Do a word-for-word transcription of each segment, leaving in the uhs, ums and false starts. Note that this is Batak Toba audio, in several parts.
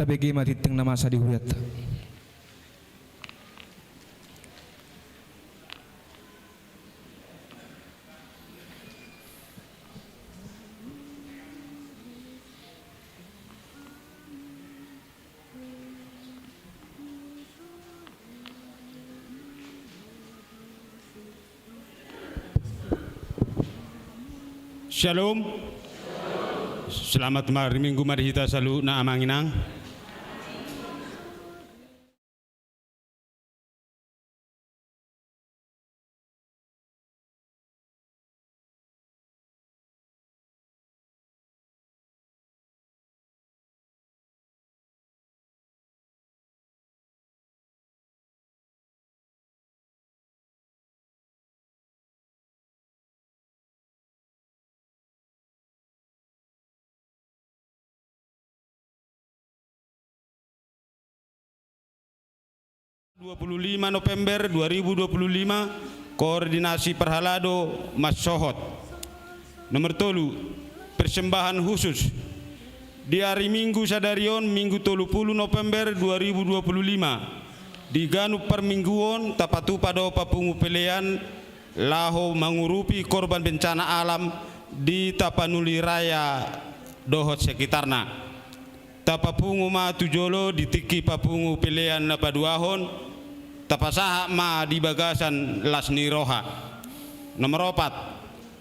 Bege ma tintin na masa di hurianta. Shalom. Selamat hari Minggu ma di hita saluhutna, amang inang. Dua puluh lima November dua ribu dua puluh lima, koordinasi parhalado mansohot. Nomor tolu, persembahan khusus. Di ari Minggu sadari on, Minggu tolu pulu November dua ribu dua pulu lima, di ganup parmingguon tapatupa do papungu pelean laho mangurupi korban bencana alam di Tapanuli Raya dohot sekitarna. Tapapungu ma tu jolo di tingki papungu pelean na paduahon, tapasahat ma di bagasan las ni roha. Nomor opat,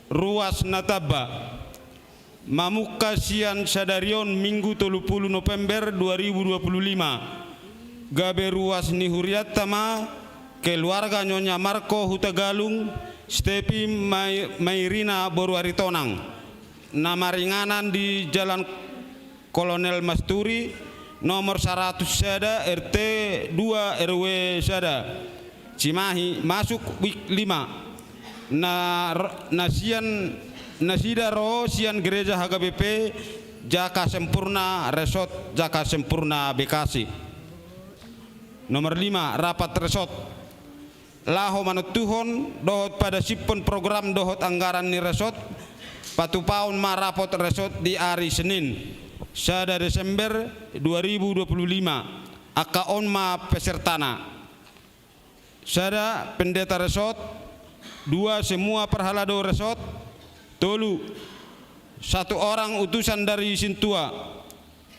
ruas na tamba. Mamungka sian sadari on Minggu tolu pulu November dua ribu dua pulu lima, gabe ruas ni hurianta ma keluarga Nyonya Marco Hutagalung, Stepi Mai-, Mairina boru Aritonang, na maringanan di Jalan Kolonel Masturi, nomor saratus sada, R T dua, R W sada, Cimahi, masuk wik lima. Na, na sian, nasida ro sian Gereja H K B P Jaka Sempurna, Resort Jaka Sempurna, Bekasi. Nomor lima, rapat resort. Laho manontuhon dohot padasiphon program dohot anggaran ni resort, patupaon ma rapot resort di ari Senin, sada Desember dua ribu dua puluh lima. Angka on ma pesertana: sada, pendeta resort; dua, semua parhalado resort; tolu, satu orang utusan dari sintua;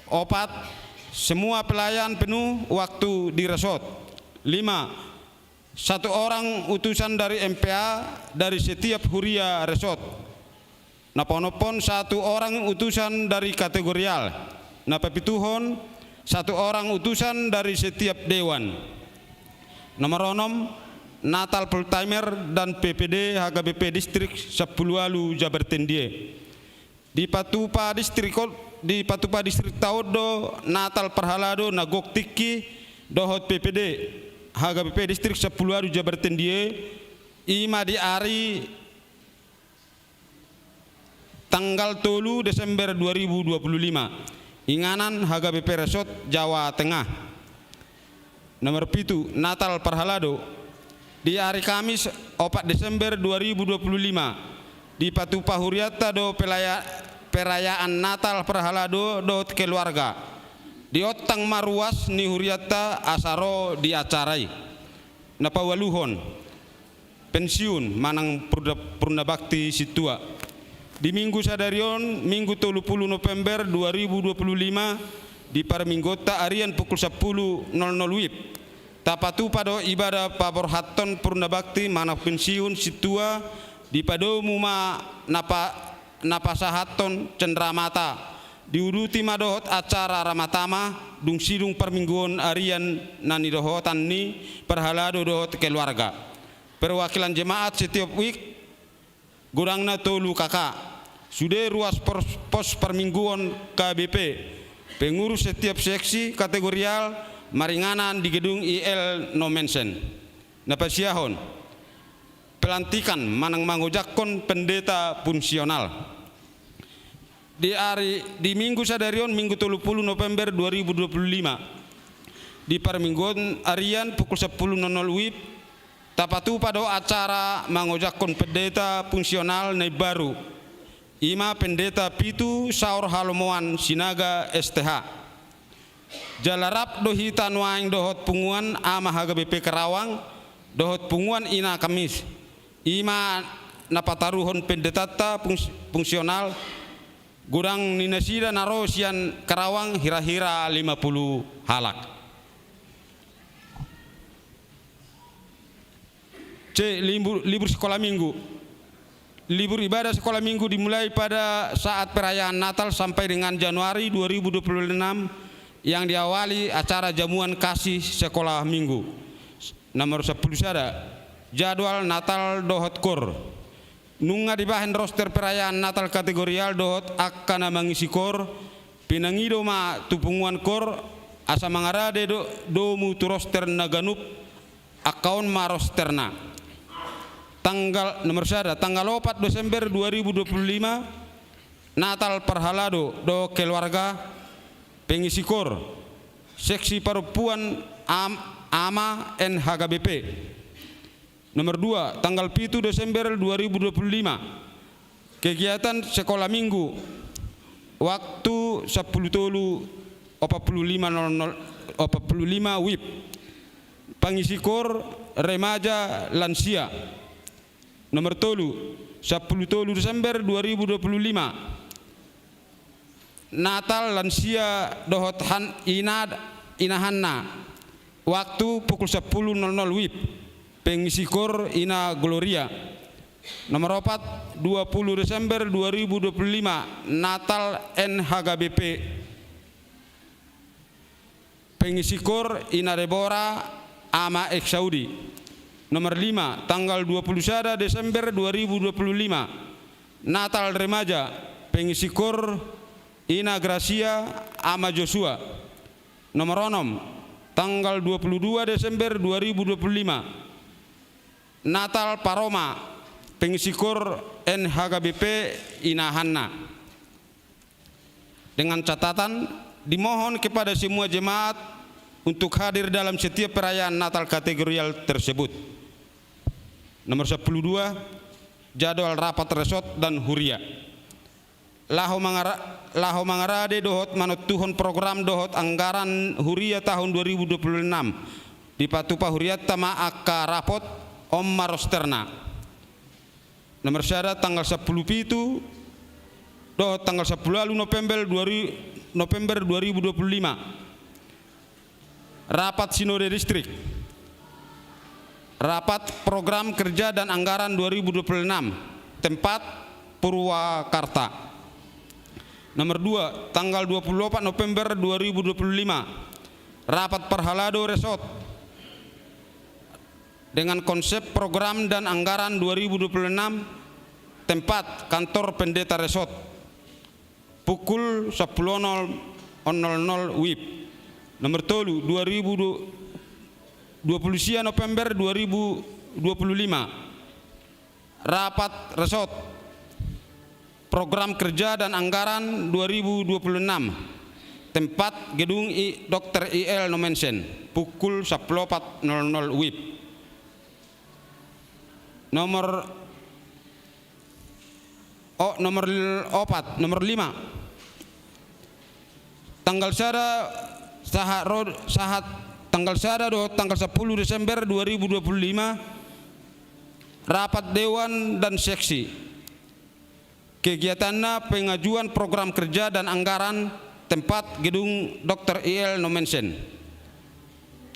opat, semua pelayan penuh waktu di resort; lima, satu orang utusan dari M P A dari setiap huria resort. Na paonomhon, satu orang utusan dari kategorial. Na papituhon, satu orang utusan dari setiap dewan. Nomor onom, Natal full timer dan P P D H K B P Distrik Sampulu Ualu Jabar Tendihe. Dipatupa distrik on, dipatupa distrikta on do Natal parhalado na gok tingki dohot P P D H K B P Distrik Sampulu Ualu Jabar Tendihe, i ma di ari tanggal tolu Desember dua ribu dua puluh lima, inganan H K B P Resort Jawa Tengah. Nomor pitu, Natal parhalado. Di ari Kamis, opat Desember dua ribu dua puluh lima, dipatupa hurianta do pelaya-, perayaan Natal parhalado dohot keluarga. Diontang ma ruas ni hurianta asa ro di acara i. Na paualuhon, pensiun manang purna-, purna bakti sintua. Di Minggu sadari on, Minggu tolu pulu November dua ribu dua pulu lima, di parmingguonta arian pukul sampulu nol nol wib, tapatupa do ibadah paborhathon purna bakti manang pensiun sintua. Dipadomu ma na pa-, na pasahathon cenderamata, diuduti ma dohot acara ramatama, dung sidung parmingguon arian na nidohotan ni parhalado dohot keluarga. Perwakilan jemaat setiap wik, godangna tolu K K. Sude ruas pos, pos parmingguon K B P, pengurus setiap seksi kategorial, maringanan di gedung I L No Mention. Na pasiahon, pelantikan manang mangojakhon pendeta fungsional. Di ari, di Minggu sadari on, Minggu tolu pulu November dua ribu dua pulu lima, di parmingguon arian pukul sampulu nol nol wib, tapatupa do acara mangojakhon pendeta fungsional na imbaru, i ma Pendeta Pitu Saur Halomoan Sinaga S T H. Jala rap do hita nuaeng dohot punguan Ama H K B P Karawang dohot punguan Ina Kamis. I ma na pataruhon pendetanta fungs-, fungsional, godang ni nasida na ro sian Karawang hira-hira lima pulu halak. C. Libur, libur sekolah minggu. Libur ibadah sekolah minggu dimulai pada saat perayaan Natal sampai dengan Januari dua ribu dua puluh enam yang diawali acara jamuan kasih sekolah minggu. Nomor sampulu sada, jadwal Natal dohot KOR. Nunga dibahen roster perayaan Natal kategorial dohot angka na mangisi KOR, pinangido ma tu punguan KOR asa mangarade do, domu tu roster na ganup. Angka on ma rosterna. Tanggal, nomor sada, tanggal opat Desember dua ribu dua puluh lima, Natal parhalado dohot keluarga, pengisi KOR, seksi parompuan am-, Ama N H K B P. Nomor dua, tanggal pitu Desember dua ribu dua puluh lima, kegiatan sekolah minggu, waktu sampulu tolu opat pulu lima nol nol, opat pulu lima WIB. Pangisi KOR, remaja, lansia. Nomor tolu, sampulu tolu Desember dua ribu dua puluh lima, Natal lansia dohot han-, ina, inahanna. Waktu pukul sampulu nol nol WIB. Pengisi KOR, Ina Gloria. Nomor opat, dua pulu Desember dua ribu dua puluh lima, Natal N H K B P. Pengisi KOR, Ina Debora, Ama Eksaudi. Nomor lima, tanggal dua pulu sada Desember dua ribu dua puluh lima, Natal remaja, pengisi KOR, Ina Gracia, Ama Joshua. Nomor onom, tanggal dua pulu dua Desember dua ribu dua pulu lima, Natal paroma, pengisi KOR N H K B P, inahanna. Dengan catatan, dimohon kepada semua jemaat untuk hadir dalam setiap perayaan Natal kategorial tersebut. Nomor sampulu dua, jadwal rapat resort dan huria. Laho mangara-, laho mangarade dohot manontuhon program dohot anggaran huria tahun dua ribu dua puluh enam. Dipatupa hurianta ma angka rapot, on ma rosterna. Nomor sada, tanggal sampulu pitu dohot tanggal sampulu ualu November dua ri-, November dua ribu dua puluh lima. Rapat Sinode Distrik. Rapat Program Kerja dan Anggaran dua ribu dua puluh enam. Tempat, Purwakarta. Nomor dua, tanggal dua puluh opat November dua ribu dua puluh lima. Rapat Parhalado Resort. Dengan konsep program dan anggaran dua ribu dua puluh enam, tempat kantor pendeta resort, pukul sampulu nol nol WIB. Nomor tolu, dua ribu dua puluh sia November dua ribu dua puluh lima, rapat resort, program kerja dan anggaran dua ribu dua puluh enam. Tempat, gedung I-, Dokter I L Nommensen, pukul sampulu opat nol nol WIB. Nomor, oh, nomor opat, nomor lima. Tanggal sada sahat ro-, sahat tanggal sada dohot tanggal sampulu Desember dua ribu dua puluh lima, rapat dewan dan seksi. Kegiatanna pengajuan program kerja dan anggaran, tempat gedung Dokter I L Nommensen.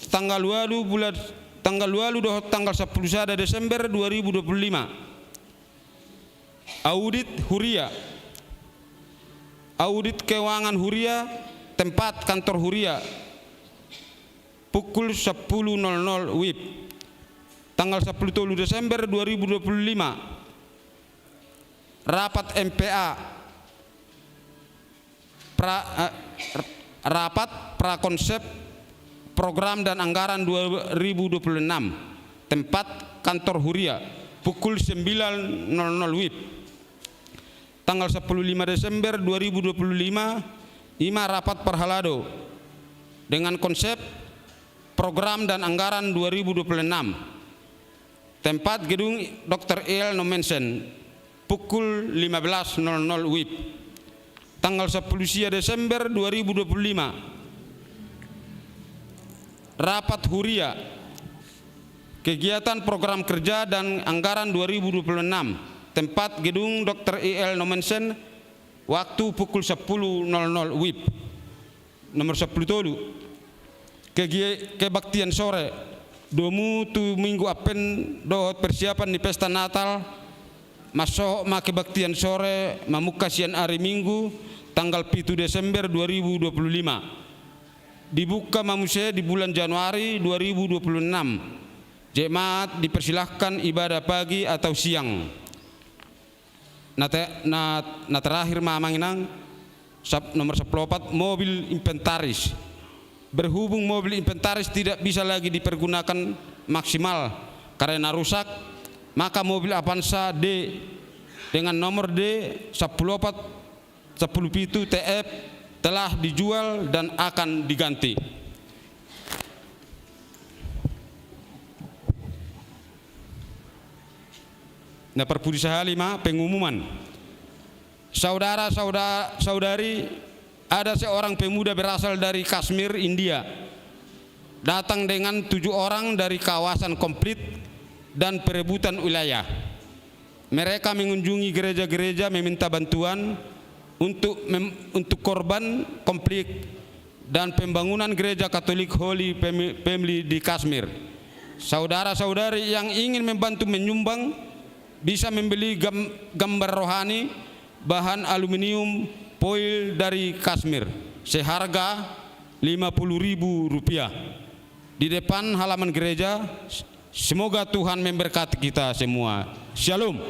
Tanggal ualu bulan, tanggal ualu dohot tanggal sampulu sada Desember dua ribu dua puluh lima. Audit huria. Audit keuangan huria, tempat kantor huria. Pukul sampulu nol nol WIB. Tanggal sampulu tolu Desember dua ribu dua puluh lima. Rapat M P A. Pra-, eh, r-, rapat prakonsep program dan anggaran dua ribu dua puluh enam. Tempat, kantor huria, pukul sembilan nol nol WIB. Tanggal sampulu lima Desember dua ribu dua puluh lima, i ma rapat parhalado dengan konsep program dan anggaran dua ribu dua puluh enam. Tempat, gedung Dokter I L Nommensen, pukul lima belas nol nol WIB. Tanggal sampulu sia Desember dua ribu dua puluh lima, Rapat Huria, kegiatan program kerja dan anggaran dua ribu dua puluh enam. Tempat gedung dokter I L Nommensen, waktu pukul sepuluh nol nol W I B. Nomor sepuluh tolu. Kegie-, kebaktian sore, domu tu Minggu Advent dohot persiapan ni pesta Natal, mansohot ma kebaktian sore mamungka sian ari Minggu tanggal pitu Desember dua ribu dua puluh lima. Dibuka ma muse di bulan Januari dua ribu dua puluh enam. Jemaat dipersilahkan ibadah pagi atau siang. Na te-, na, na terakhir ma amang inang, sap-, nomor sepuluh opat, mobil inventaris. Berhubung mobil inventaris tidak bisa lagi dipergunakan maksimal karena rusak, maka mobil Avanza D dengan nomor D sepuluh opat sepuluh pitu T F telah dijual dan akan diganti. Na parpudi sahali ma pengumuman. Saudara, sauda-, saudari, ada seorang pemuda berasal dari Kashmir, India, datang dengan tujuh orang dari kawasan konflik dan perebutan wilayah. Mereka mengunjungi gereja-gereja meminta bantuan untuk mem-, untuk korban konflik dan pembangunan Gereja Katolik Holy Fami-, Family di Kashmir. Saudara-saudari yang ingin membantu menyumbang bisa membeli gam-, gambar rohani, bahan aluminium foil dari Kashmir seharga lima puluh ribu rupiah di depan halaman gereja. Semoga Tuhan memberkati kita semua. Shalom.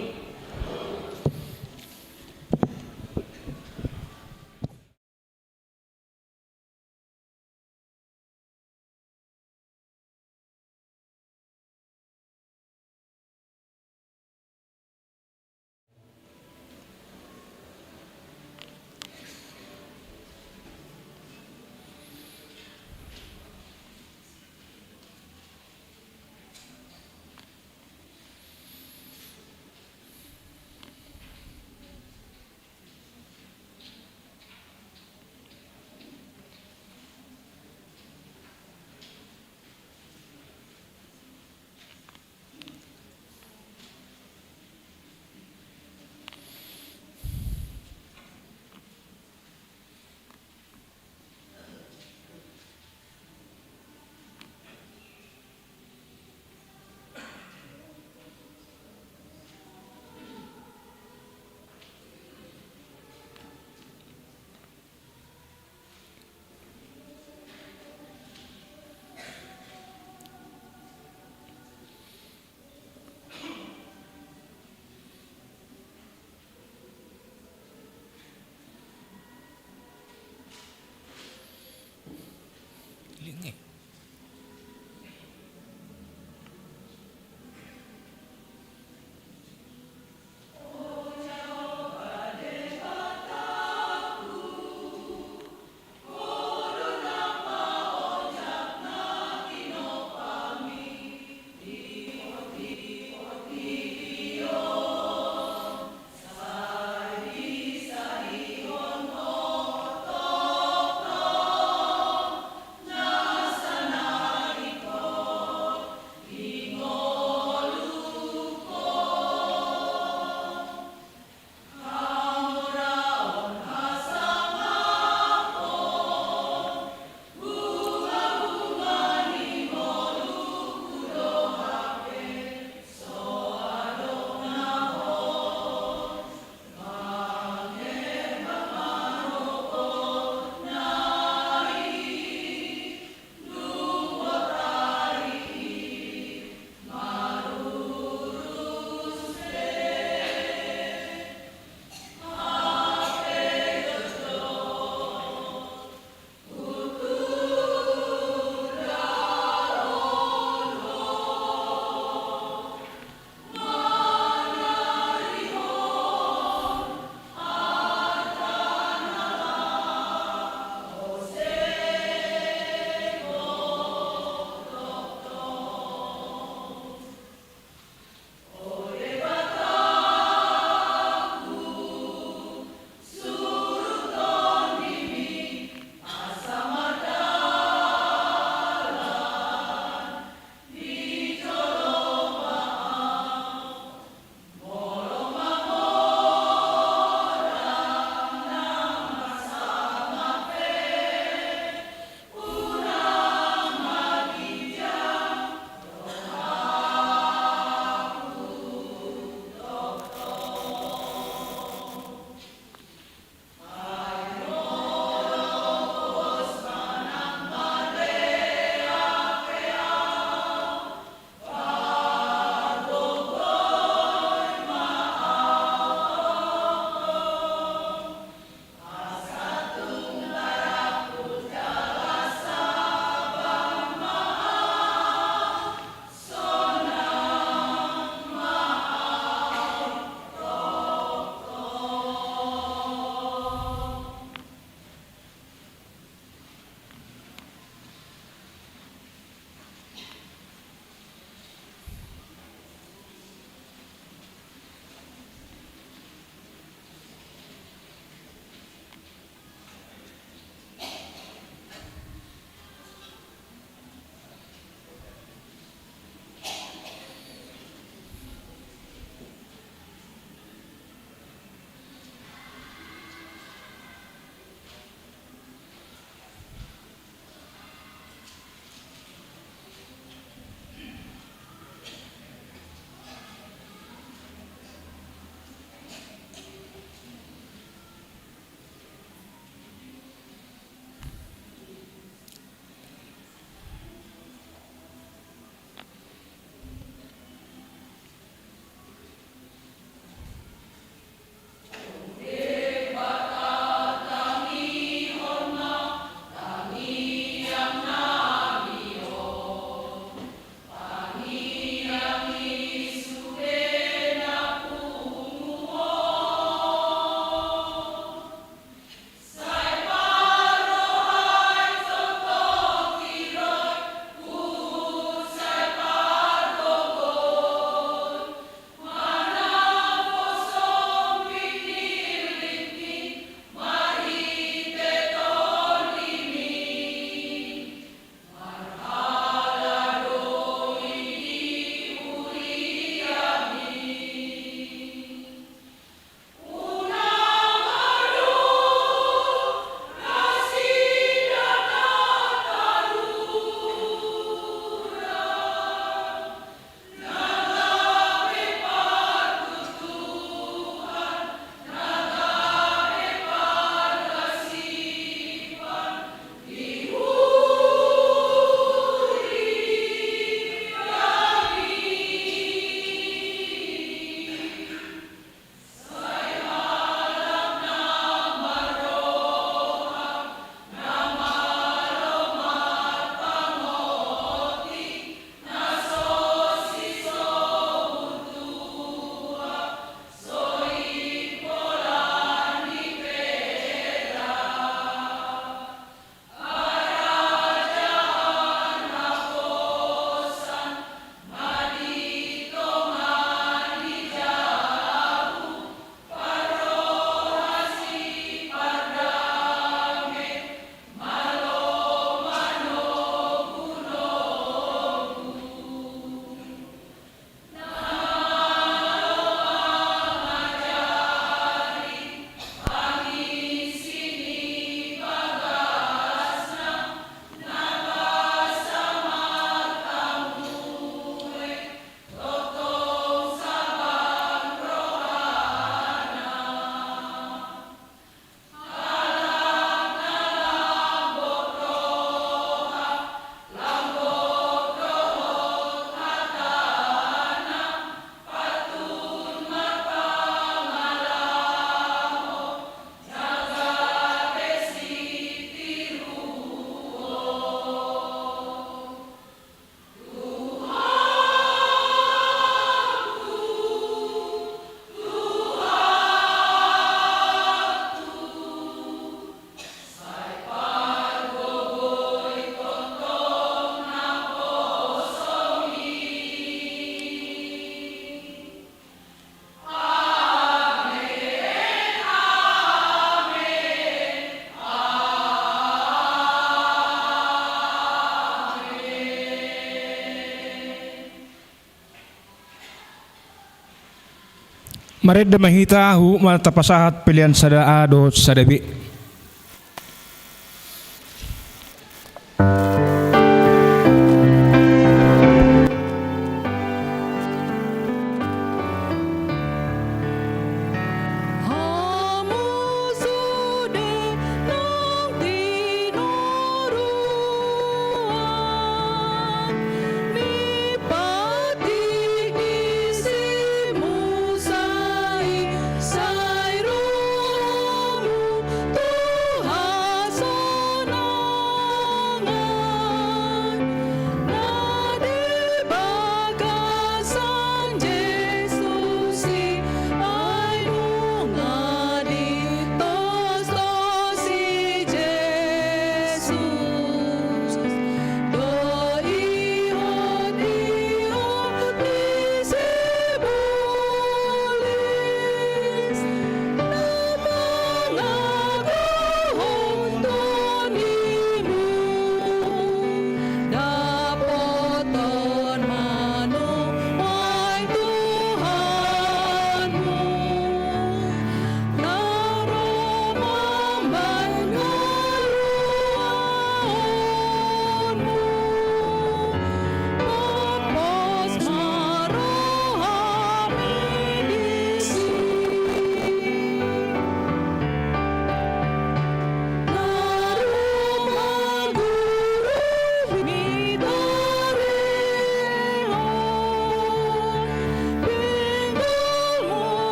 Marende ma hita, huhut ma tapasahat pelean sada A dohot sada B.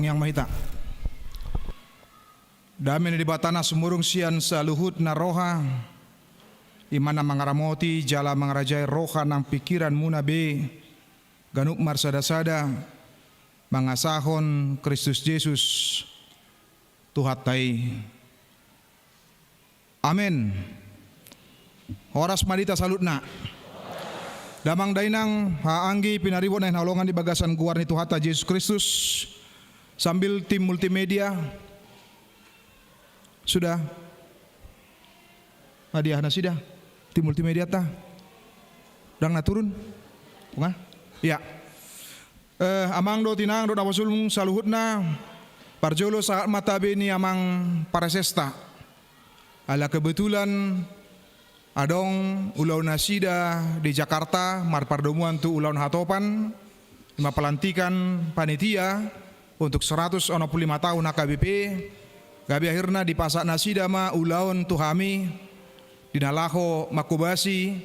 Tangiang ma hita. Dame ni Debata na sumurung sian saluhut na roha, i ma na mangaramoti jala mangarajai roha nang pingkiranmuna be, ganup marsada-sada, mangasahon Kristus Jesus, Tuhanta i. Amen. Horas ma di hita saluhutna. Damang dainang, haha anggi pinaribot na hinaholongan di bagasan goar ni Tuhanta Jesus Kristus, sambil tim multimedia. Sudah. Hadiah nasida. Tim multimedia ta. Ndang na turun. Bunga? Ya. Eh, amang dohot inang dohot na pasulung saluhutna, parjolo sahat ma tabe ni amang paresesta. Ala kebetulan adong ulaon nasida di Jakarta, marpardomuan tu ulaon hatopan, i ma pelantikan panitia untuk seratus onom pulu lima tahun H K B P, gabe akhirna dipasahat nasida ma ulaon tu hami, di na laho manghobasi,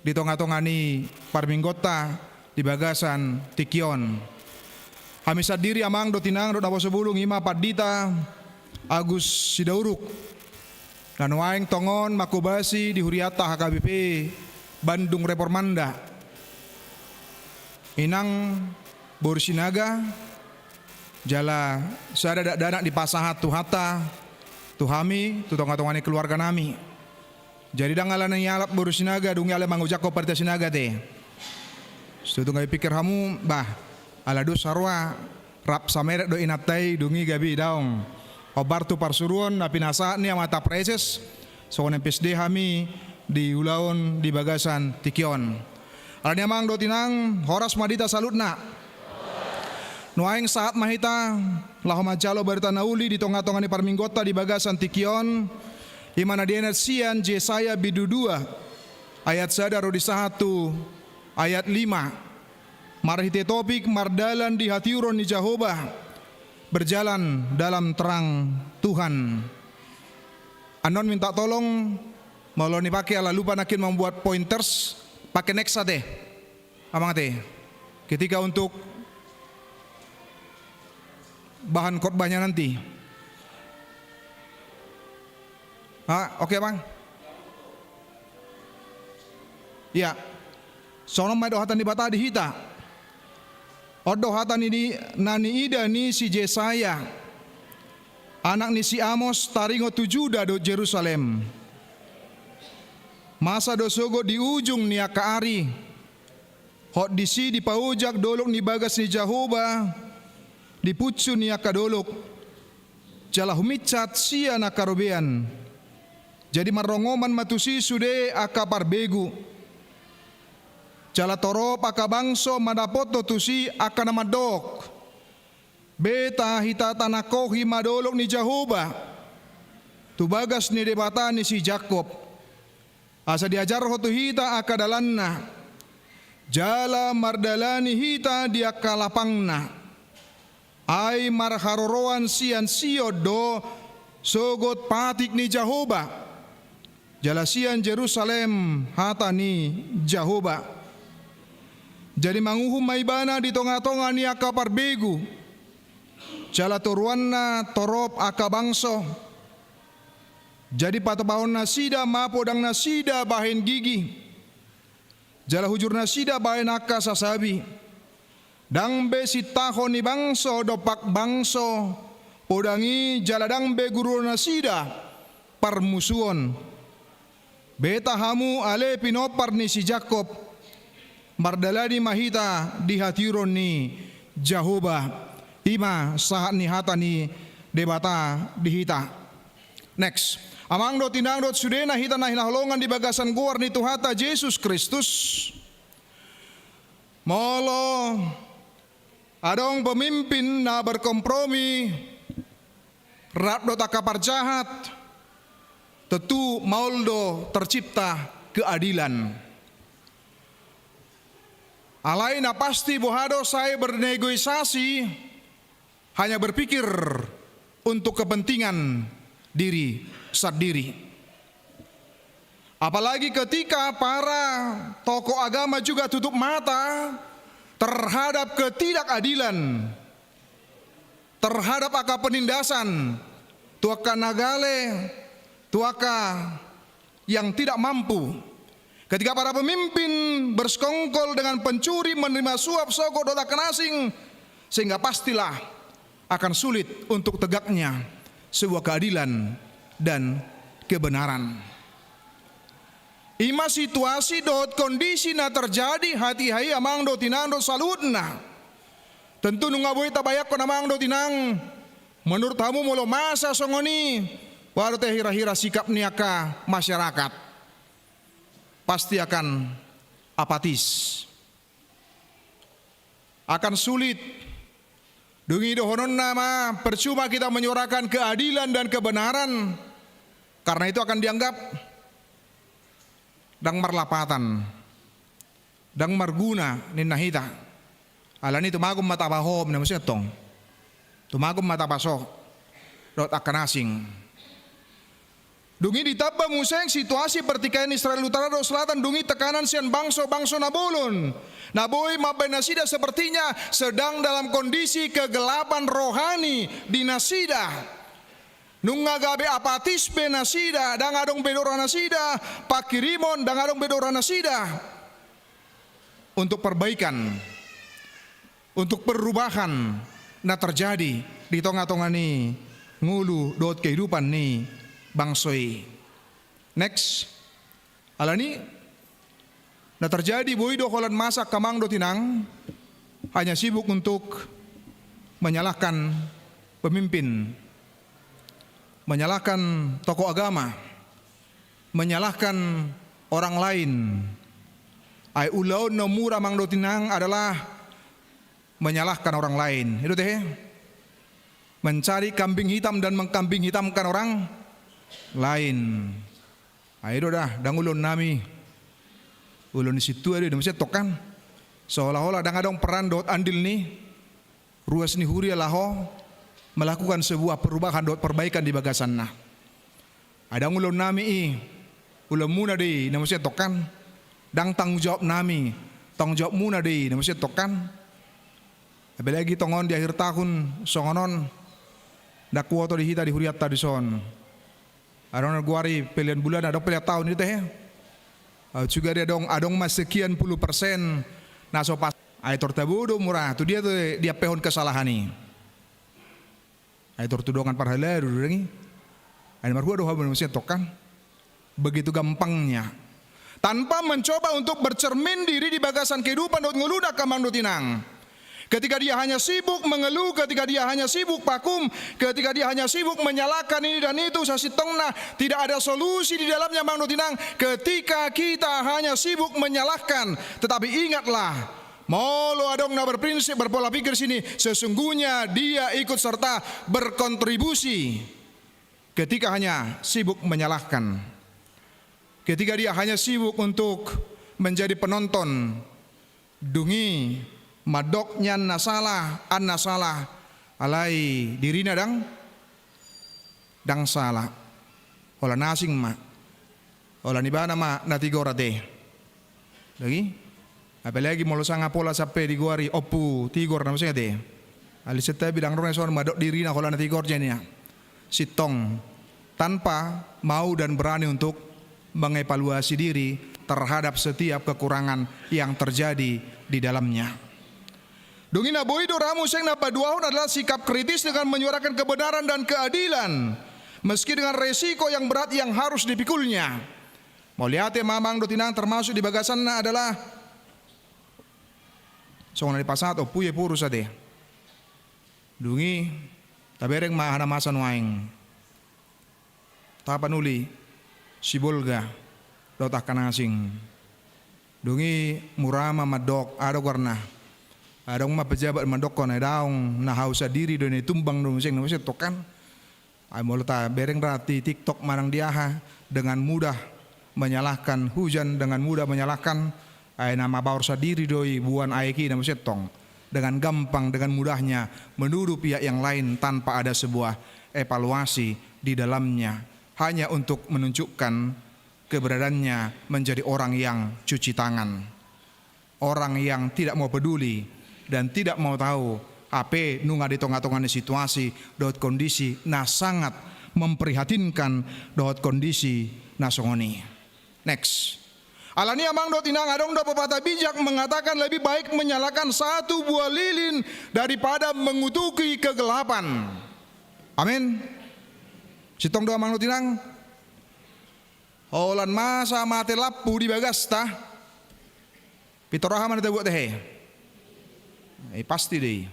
di tonga-tonga ni parmingguonta di bagasan tingki on. Hami sandiri amang dohot inang dohot na pasulung i ma Pandita Agus Sidauruk, na nuaeng tongon manghobasi di hurianta H K B P Bandung Reformanda. Inang boru Sinaga, jala sada dakdanak dipasahat Tuhanta tu hami, tu tonga-tonga ni keluarganami. Jadi ndang ala na nialap boru Sinaga, dung i ala mangojakhon Pandita Sinaga te. Situ gabe pikir hamu, bah, ala dos haroa, rap sameret do inanta i, dung i gabe daong. Hombar tu parsuruon na pinasahat ni amanta praeses, songon M P S D hami di ulaon di bagasan tingki on. Alani amang dohot inang, horas ma di hita saluhutna. Nuaeng sahat ma hita, laho manjalo barita na uli di tonga-tonga ni parmingguonta di bagasan tingki on, i ma na dienet sian Jesaya bindu dua, ayat sada ro di sahat tu ayat lima. Marhite topik mardalan di hatiuron ni Jahowa, berjalan dalam terang Tuhan. Annon minta tolong, molo ni pakai ala lupa nangkin membuat pointers, pakai next ate. Amang ate. Ketika untuk bahan khotbahnya nanti. Ha, oke, Bang? Ya. Songon ma i do hata ni Debata di hita. On do hata ni, na niida ni si Jesaya, anak ni si Amos, taringot tu Juda dohot Jerusalem. Masa do sogot di ujung ni angka ari, hot disi dipaojak dolok ni bagas ni Jahowa di punsu ni angka dolok, jala huminsat sian angka robean. Jadi marrongoman ma tusi sude angka parbegu. Jala torop angka bangso mandapothon tusi angka na mandok: Beta hita tanangkohi ma dolok ni Jahowa, tu bagas ni Debata ni si Jakob. Asa diajarhon tu hita angka dalanna, jala mardalani hita di angka lapangna. Ai marharoroan sian Sion do sogot patik ni Jahowa, jala sian Jerusalem hata ni Jahowa. Jadi manguhum ma ibana di tonga-tonga ni angka parbegu, jala toruanna torop angka bangso. Jadi patupahon nasida ma podang nasida bahen gigi, jala hujur nasida bahen angka sasabi. Ndang be sintahon ni bangso dompak bangso podang i, jala ndang be guruhon nasida parmusuon. Beta hamu ale pinompar ni si Jakob, mardalani ma hita di hatiuron ni Jahowa. I ma sahat ni hata ni Debata di hita. Next. Amang dohot inang dohot sude na hita na hinaholongan di bagasan goar ni Tuhanta Jesus Kristus. Molo adong pemimpin na berkompromi rap dohot angka parjahat, tentu maol do tercipta keadilan. Alai na pasti boha do sai bernegosiasi, hanya berpikir untuk kepentingan diri sandiri. Apalagi ketika para tokoh agama juga tutup mata terhadap ketidakadilan. terhadap angka penindasan tu angka na gale, tu angka yang tidak mampu. Ketika para pemimpin bersekongkol dengan pencuri, menerima suap, sogok dohot angka na asing, sehingga pastilah akan sulit untuk tegaknya sebuah keadilan dan kebenaran. I ma situasi dohot kondisi na terjadi hatiha i, amang dohot inang, dohot saluhutna. Tentu nunga boi tabayangkon, amang dohot inang, menurut hamu molo masa songon i, boha do ate hira-hira sikap ni angka masyarakat? Pasti akan apatis, akan sulit. Dung i dohononna ma, percuma kita menyuarakan keadilan dan kebenaran, karena itu akan dianggap ndang marlapatan, ndang marguna ninna hita. Alani tumagon ma tapahohom, na muse tong. Tumagon ma tapaso dohot angka na asing. Dung i ditamba muse situasi pertikaian Israel Utara dohot Selatan, dung i tekanan sian bangso-bangso na bolon. Na boi mambaen nasida sepertinya sedang dalam kondisi kegelapan rohani di nasida. Nunga gabe apatis be nasida, ndang adong be dohot roha nasida pangkirimon, ndang adong be dohot roha nasida untuk perbaikan, untuk perubahan na terjadi di tonga-tonga ni ngolu dohot kehidupan ni bangso i. Next. Alani na terjadi boi do holan masa, amang dohot inang, hanya sibuk untuk menyalahkan pemimpin, menyalahkan tokoh agama, menyalahkan orang lain. Ai ulaon na mura, amang dohot inang, adalah menyalahkan orang lain. I do ate? Mencari kambing hitam dan mengkambing hitamkan orang lain. Ai i do da, ndang ulaon nami. Ulaon ni sintua do i, na muse tong kan. Seolah-olah ndang adong peran dohot andil ni ruas ni huria laho melakukan sebuah perubahan dohot perbaikan di bagasanna. Ai ndang ulaon nami i, ulaonmuna do i, na muse tong kan. Ndang tanggung jawab nami, tanggung jawabmuna do i, na muse tong kan. Apalagi tongon di akhir tahun songon on, ndang huoto di hita di hurianta dison. Adong na goari pelean bulan, adong pelean tahun, i do ate? Au juga di adong, adong ma sekian puluh persen na so pas. Ai tor tabo do mura, tu dia tu diampehon kesalahan i? Ai tor tu dongan parhalado do dang i? Ai na marhua do hamu, na muse tong kan. Begitu gampangnya. Tanpa mencoba untuk bercermin diri di bagasan kehidupan dohot ngoluna, amang dohot inang. Ketika dia hanya sibuk mengeluh, ketika dia hanya sibuk pakum, ketika dia hanya sibuk menyalahkan ini dan itu, sasintongna tidak ada solusi di dalamnya, amang dohot inang. Ketika kita hanya sibuk menyalahkan, tetapi ingatlah, molo adong na berprinsip, berpola pikir sini, sesungguhnya dia ikut serta berkontribusi. Ketika hanya sibuk menyalahkan, ketika dia hanya sibuk untuk menjadi penonton, dung i mandok nian na salah, an na salah, alai dirina ndang, ndang salah. Holan na asing ma. Holan ibana ma na tigor ate. Dung i? Apalagi molo sanga pola sampe digoari Ompu Tigor, na muse ate. Alai santabi ndang ro na dison mandok dirina holan na tigor, jadi na sintong, tanpa mau dan berani untuk mengevaluasi diri terhadap setiap kekurangan yang terjadi di dalamnya. Dung i na boi do ra muse na paduahon adalah sikap kritis dengan menyuarakan kebenaran dan keadilan, meski dengan resiko yang berat yang harus dipikulnya. Mauliate ma, amang dohot inang, termasuk di bagasanna adalah songon na dipasahat Ompu i, Epurus ate. Dung i tabereng ma aha na masa nuaeng. Tapanuli Sibolga dohot angka na asing. Dung i mura ma mandok, aha do goarna? Adong ma pejabat mandokkon, ai daong, na hau sandiri do i, na tumbang do muse, na muse tong kan. Ai molo tabereng ra di TikTok manang di aha, dengan mudah menyalahkan hujan, dengan mudah menyalahkan, ai na mabaor sandiri do i buan aek i, na muse tong. Dengan gampang, dengan mudahnya menuduh pihak yang lain tanpa ada sebuah evaluasi di dalamnya, hanya untuk menunjukkan keberadaannya menjadi orang yang cuci tangan. Orang yang tidak mau peduli dan tidak mau tahu Hape nunga di tonga-tonga ni situasi dohot kondisi na sangat memprihatinkan dohot kondisi na songon i. Next. Alani i amang dohot inang, adong do pepatah bijak mengatakan lebih baik menyalakan satu buah lilin daripada mengutuki kegelapan. Amin. Sintong do amang dohot inang. Holan masa mate lampu di bagasta. Pintor aha ma na tabuat tehe? Eh, pasti do i.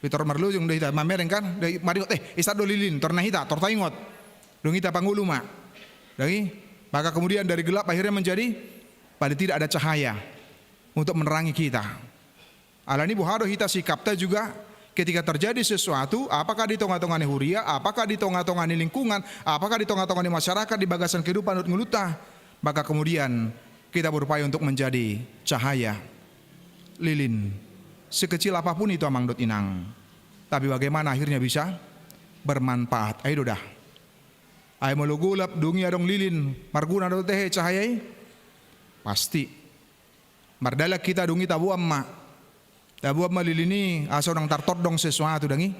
Pintor marlojong do hita mamereng kan? Do i, marihut, eh, i san do lilin, tor na hita, tor taingot. Dung hita pangolu ma. Dung i, maka kemudian dari gelap akhirnya menjadi, paling tidak ada cahaya untuk menerangi kita. Alani boha do hita sikapta juga ketika terjadi sesuatu, apakah di tonga-tonga ni huria, apakah di tonga-tonga ni lingkungan, apakah di tonga-tonga ni masyarakat, di bagasan kehidupan dohot ngolunta, maka kemudian kita berupaya untuk menjadi cahaya, lilin, sekecil apapun itu amang dohot inang. Tapi bagaimana akhirnya bisa bermanfaat. Ai do da. Ai molo golap dung i adong lilin, marguna do tehe cahaya i? Pasti. Mardalan hita dung i taboan ma. Taboan ma lilin i, asa unang tartondong sesuatu dung i.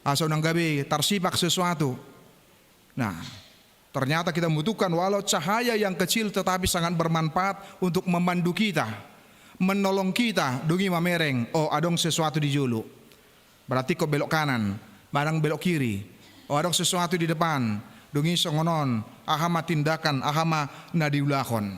Asa unang gabe tarsipak sesuatu. Nah, ternyata kita membutuhkan walau cahaya yang kecil tetapi sangat bermanfaat untuk memandu kita, menolong kita, dung i mamereng, oh, adong sesuatu di jolo. Berarti ingkon belok kanan, manang belok kiri. Oh, adong sesuatu di depan, dung i songon on, aha ma tindakan, aha ma na diulahon.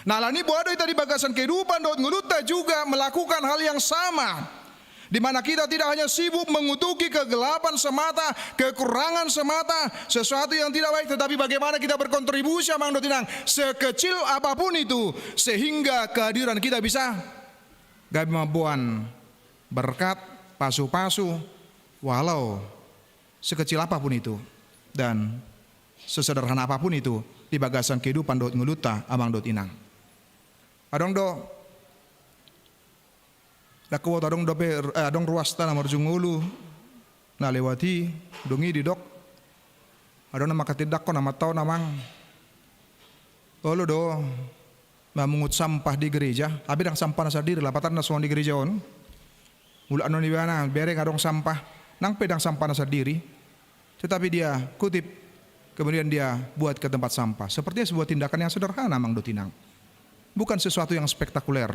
Nah, alani boha do hita di bagasan kehidupan dohot ngolunta juga melakukan hal yang sama. Di mana kita tidak hanya sibuk mengutuki kegelapan semata, kekurangan semata, sesuatu yang tidak baik, tetapi bagaimana kita berkontribusi amang dohot inang, sekecil apapun itu, sehingga kehadiran kita bisa gabe mamboan berkat, pasu-pasu, walau sekecil apapun itu dan sesederhana apapun itu di bagasan kehidupan dohot ngolunta amang dohot inang. Adong do, dang huboto, adong dope, eh, adong ruasta na marujung ngolu na lewat i, dung i didok, adong na manghatindanghon, amanta on amang, olo do mamungut sampah di gereja, hape dang sampahna sandiri, lapatanna songon di gereja on. Mulak non ibana, bereng adong sampah, nang pe dang sampahna sandiri, tetapi dia kutip, kemudian dia buat ke tempat sampah. Sepertinya sebuah tindakan yang sederhana amang dohot inang. Bukan sesuatu yang spektakuler.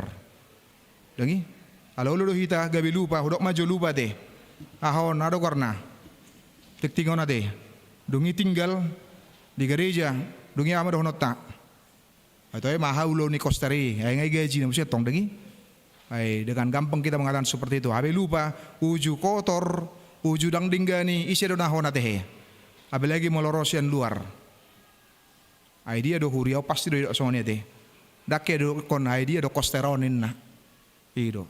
Dung i, ala olo do hita gabe lupa, hudok ma jo lupa te. Aha on, aha do goarna? Tingting on ate. Dung i tinggal di gereja, dung i aha ma dohononta? Ai toe ma aha ulaon ni koster i, ai nga i gajina muse tong dung i. Ai dengan gampang kita mengatakan seperti itu. Hape lupa, uju kotor, uju dang denggan i, ise do na hona tehe. Apalagi molo ro sian luar. Ai dia do huria on pasti do didok songon i ate. Dang hea didokkon ai dia do koster on ninna. I do.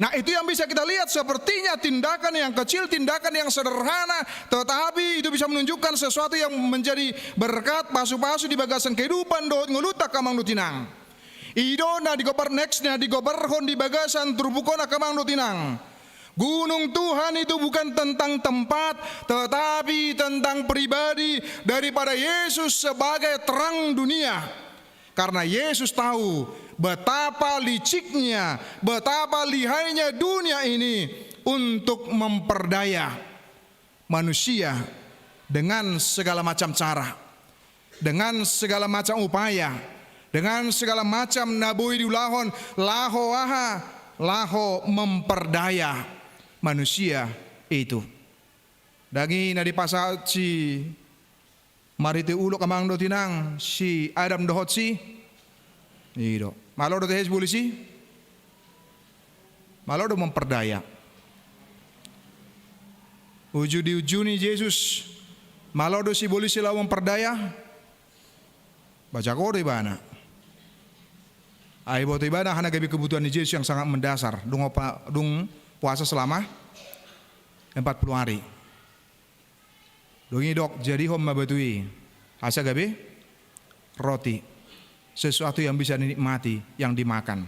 Nah, itu yang bisa kita lihat, sepertinya tindakan yang kecil, tindakan yang sederhana, tetapi itu bisa menunjukkan sesuatu yang menjadi berkat, pasu-pasu di bagasan kehidupan dohot ngolunta angka amang dohot inang. I do na digombar, next na digombarhon di bagasan turpuk on angka amang dohot inang. Gunung Tuhan itu bukan tentang tempat, tetapi tentang pribadi daripada Yesus sebagai terang dunia. Karena Yesus tahu betapa liciknya, betapa lihainya dunia ini untuk memperdaya manusia dengan segala macam cara, dengan segala macam upaya, dengan segala macam na boi diulahon, laho aha, laho memperdaya manusia itu. Dung i na dipasahat si marhite ulok amang dohot inang, si Adam dohot si, i do. Malo do tehe sibolis i? Malo do memperdaya. Uju diujuni Jesus, malo do sibolis i laho memperdaya? Bajago do ibana. Ai boto ibana aha na gabe kebutuhan ni Jesus yang sangat mendasar. Dung opa, dung puasa selama empat puluh hari. Dung i didok, jadihon ma batu i asa gabe roti. Sesuatu yang bisa dinikmati, yang dimakan.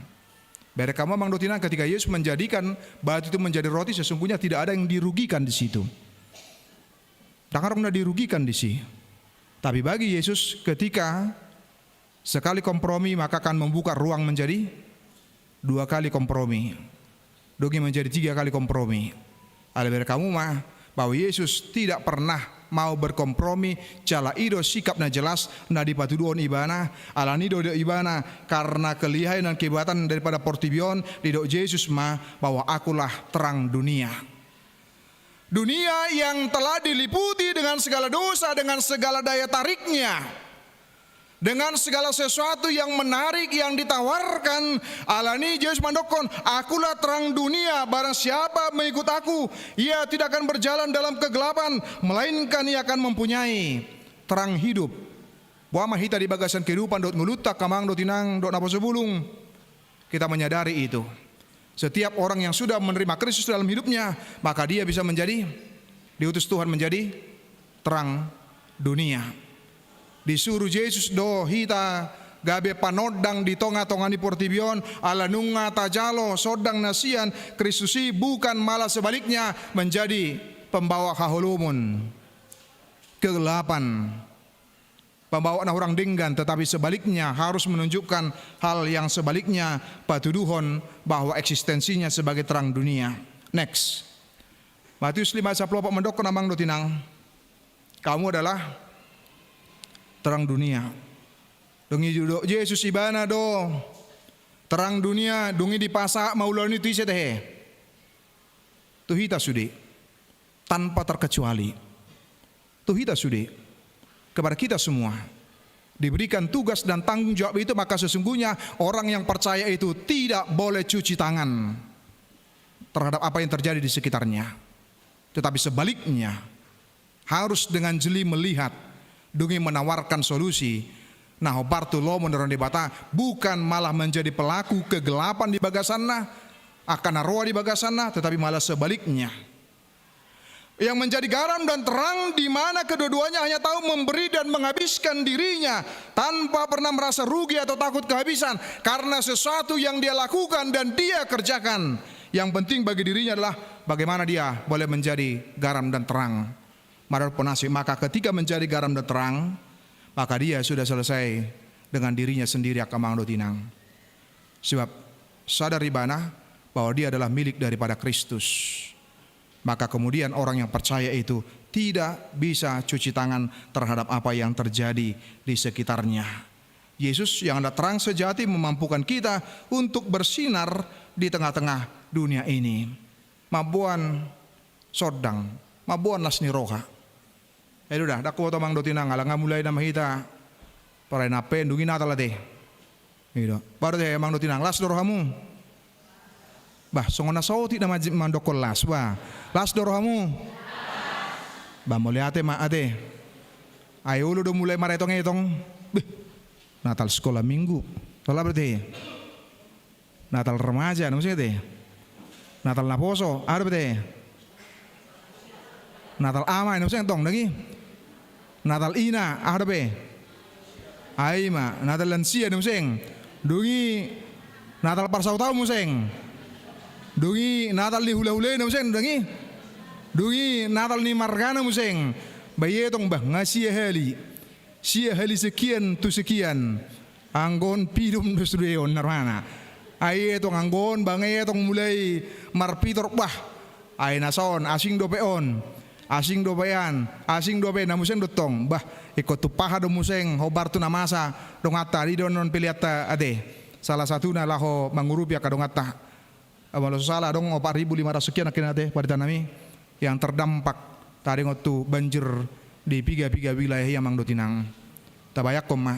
Bereng hamu amang dohot inang, ketika Yesus menjadikan batu itu menjadi roti, sesungguhnya tidak ada yang dirugikan di situ. Dang adong na dirugikan di si. Tapi bagi Yesus, ketika sekali kompromi, maka akan membuka ruang menjadi dua kali kompromi. Dung i menjadi tiga kali kompromi. Alai bereng hamu ma bahwa Yesus tidak pernah mau berkompromi, jala i do sikap na jelas na dipatuduhon ibana, alani i do didok ibana karena kelihayan dan kehebatan daripada portibi on, didok Jesus ma bahwa akulah terang dunia. Dunia yang telah diliputi dengan segala dosa, dengan segala daya tariknya, dengan segala sesuatu yang menarik yang ditawarkan, alani Jesus mandokkon, akulah terang dunia, barang siapa mengikut aku, ia tidak akan berjalan dalam kegelapan, melainkan ia akan mempunyai terang hidup. Boha ma hita di bagasan kehidupan dohot ngolunta, angka amang dohot inang dohot naposobulung. Kita menyadari itu. Setiap orang yang sudah menerima Kristus dalam hidupnya, maka dia bisa menjadi, diutus Tuhan menjadi terang dunia. Disuruh Jesus do hita gabe panondang di tonga-tonga ni portibi on, ala nunga tajalo sondang na sian Kristus i, bukan malah sebaliknya menjadi pembawa haholomon, kegelapan, pembawa na hurang denggan, tetapi sebaliknya harus menunjukkan hal yang sebaliknya, patuduhon bahwa eksistensinya sebagai terang dunia. Next. Matius lima sapulu opat mandokkon, amang dohot inang, kamu adalah terang dunia. Dung i didok Jesus ibana do terang dunia, dung i dipasahat ma ulaon i tu ise tehe? Tu hita sude. Tanpa terkecuali. Tu hita sude. Kepada kita semua. Diberikan tugas dan tanggung jawab itu, maka sesungguhnya orang yang percaya itu tidak boleh cuci tangan terhadap apa yang terjadi di sekitarnya. Tetapi sebaliknya, harus dengan jeli melihat, dung i menawarkan solusi na hombar tu lomo ni roha ni Debata, bukan malah menjadi pelaku kegelapan di bagasanna, angka na roa di bagasanna, tetapi malah sebaliknya. Yang menjadi garam dan terang, di mana kedua-duanya hanya tahu memberi dan menghabiskan dirinya tanpa pernah merasa rugi atau takut kehabisan karena sesuatu yang dia lakukan dan dia kerjakan. Yang penting bagi dirinya adalah bagaimana dia boleh menjadi garam dan terang. Mardongan pe na asing, maka ketika menjadi garam dan terang, maka dia sudah selesai dengan dirinya sendiri, angka amang dohot inang. Sebab sadar ibana bahwa dia adalah milik daripada Kristus. Maka kemudian orang yang percaya itu tidak bisa cuci tangan terhadap apa yang terjadi di sekitarnya. Yesus yang adalah terang sejati memampukan kita untuk bersinar di tengah-tengah dunia ini. Mamboan sondang, mamboan las ni roha. Ai do da, ndang huboto amang dohot inang, ala nga mulai nama hita parai na pe, dung i Natal ate. I do. Boha do tehe amang dohot inang, las do rohamu? Bah, songon na saotik nama mandokkon las, bah. Las do rohamu? Bah, mauliate ma ate. Ai olo do mulai maretong-etong. Beh, Natal sekolah minggu. Salah berarti. Natal remaja, na muse ate. Natal naposo, aha dope ate? Natal ama, na muse tong, dung i. Natal ina, aha dope? Ai ma, Natal lansia, na muse. Dung i Natal parsaut au muse. Dung i Natal ni hulahula, na muse, dung i. Dung i Natal ni margana muse. Bah, i tong, bah, nga sia hali. Sia hali sekian tu sekian. Anggo on pidom do sude on, na rohana. Ai i tong anggo on, bah, nga i tong mulai marpitor, bah. Ai na son, asing dope on. Asing dope an, asing dope, na muse do tong. Bah, ingkon tumpaha do muse, hombar tu na masa, donganta, di do on peleanta ate. Salah satuna laho mangurupi angka donganta. Molo so sala adong opat ribu lima ratus sekian angka na ate, paritanami, yang terdampak taringot tu banjir di piga-piga wilayah i, amang dohot inang. Tabayangkon ma,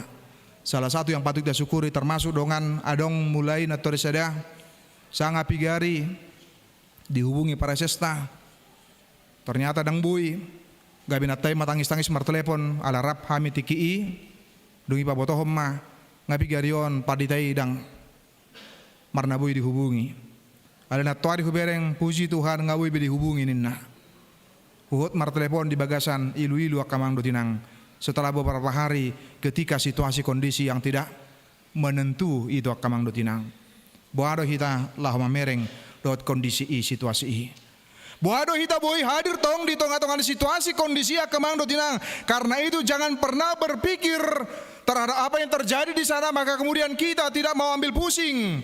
salah satu yang patut kita syukuri termasuk dongan adong mulai na tori sada, sanga piga ari dihubungi parasesta, ternyata ndang boi. Gabe nantoari ma tangis-tangis martelepon, ala rap hami tingki i, dung i pabotohon ma, nga piga ari on pandita i ndang marnaboi dihubungi. Alai nantoari hubereng, puji Tuhan, nga boi be dihubungi ninna. Huhut martelepon di bagasan ilu-ilu angka amang dohot inang. Setelah beberapa hari, ketika situasi kondisi yang tidak menentu itu angka amang dohot inang. Boha do hita laho mamereng dohot kondisi i, situasi i? Boha do hita boi hadir tong di tonga-tonga ni situasi kondisi i, angka amang dohot inang? Karena itu jangan pernah berpikir terhadap apa yang terjadi di sana, maka kemudian kita tidak mau ambil pusing.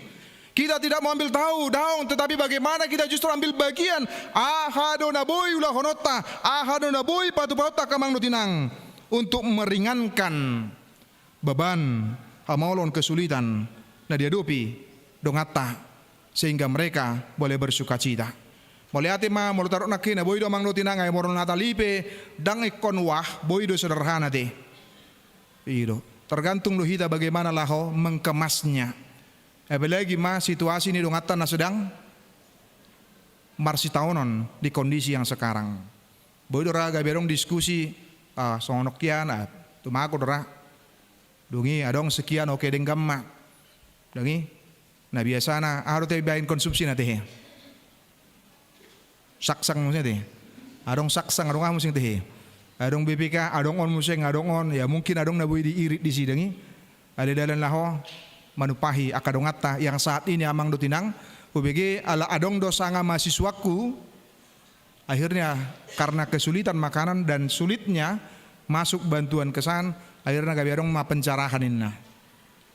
Kita tidak mau ambil tahu, daong, tetapi bagaimana kita justru ambil bagian, aha do na boi ulahononta, aha do na boi patupahonta angka amang dohot inang, untuk meringankan beban, hamaolon, kesulitan na diadopi donganta, sehingga mereka boleh bersukacita. Mauliate ma, molo tardok nangkin na boi do amang dohot inang, ai molo Natal i pe ndang ingkon wah, boi do sederhana te. I do. Tergantung do hita bagaimana laho mengemasnya. Apalagi ma situasi ni donganta na sedang marsitaonon di kondisi yang sekarang. Boi do ra gabe adong diskusi, ah, songon on kian, ah, tumago do ra. Dung i adong sekian, oke, denggan ma. Dung i, na biasana, aha do te baen konsumsi na tehe? Saksang muse tehe. Adong saksang, adong aha muse tehe. Adong B P K, adong on muse, adong on. Ya, mungkin adong na boi diirit disi, dung i. Alai dalan laho manumpahi angka donganta yang saat ini, amang dohot inang, hubege ala adong do sanga mahasiswaku, akhirnya karena kesulitan makanan dan sulitnya masuk bantuan ke sana, akhirnya gabe adong ma pencerahan ninna.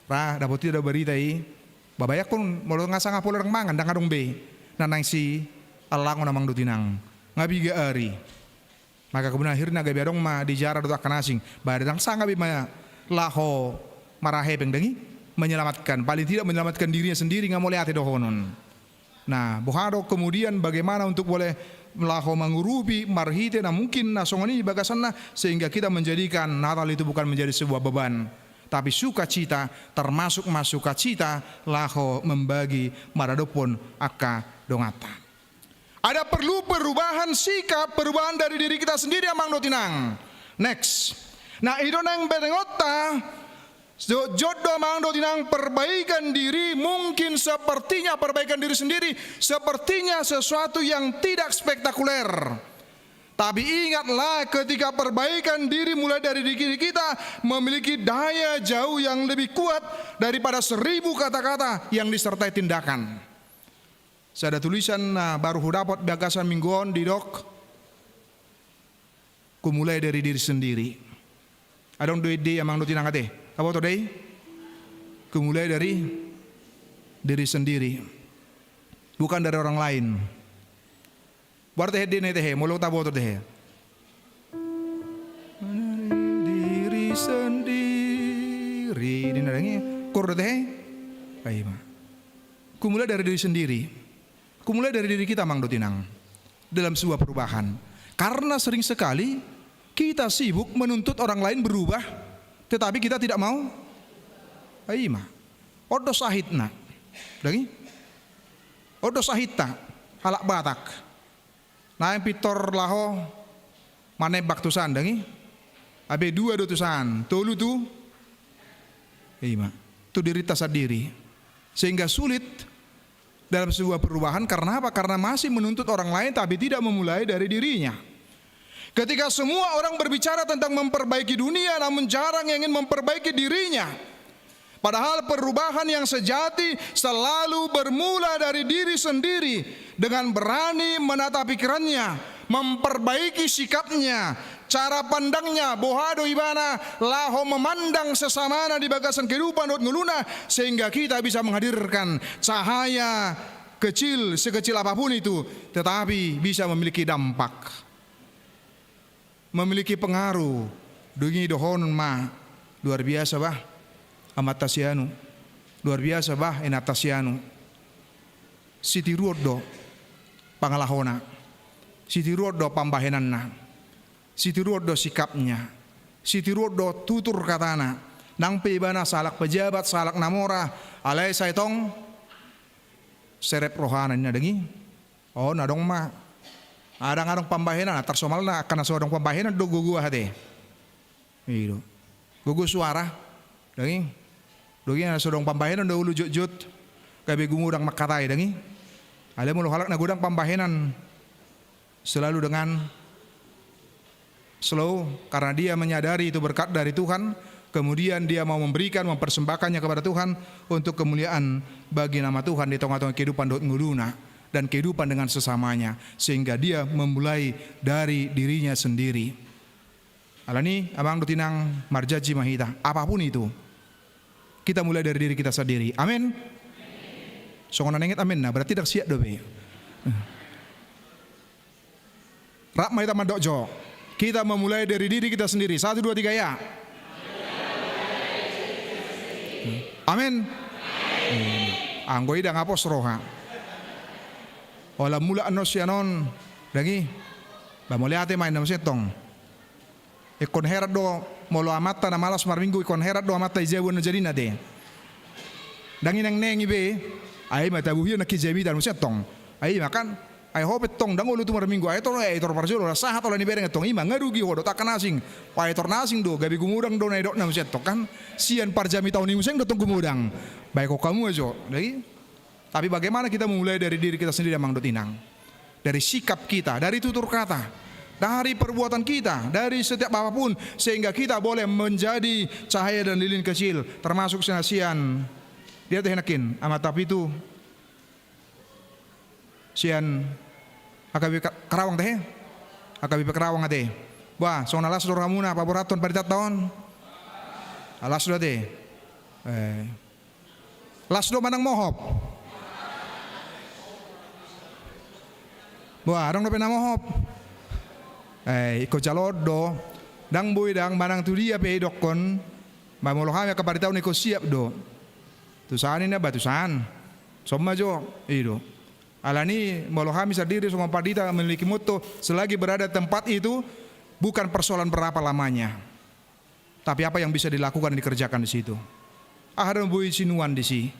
Ra, dapot hita do berita i, ba, bayangkon molo nga sanga pola ndang mangan, ndang adong be na naeng sialangon, amang dohot inang. Nga piga ari. Maka kemudian akhirnya gabe adong ma dijara dohot angka na asing. Ba ndang sanga be ma laho marhepeng, dung i, menyelamatkan. Paling tidak menyelamatkan dirinya sendiri, nga mauliate dohonon. Nah, boha do kemudian bagaimana untuk boleh laho mangurupi marhite na mungkin na songon i bagasanna, sehingga kita menjadikan Natal itu bukan menjadi sebuah beban, tapi sukacita, termasuk ma sukacita laho membagi maradophon angka donganta. Ada perlu perubahan sikap, perubahan dari diri kita sendiri, amang dohot inang. Next. Nah, i do naeng berengonta, jotjot do, amang dohot inang, perbaikan diri mungkin sepertinya, perbaikan diri sendiri sepertinya sesuatu yang tidak spektakuler. Tapi ingatlah, ketika perbaikan diri mulai dari diri kita, memiliki daya jauh yang lebih kuat daripada seribu kata-kata yang disertai tindakan. Sada tulisan na baru hudapot bagasan minggu on didok, kumulai dari diri sendiri. Adong do ende i, amang dohot inang, ate? Taboto do i? Kumulai dari diri sendiri. Bukan dari orang lain. Boha do tehe ende na i tehe, molo taboto tehe? Diri sendiri. Ninna, dung i, kur do tehe? Ai ma. Kumulai dari diri sendiri. Kumulai dari diri kita, amang dohot inang, dalam sebuah perubahan. Karena sering sekali kita sibuk menuntut orang lain berubah, tetapi kita tidak mau. Ai ma. On do sahitna. Dung i? On do sahitta halak Batak. Naeng pintor laho manembak tu san, dung i? Abe dua do tu san, tolu tu, i ma, tu dirinta sandiri. Sehingga sulit dalam sebuah perubahan. Karena apa? Karena masih menuntut orang lain tapi tidak memulai dari dirinya. Ketika semua orang berbicara tentang memperbaiki dunia, namun jarang yang ingin memperbaiki dirinya. Padahal perubahan yang sejati selalu bermula dari diri sendiri, dengan berani menata pikirannya, memperbaiki sikapnya, cara pandangnya, boha do ibana laho memandang sesamana di bagasan kehidupan dohot ngoluna, sehingga kita bisa menghadirkan cahaya kecil, sekecil apapun itu, tetapi bisa memiliki dampak, memiliki pengaruh. Dung i dohonon ma, luar biasa bah amanta si anu, luar biasa bah inanta si anu. Sitiruon do pangalahona, sitiruon do pambahenanna, sitiruon do sikapnya, sitiruon do tutur katana. Nang pe ibana sahalak pejabat, sahalak na mora, alai sai tong serep rohana ninna, dung i. On, adong ma. Ndang adong pambahenan, tarsongon na angka na so adong pambahenan do gogo aha te. I do. Gogo suara. Dung i. Dung i na so adong pambahenan do olo jotjot. Gabe gumodang mangkatai, dung i. Alai molo halak na godang pambahenan, selalu dengan slow, karena dia menyadari itu berkat dari Tuhan, kemudian dia mau memberikan, mempersembahkannya kepada Tuhan untuk kemuliaan bagi nama Tuhan di tengah-tengah kehidupan dohot ngoluna dan kehidupan dengan sesamanya, sehingga dia memulai dari dirinya sendiri. Alani, amang dohot inang, marjanji ma hita, apapun itu, kita mulai dari diri kita sendiri. Amin. Songon na naeng amenna, berarti ndang siap dope. Rap ma hita mandok jo. Kita memulai dari diri kita sendiri. Satu, dua, tiga, ya. Amin. Anggo i ndang apos roha. Holan mulak annon sian on, dang i. Ba mauliate ma inna muse tong. Ingkon heran do, molo amanta na malas marminggu, ingkon heran do amanta i jabu na jadina te. Ndang i naeng-naeng i be, ai ma tabuhion nangkin jamita muse tong. Ai ma kan, ai ho pe tong, ndang olo tu marminggu, ai tor, ai tor parjolo, sahat holan ibereng tong, i ma nga rugi ho do, takkan asing. Ai tor na asing do, gabe gumodang do na idokna muse tong kan. Sian parjamitahon i muse do tong gumodang. Baik ho kamu ajo, dang i. Tapi bagaimana kita memulai dari diri kita sendiri, amang dohot inang? Dari sikap kita, dari tutur kata, dari perbuatan kita, dari setiap apapun, sehingga kita boleh menjadi cahaya dan lilin kecil, termasuk sian, sian, dia teh enakin, amanta pitu, sian H K B P Ka-, Karawang teh, H K B P Karawang ate. Bah, songon na las do rohamuna paborathon paritanta on? Las do ate. Eh. Las do manang mohop? Bah, adong dope na mohop. Eh, ingkon jalo do. Ndang boi ndang manang tu dia pe idokkon. Ba molo hami angka pandita on ingkon siap do. Tusan inna ba tusan. Somma jo, i do. Alani molo hami sandiri songon pandita memiliki motto, selagi berada tempat itu, bukan persoalan berapa lamanya. Tapi apa yang bisa dilakukan dan dikerjakan di situ? Aha do boi sinuan disi?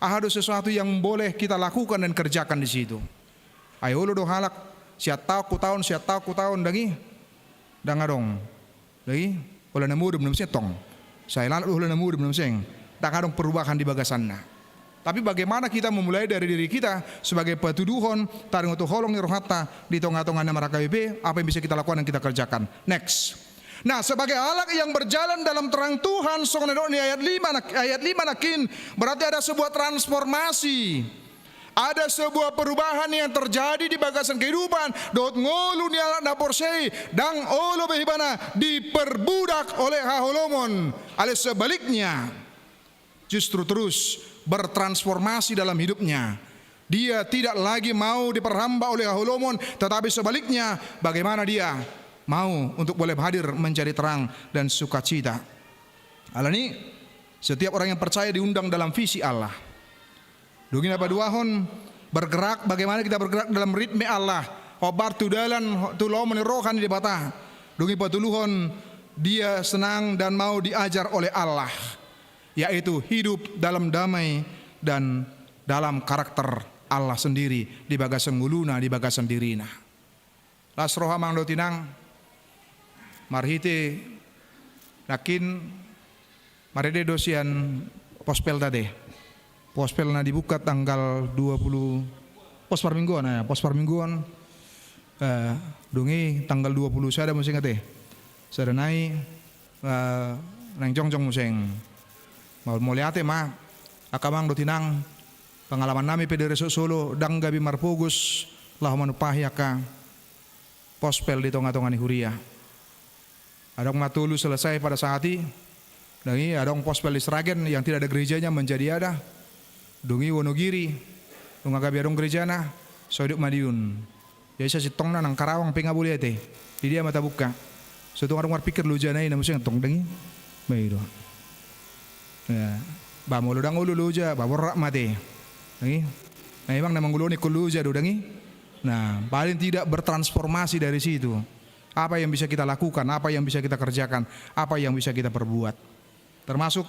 Aha do sesuatu yang boleh kita lakukan dan kerjakan di situ? Ai olo do halak, sian taon tu taon, sian taon tu taon, dang i? Ndang adong. Dang i? Holan na modom na muse tong. Sai lalap do holan na modom na muse. Ndang adong perubahan di bagasanna. Tapi bagaimana kita memulai dari diri kita sebagai patuduhon, taringot tu holong ni rohanta di tonga-tonga na mar-H K B P, apa yang bisa kita lakukan dan kita kerjakan. Next. Nah, sebagai halak yang berjalan dalam terang Tuhan, songon na didok ni ayat lima nak-, ayat lima nangkin, berarti ada sebuah transformasi. Ada sebuah perubahan yang terjadi di bagasan kehidupan, dohot ngolu ni halak na porsea i, ndang olo be ibana diperbudak oleh haholomon. Alai sebaliknya, justru terus bertransformasi dalam hidupnya. Dia tidak lagi mau diperhamba oleh haholomon, tetapi sebaliknya, bagaimana dia mau untuk boleh hadir menjadi terang dan sukacita. Alani, setiap orang yang percaya diundang dalam visi Allah. Dung i na paduahon, bergerak, bagaimana kita bergerak dalam ritme Allah. Hombar tu dalan, tu lomo ni roha ni Debata. Dung i patoluhon, dia senang dan mau diajar oleh Allah, yaitu hidup dalam damai dan dalam karakter Allah sendiri di bagasan ngoluna, di bagasan dirina. Las roha, amang dohot inang, marhite nangkin marende do sian pospelta te. Pospel na dibuka tanggal dua puluh, pos parmingguon, eh, pos parmingguon, eh, dung i tanggal dua puluh sada muse ate. Sada nai, eh, naeng jongjong muse. Mau-, mauliate ma, angka amang dohot inang, pangalaman nami pe di Resort Solo, ndang gabe marpogos, laho manumpahi angka pospel di tonga-tonga ni huria. Adong ma tolu selesai pada saat i, dung i adong pospel di Sragen yang tidak ada gerejanya menjadi ada, dung i Wonogiri, nunga gabe adong gerejana, so didok ma di on. Jadi sasintongna nang Karawang pe nga boi ate, di dia ma tabuka. So tung adong marpikir lojana i na muse tong, dang i? Ba i do. Ya. Ba molo ndang olo loja, ba borrak ma ate. Dang i? Nah, memang na mangulahon ingkon loja do, dang i? Nah, paling tidak bertransformasi dari situ. Apa yang bisa kita lakukan, apa yang bisa kita kerjakan, apa yang bisa kita perbuat. Termasuk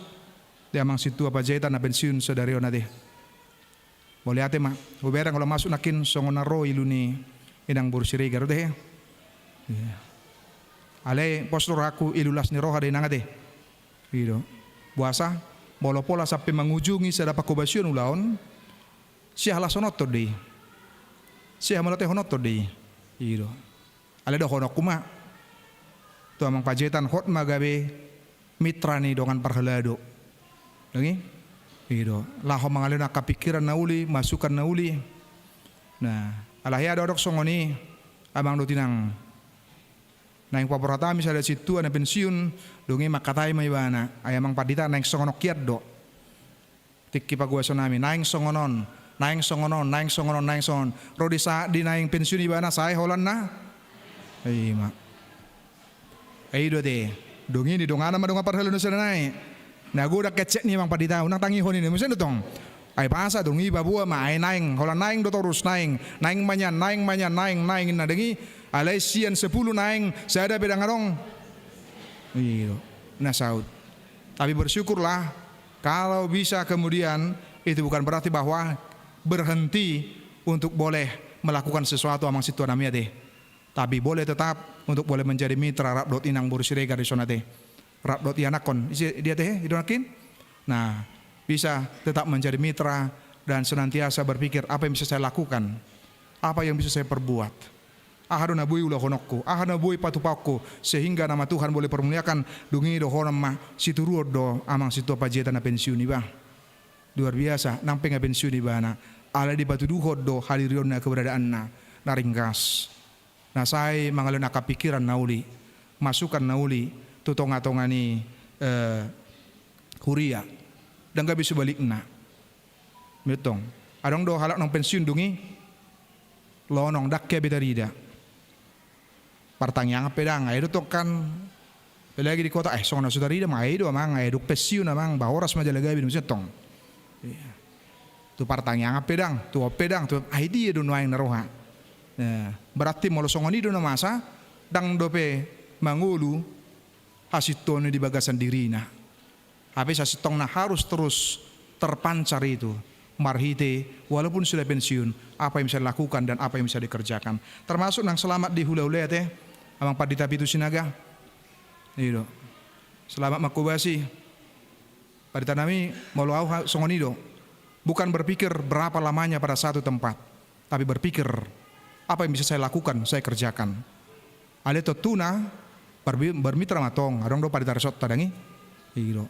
di amang sintua Panjaitan na pensiun sadari on ate. Mauliate ma, hubereng olo masuk nangkin songon na ro ilu ni inang boru Siregar do he. Iya. Alai pos do rohangku ilu las ni roha do inang ate. I do. Boasa, molo pola sampe mangujungi sada pangkobasion ulaon, sihalasononton do i. Sihamauliatehononton do i. I do. Alai dohononku ma tu amang Panjaitan, hot ma gabe mitra ni dongan parhalado. Dang i? I do. Laho mangalehon angka pikiran na uli, masukan na uli. Nah, alai adong-adong songon i, amang dohot inang. Naeng paborhat hami sada sintua na pensiun, dung i mangkatai ma ibana. Ai amang pandita naeng songon on hian do. Tingki pagoason nami, naeng songon on. Naeng songon on, naeng songon on, naeng songon on. Ro di sa-, di naeng pensiun ibana sae holan na? Ima. Ai do ate. Dung i didongana ma dongan parhalado sada nai. Na godang kecek ni amang pandita, unang tangihon i, muse do tong. Ai pasa dung i paboa ma, ai naeng, holan naeng do torus, naeng, naeng ma nian, naeng ma nian, naeng, naeng, na dung i, alai sian sepuluh naeng, sada pe ndang adong. Iyo, na saut. Tapi bersyukurlah, kalau bisa kemudian, itu bukan berarti bahwa berhenti untuk boleh melakukan sesuatu amang sintua nami ate. Tapi boleh tetap untuk boleh menjadi mitra rap dohot inang boru Siregar di son ate. Rap dohot ianakhon. Ise dia ate, he? Idongakin? Nah, bisa tetap menjadi mitra dan senantiasa berpikir, apa yang bisa saya lakukan? Apa yang bisa saya perbuat? Aha do na boi ulahononku? Aha na boi patupaonku? Sehingga nama Tuhan boleh permuliakan, dung i dohonon ma, situruon do amang sintua panjita na pensiun iba. Luar biasa, nang pe nga pensiun ibana. Alai dipatuduhon do hadirionna, keberadaanna, na ringgas. Na sai mangalehon angka pikiran na uli, masukan na uli, tu tonga-tonga ni, eh, huria. Ndang gabe sebalikna. Metong. Adong do halak naung pensiun dung i, lonong, ndang hea be tarida. Partangiangan pe ndang, ai do tong kan, apalagi di kota, eh, songon na so tarida ma, ai do amang, ai dung pensiun amang, ba horas ma jala gabe, dung i tong. Iya. Tu partangiangan pe ndang, tu on pe ndang, tu, ai dia do nuaeng na roha. Nah, berarti molo songon i do na masa, ndang dope mangolu hasintongan i di bagasan dirina. Hape sasintongna harus terus terpancar itu, marhite walaupun sudah pensiun, apa yang bisa dilakukan dan apa yang bisa dikerjakan. Termasuk nang selamat di hula-hula ate, amang pandita Pitu Sinaga. I do. Selamat manghobasi. Pandita nami, molo au ha-, songon i do. Bukan berpikir berapa lamanya pada satu tempat, tapi berpikir, apa yang bisa saya lakukan, saya kerjakan. Alai tontuna, berbi-, bermitra ma tong, adong do pandita resort ta, ndang i? I do.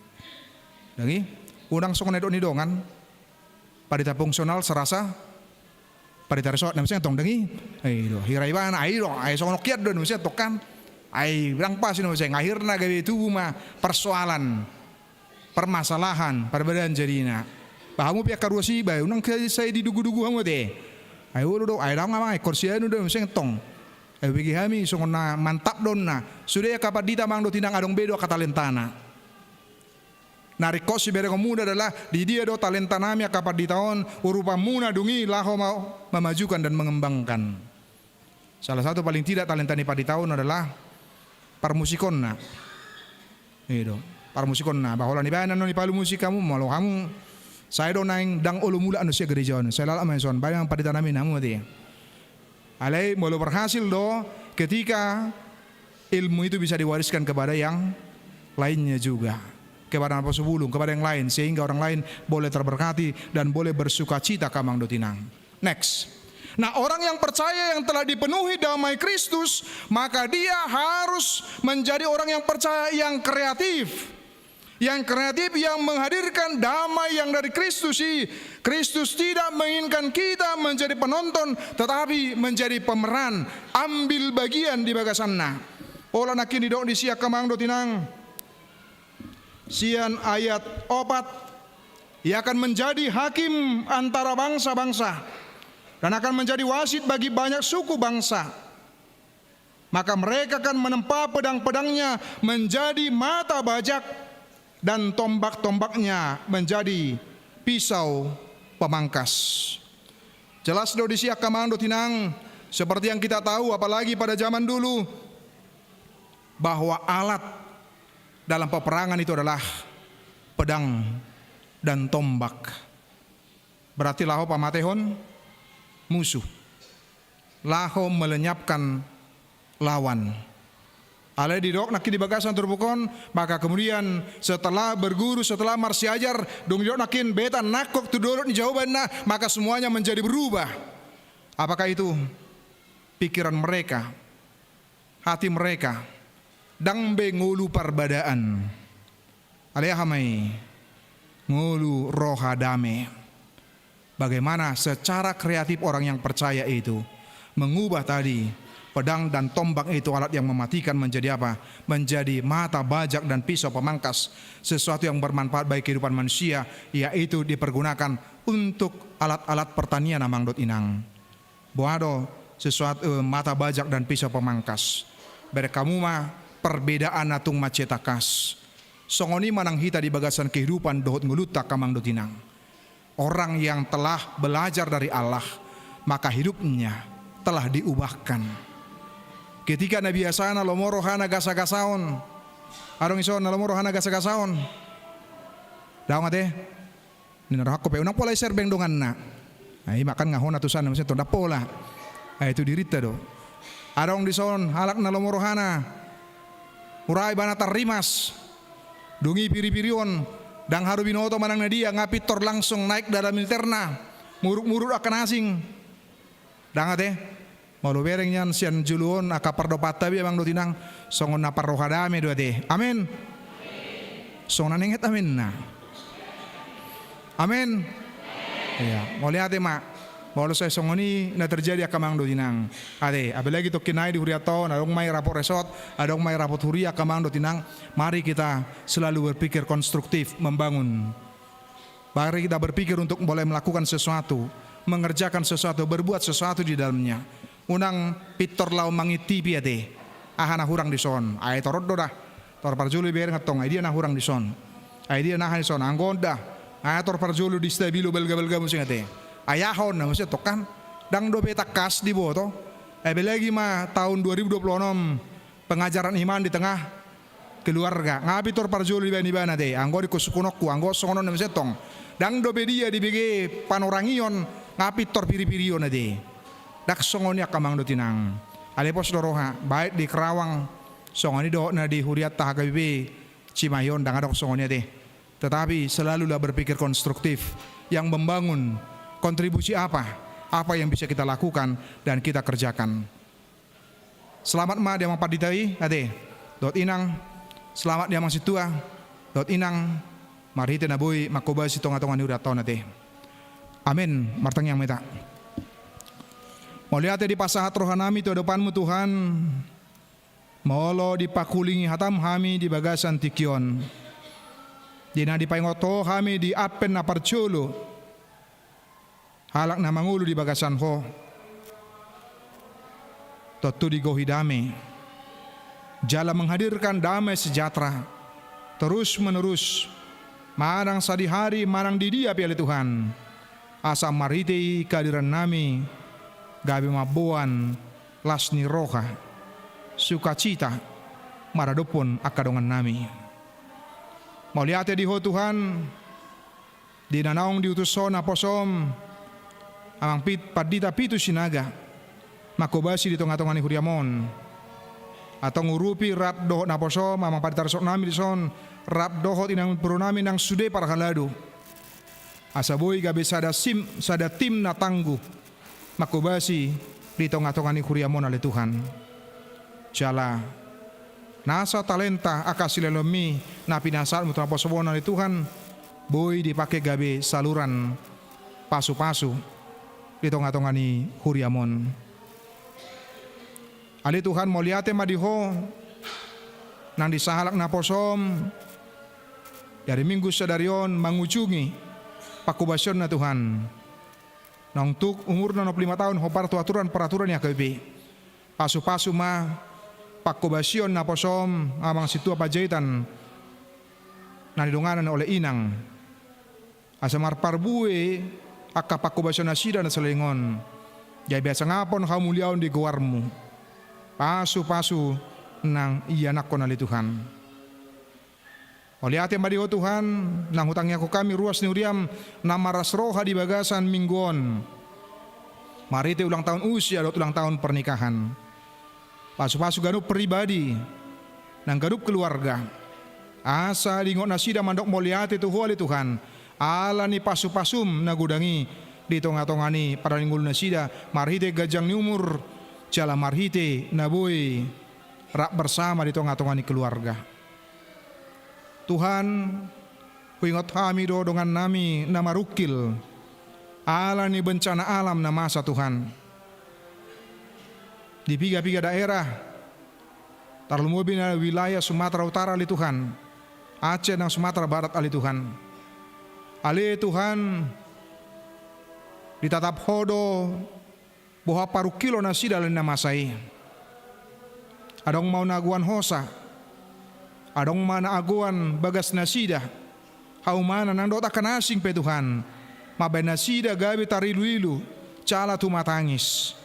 Ndang i? Unang songon na didok ni dongan, pandita fungsional serasa pandita resort, na muse tong, ndang i? I do. Hira ibana, ai do, ai songon on hian do, na muse tong kan. Ai ndang pas i, na muse, akhirna gabe tubu ma persoalan. Permasalahan, parbadaan jadina. Ba hamu pe angka ruas i, ba unang sai didugu-dugu hamu ate. Ai olo do, ai ndang amang, ai ingkon sianu do, muse tong. Ai bege hami, songon na mantap do na. Sude angka pandita amang dohot inang, adong be do angka talentana. Na ringkot siberengonmuna adalah, di dia do talenta nami angka pandita on, urupanmuna dung i laho ma-, memajukan dan mengembangkan. Salah satu paling tidak talenta ni pandita on adalah parmusikonna. I do. Parmusikonna. Ba holan ibana annon i palu musik hamu, molo hamu. Sai do naeng ndang olo mulak annon sian gereja on. Sai lalap ma i son. Baen ma pandita nami na hamu ate. Alai molo berhasil do, ketika ilmu itu bisa diwariskan kepada yang lainnya juga. Kepada naposobulung, kepada yang lain. Sehingga orang lain boleh terberkati dan boleh bersukacita, amang dohot inang. Next. Nah, orang yang percaya yang telah dipenuhi damai Kristus, maka dia harus menjadi orang yang percaya yang kreatif. Yang kreatif, yang menghadirkan damai yang dari Kristus i. Kristus tidak menginginkan kita menjadi penonton, tetapi menjadi pemeran, ambil bagian di bagasanna. Pola nangkin didok disi, amang dohot inang. Sian ayat opat, ia akan menjadi hakim antara bangsa-bangsa dan akan menjadi wasit bagi banyak suku bangsa. Maka mereka akan menempa pedang-pedangnya menjadi mata bajak dan tombak-tombaknya menjadi pisau pemangkas. Jelas do disi, amang dohot inang, seperti yang kita tahu, apalagi pada zaman dulu, bahwa alat dalam peperangan itu adalah pedang dan tombak. Berarti laho pamatehon musuh. Laho melenyapkan lawan. Alai didok nangkin di bagasan turpuk on, maka kemudian setelah berguru, setelah marsiajar, dung didok nangkin beta nangkok tu dolok ni Jahowa inna, maka semuanya menjadi berubah. Apakah itu pikiran mereka? Hati mereka, ndang be ngolu parbadaan. Alai aha ma i? Ngolu roha dame. Bagaimana secara kreatif orang yang percaya itu mengubah tadi Pedang dan tombak itu alat yang mematikan menjadi apa? Menjadi mata, bajak, dan pisau pemangkas. Sesuatu yang bermanfaat bagi kehidupan manusia, yaitu dipergunakan untuk alat-alat pertanian, amang dohot inang. Boha do sesuatu, eh, mata, bajak, dan pisau pemangkas? Bereng hamu ma perbedaan na tung mansai tangkas. Songon i ma nang hita di bagasan kehidupan dohot ngolunta, angka amang dohot inang. Orang yang telah belajar dari Allah, maka hidupnya telah diubahkan. Ketika na biasana lomo rohana gasagasaon, adong dison na lomo rohana gasagasaon. Daong ate. Ninna rohangku pe unang pola iserbeng donganna. Ai makan ngahona tu sana, maksudna tong ndang pola. Ai tu dirinta do. Adong dison halak na lomo rohana. Mura ibana tarrimas. Dung i piripiri on, ndang haru binoto manang na dia, nga pintor langsung naik dada militerna, muruk-muruk angka na asing. Ndang ate. Molo bereng nian sian julu on angka pardopanta be, amang dohot inang, songon na parroha dame do ate. Amen. Songon na nenget amenna. Amen. Iya, mauliate ma. Molo sai songon i na terjadi, angka amang dohot inang. Ate, apalagi tongkin nai di hurianta on, adong ma i rapot resort, adong ma i rapot huria, angka amang dohot inang. Mari kita selalu berpikir konstruktif, membangun. Mari kita berpikir untuk mulai melakukan sesuatu, mengerjakan sesuatu, berbuat sesuatu di dalamnya. Unang pintor laho mangintipi ate. Aha na hurang dison? Ai tor on do da. Tor parjolo ibereng antong, ai dia na hurang dison? Ai dia na aha dison? Anggo on da. Ai tor parjolo distabilo balga-balga muse ate. Ai aha on na muse tong kan? Ndang dope tangkas diboto. Apalagi ma tahun dua ribu dua puluh enam, pengajaran iman di tengah keluarga. Nga pintor parjolo dibaen ibana ate. Anggo di kosukunonku, anggo songon on na muse tong. Ndang dope dia dibege panorangion, nga pintor piripirion ate. Ndang songon i, angka amang dohot inang. Alai pos do roha, baik di Karawang, songon i dohot na di hurianta H K B P Cimahi on, ndang adong songon i ate. Tetapi selalulah berpikir konstruktif, yang membangun, kontribusi apa, apa yang bisa kita lakukan dan kita kerjakan. Selamat ma di amang pandita i ate, dohot inang. Selamat di amang sintua, dohot inang. Marhite na boi manghobasi tonga-tonga ni hurianta on ate. Amen. Martangiang ma hita. Mauliate dipasahat rohanami tu adopanmu Tuhan. Molo dipakulingi hatam hami di bagasan tingki on, di na dipaingot Ho hami di Advent na parjolo, halak na mangolu di bagasan Ho, tontu digohi dame, jala menghadirkan damai sejahtera terus menerus, manang sadihari manang di dia pe ale Tuhan, asa marhite i kehadiran nami gabe mamboan las ni roha, sukacita maradophon angka dongan nami. Mauliate di Ho Tuhan, di na naung diutus Ho naposom, amang pit, pandita Pitu Sinaga, manghobasi di tonga-tonga ni huriam on. Antong urupi rap dohot naposom amang pandita resort nami dison, rap dohot inang boru nami nang sude parhalado. Asa boi gabe sada sim, sada tim na tangguh, manghobasi di tonga-tonga ni huriam on ale Tuhan. Jala nasa talenta angka silelenmi na pinasahatmu tu naposom on ale Tuhan, boi dipake gabe saluran pasu-pasu di tonga-tonga ni huriam on. Ale Tuhan, mauliate ma di Ho, nang di sahalak naposom, di ari Minggu sadari on mangujungi panghobasionna Tuhan. Naung tuk umurna onom pulu lima taon hombar tu aturan-peraturan ni H K B P. Pasu-pasu ma panghobasion naposom amang sintua Panjaitan na nidonganan oleh inang. Asa marparbue angka panghobasion nasida na saleleng on. Gabe hasangapon hamuliaon di goarmu. Pasu-pasu nang ianakhon ale Tuhan. Mauliate ma di Ho Tuhan, nang hutangiangkon hami ruas ni huriam na marlas roha di bagasan Minggu on. Marhite ulang tahun usia dohot ulang tahun pernikahan. Pasu-pasu ganup pribadi, nang ganup keluarga. Asa diingot nasida mandok mauliate tu Ho ale Tuhan, ala ni pasu-pasum na godang i di tonga-tonga ni pardalan ni ngolu nasida, marhite ganjang ni umur, jala marhite na boi rap bersama di tonga-tonga ni keluarga. Tuhan, huingot hami do dongan nami na marungkil ala ni bencana alam na masa Tuhan. di piga-piga daerah, tarlumobi na wilayah Sumatera Utara ale Tuhan, Aceh nang Sumatera Barat ale Tuhan. Ale Tuhan, ditatap Ho do boha parungkilon nasida ala ni na masa i. Adong ma na agoan hosa, adong ma na agoan bagas nasida, haumanan nang dohot angka na asing pe Tuhan, mambahen nasida gabe tarilu-ilu, jala tumatangis.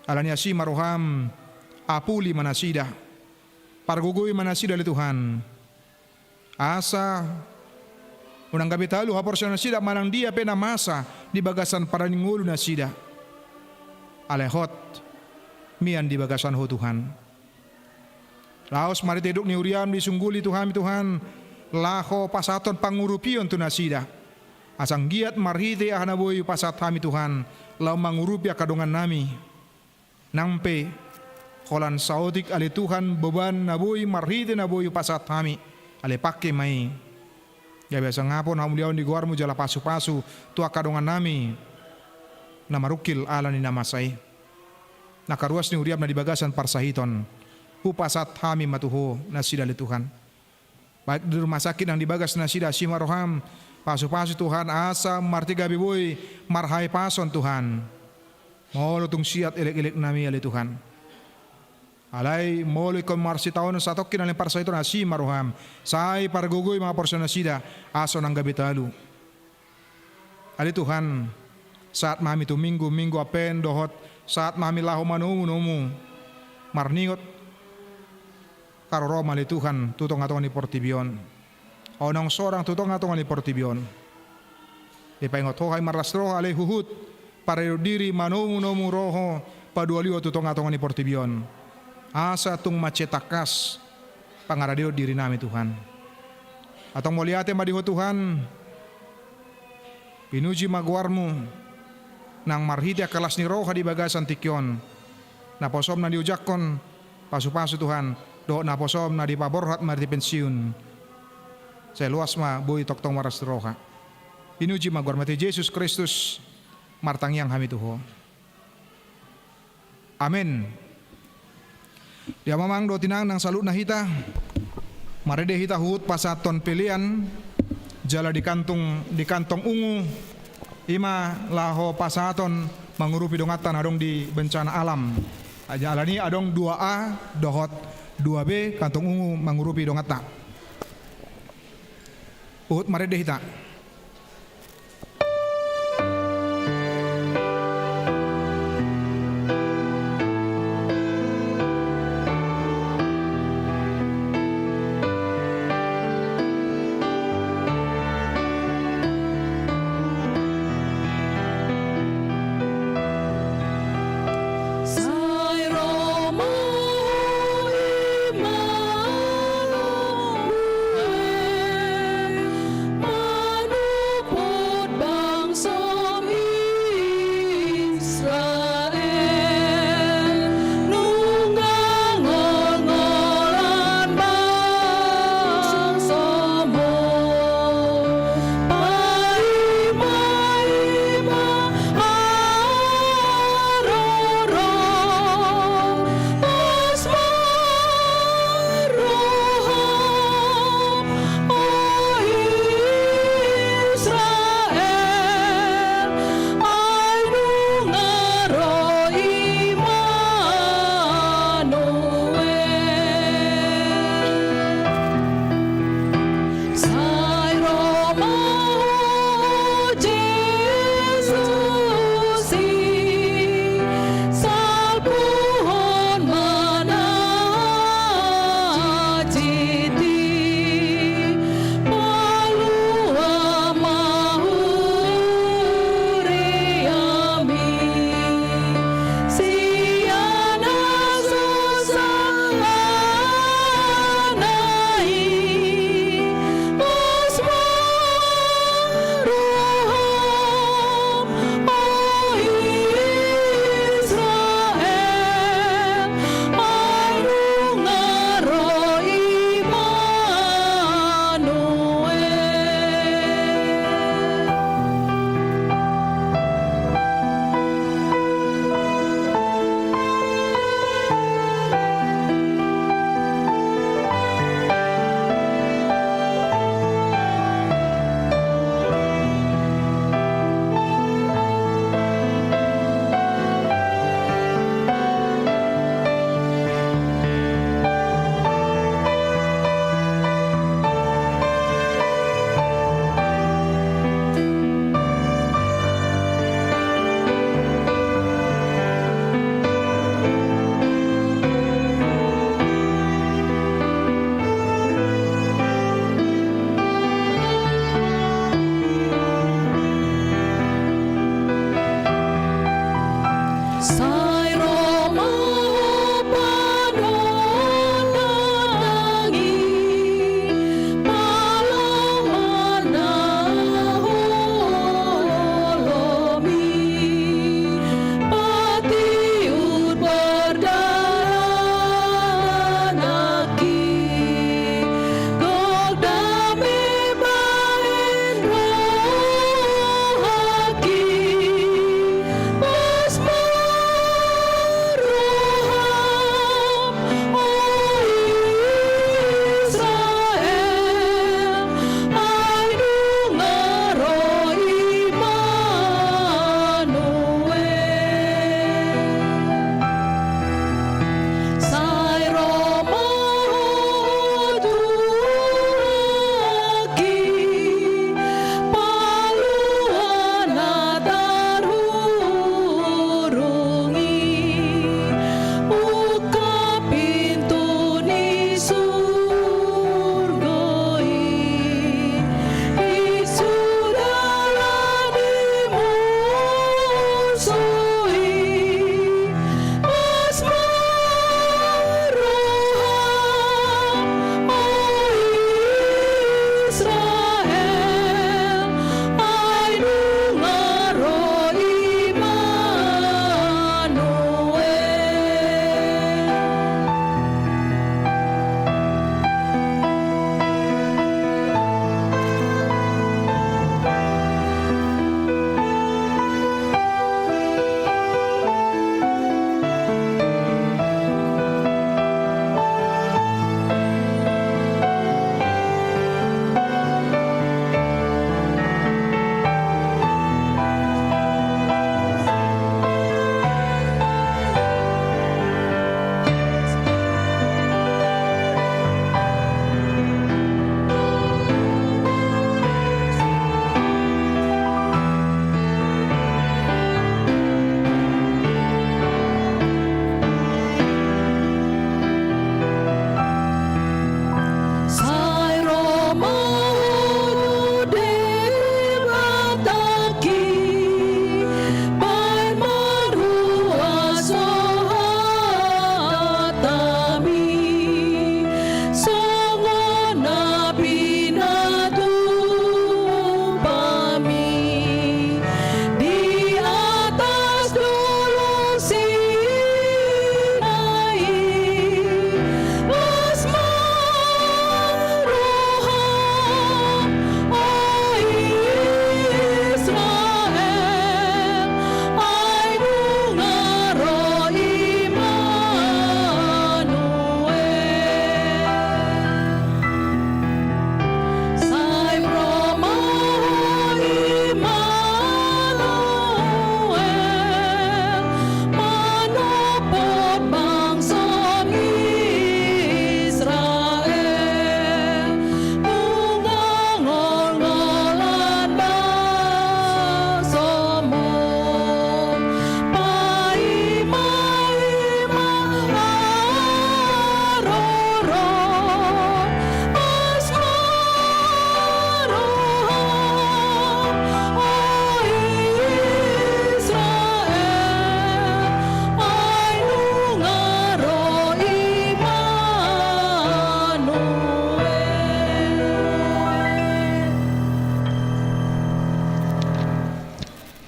Ala ni asi ma roham, apuli ma nasida. Pargogoi ma nasida ale Tuhan. Asa unang gabe talu haporseaon nasida manang dia pe na masa di bagasan parani ngolu nasida. Alai hot mian di bagasan Ho Tuhan. Laos marhite didok ni huriam disungguli tu hami Tuhan, laho pasahathon pangurupion tu nasida. Asa anggiat marhite aha na boi hupasahat hami Tuhan, laho mangurupi angka dongannami. Nang pe holan saotik ale Tuhan beban na boi marhite na boi hupasahat hami, ale pangke ma i. Gabe hasangapon, hamuliaon di goarmu jala pasupasu tu angka dongannami na marungkil ala ni na masa i. Nangkaruas ni huriam na di bagasan parsahiton, hupasahat hami ma tu Ho nasida ale Tuhan. Baik di rumah sakit nang di bagas nasida, asi ma roham, pasupasu Tuhan asa marhite gabe boi marhahipason Tuhan. Molo tung siat elek-eleknami ale Tuhan. Alai molo ingkon marsitaonon satongkin ala ni parsahiton, asi ma roham, sai pargogoi ma haporseaon nasida, asa unang gabe talu. Ale Tuhan, sahat ma hami tu Minggu, Minggu Advent dohot sahat ma hami laho manomu-nomu marningot haroroam ale Tuhan tu tonga-tonga ni portibi on. Ho naung sorang tu tonga-tonga ni portibi on. Dipaingot Ho hami marlas ni roha ale huhut parade diri manomu-nomu ro Ho padualiho tu tonga-tonga ni portibi on. Asa tung mansai tangkas pangaradeon dirinami Tuhan. Antong mauliate ma di Ho Tuhan. Pinuji ma goarmu nang marhite angka las ni roha di bagasan tingki on. Naposom na diojakhon pasupasu Tuhan, dohot naposom na dipaborhat marhite pensiun. Sai loas ma boi tongtong marlas ni roha. Pinuji ma goarmu, marhite Jesus Kristus martangiang hami tu Ho. Amen. Di amang dohot inang nang saluhutna hita, marende hita huhut pasahathon pelean jala di kantung, di kantong ungu, i ma laho pasahaton mangurupi donganta na adong di bencana alam. Alani adong dua A dohot dua B kantong ungu mangurupi donganta. Huhut marende hita.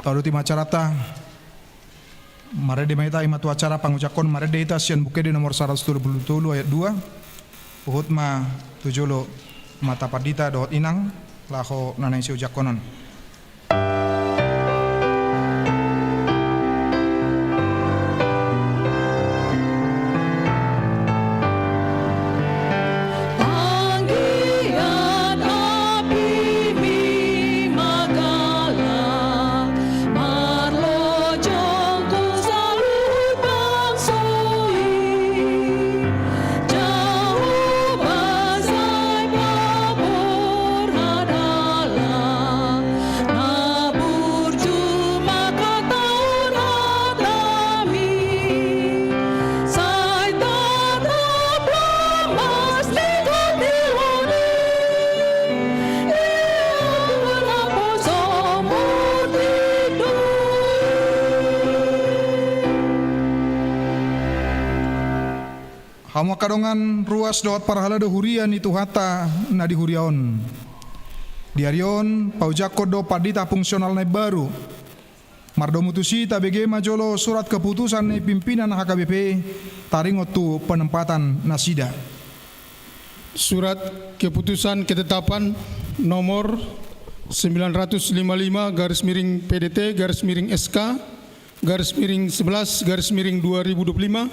Paduti ma acaranta. Marende ma hita, i ma tu acara pangujakhon marende hita sian Buku Ende nomor saratus tolu pulu tolu ayat dua. Huhut ma tu jolo amanta pandita dohot inang laho na naeng siujakhon on. Hamu angka dongan, ruas dohot parhalado huria ni Tuhanta na di huria on. Di ari on, paujakhon do pandita fungsional na imbaru. Mardomu tusi, tabege ma jolo surat keputusan ni pimpinan H K B P taringot tu penempatan nasida. Surat keputusan ketetapan nomor sembilan ratus lima lima garis miring P D T garis miring S K garis miring sebelas garis miring dua ribu dua puluh lima.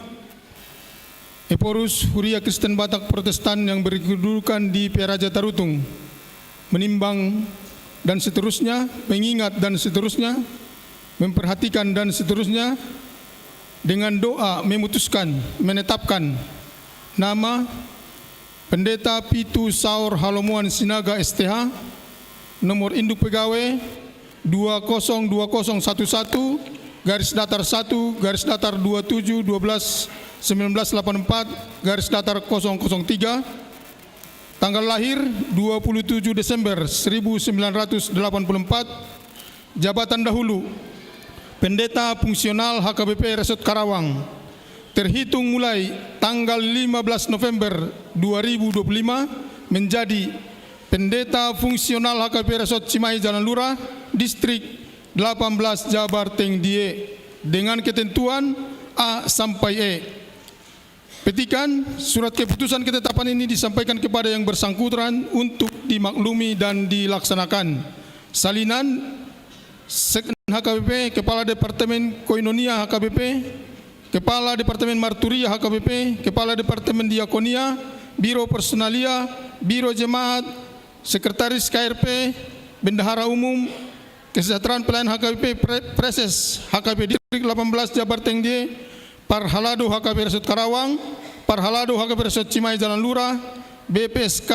Ephorus, Huria Kristen Batak Protestan yang berkedudukan di Pearaja Tarutung, menimbang dan seterusnya, mengingat dan seterusnya, memperhatikan dan seterusnya, dengan doa memutuskan, menetapkan nama Pendeta Pitu Saur Halomoan Sinaga S T H, nomor induk pegawai dua kosong dua kosong satu satu garis datar satu garis datar dua tujuh dua belas sembilan belas delapan empat garis datar kosong kosong tiga, tanggal lahir dua puluh tujuh Desember seribu sembilan ratus delapan puluh empat, jabatan dahulu, Pendeta Fungsional H K B P Resort Karawang, terhitung mulai tanggal lima belas November dua ribu dua puluh lima, menjadi Pendeta Fungsional H K B P Resort Cimahi Jalan Lurah, Distrik delapan belas Jabar Tengdie, dengan ketentuan A sampai E. Petikan, surat keputusan ketetapan ini disampaikan kepada yang bersangkutan untuk dimaklumi dan dilaksanakan. Salinan, Sekjen H K B P, Kepala Departemen Koinonia H K B P, Kepala Departemen Marturia H K B P, Kepala Departemen Diakonia, Biro Personalia, Biro Jemaat, Sekretaris K R P, Bendahara Umum, Kesejahteraan Pelayan H K B P, Pre-, Preses H K B P Distrik delapan belas Jabar Tengdie, Parhalado H K B P Resort Karawang, Parhalado H K B P Resort Cimahi Jalan Lurah, B P S K,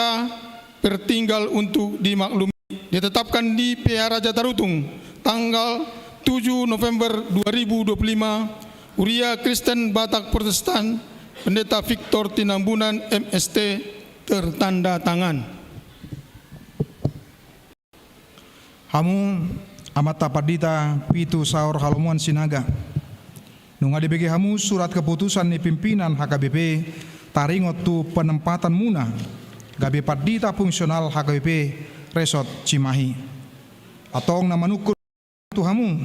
pertinggal untuk dimaklumi. Ditetapkan di Pearaja Tarutung, tanggal tujuh November dua ribu dua puluh lima, Huria Kristen Batak Protestan, Pendeta Victor Tinambunan, M S T, tertanda tangan. Hamu, amanta pandita Pitu Saur Halomoan Sinaga. Nunga dibege hamu surat keputusan ni pimpinan H K B P taringot tu penempatanmuna gabe pandita fungsional H K B P Resort Cimahi. Antong na manungkun tu hamu,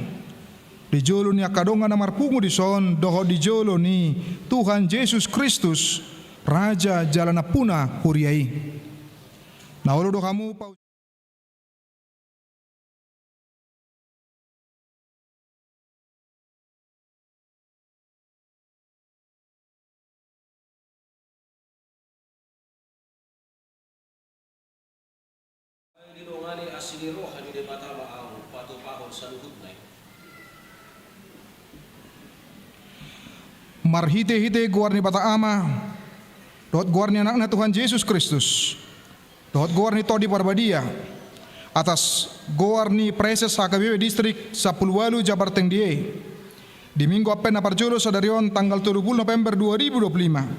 di jolo ni angka dongan na marpungu dison dohot di jolo ni Tuhan Jesus Kristus, Raja jala Nampuna huria i. Na olo do hamu pau- Didongani asi ni roha ni Debata ma ahu patupahon saluhutna i. Marhitehite goar ni Debata Ama dohot goar ni Anakna Tuhan Jesus Kristus, dohot goar ni Tondi Parbadia, atas goar ni Preses H K B P Distrik sampulu ualu Jabar Tengdie, di Minggu Advent na parjolo sadari on tanggal tolu pulu November dua ribu dua pulu lima,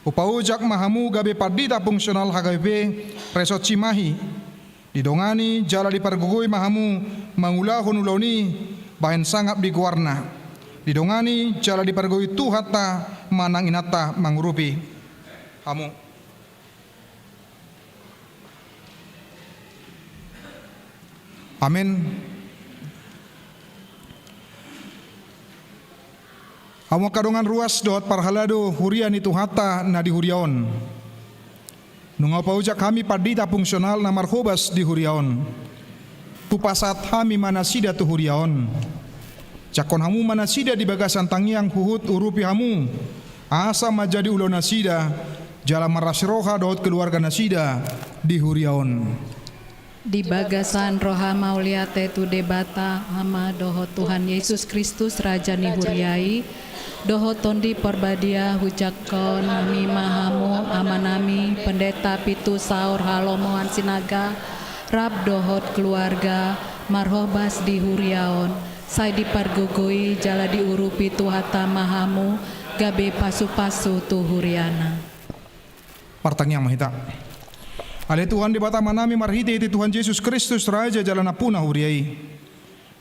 hupaojak ma hamu gabe pandita fungsional H K B P Resort Cimahi. Didongani jala dipargogoi ma hamu mangulahon ulaon i bahen sangap di goarna. Didongani jala dipargogoi Tuhanta manang inanta mangurupi hamu. Amen. Hamu angka dongan ruas dohot parhalado huria ni Tuhanta na di huria on. Nunga hupaojak hami pandita fungsional na marhobas di huria on. Hupasahat hami ma nasida tu huria on. Jangkon hamu ma nasida di bagasan tangiang huhut urupi hamu, asa manjadi ulaon nasida, jala marasi roha dohot keluarga nasida di huria on. Di bagasan roha mauliate tu Debata Ama dohot Tuhan Jesus Kristus Raja ni huria i, dohot Tondi Parbadia, hujangkon hami ma hamu amanami Pendeta Pitu Saur Halomoan Sinaga, rap dohot keluarga, marhobas di huria on, sai dipargogoi jala diurupi Tuhanta ma hamu, gabe pasupasu tu huriana. Martangiang ma hita. Ale Tuhan Debata Amanami, marhitehite Tuhan Jesus Kristus, Raja jala nampuna huria i,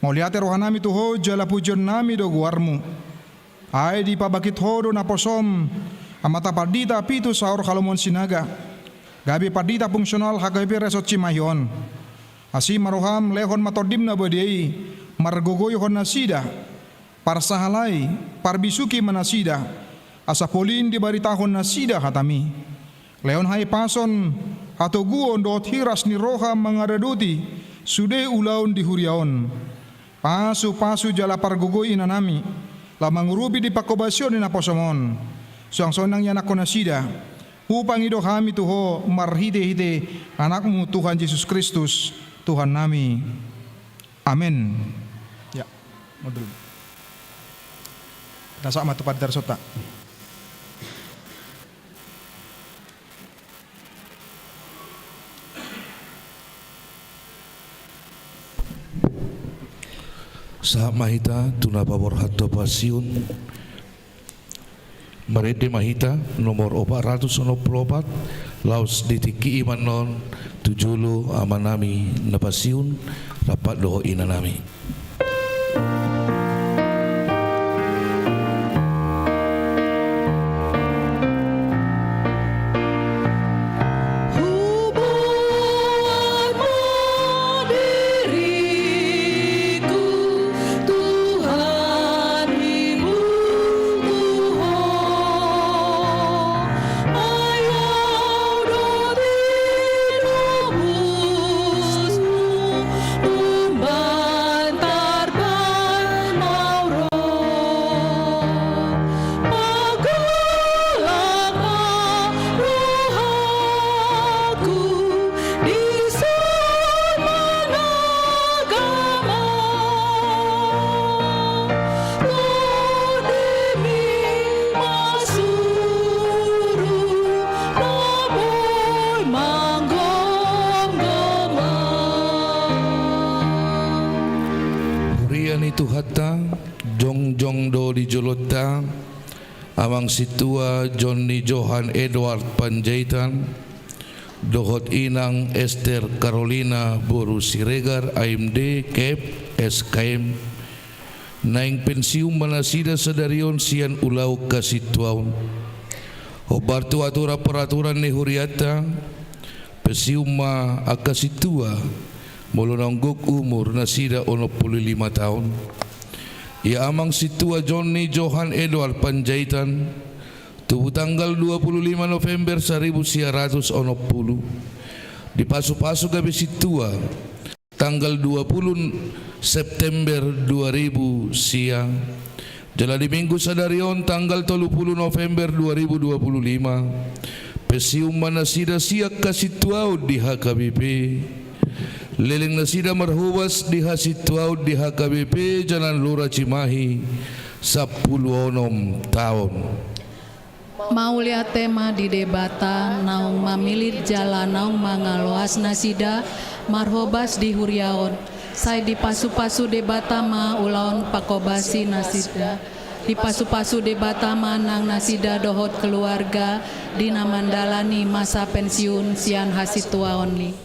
mauliate rohanami tu Ho jala pujionnami do goarmu. Ai dipabangkit Ho do naposom, Amanta Pandita Pitu Saur Halomoan Sinaga, gabe pandita fungsional H K B P Resort Cimahi on. Asi ma roham, lehon ma Tondim na badia i, margogoihon nasida, parsahalai, parbisuki ma nasida, asa polin dibaritahon nasida hatami. Lehon hahipason, hatoguon dohot hiras ni roha mangaradoti sude ulaon di huria on. Pasupasu jala pargogoi inanami, laho mangurupi di panghobasion ni naposom on. Suang songon i nang ianakhon nasida, hupangido hami tu Ho marhitehite Anakmu Tuhan Jesus Kristus, Tuhannami. Amen. Ya, mundur. Kita sahat ma tu pandarsonta. Sahat ma hita tu na paborhatta pasiun. Marende ma hita nomor opat ratus onom pulu opat, laos di tingki i ma annon tu jolo amanami na pasiun, rap dohot inanami. Huria ni Tuhanta, jongjong do di jolonta Amang Sintua Jonni Johan Edward Panjaitan dohot Inang Ester Karolina boru Siregar, A M D, Kep, S K M. Naeng pensiun ma nasida sadari on sian ulaon hasintuaon. Hombar tu aturan-peraturan ni hurianta, pensiun ma angka sintua molo naung gok umur nasida onom pulu lima taon. Ia Amang Sintua Jonni Johan Edward Panjaitan, tubu tanggal dua pulu lima November saribu sia ratus onom pulu. Dipasupasu gabe sintua tanggal dua pulu September dua ribu sia. Jala di Minggu sadari on tanggal tolu pulu November dua ribu dua pulu lima, pensiun ma nasida sian hasintuaon di H K B P. Leleng nasida marhobas di hasintuaon di H K B P Jalan Lura Cimahi sampulu onom taon. Mauliate ma di Debata naung mamillit jala naung mangaloas nasida marhobas di huria on. Sai dipasupasu Debata ma ulaon panghobasi nasida. Dipasupasu Debata ma nang nasida dohot keluarga di na mandalani masa pensiun sian hasintuaon i.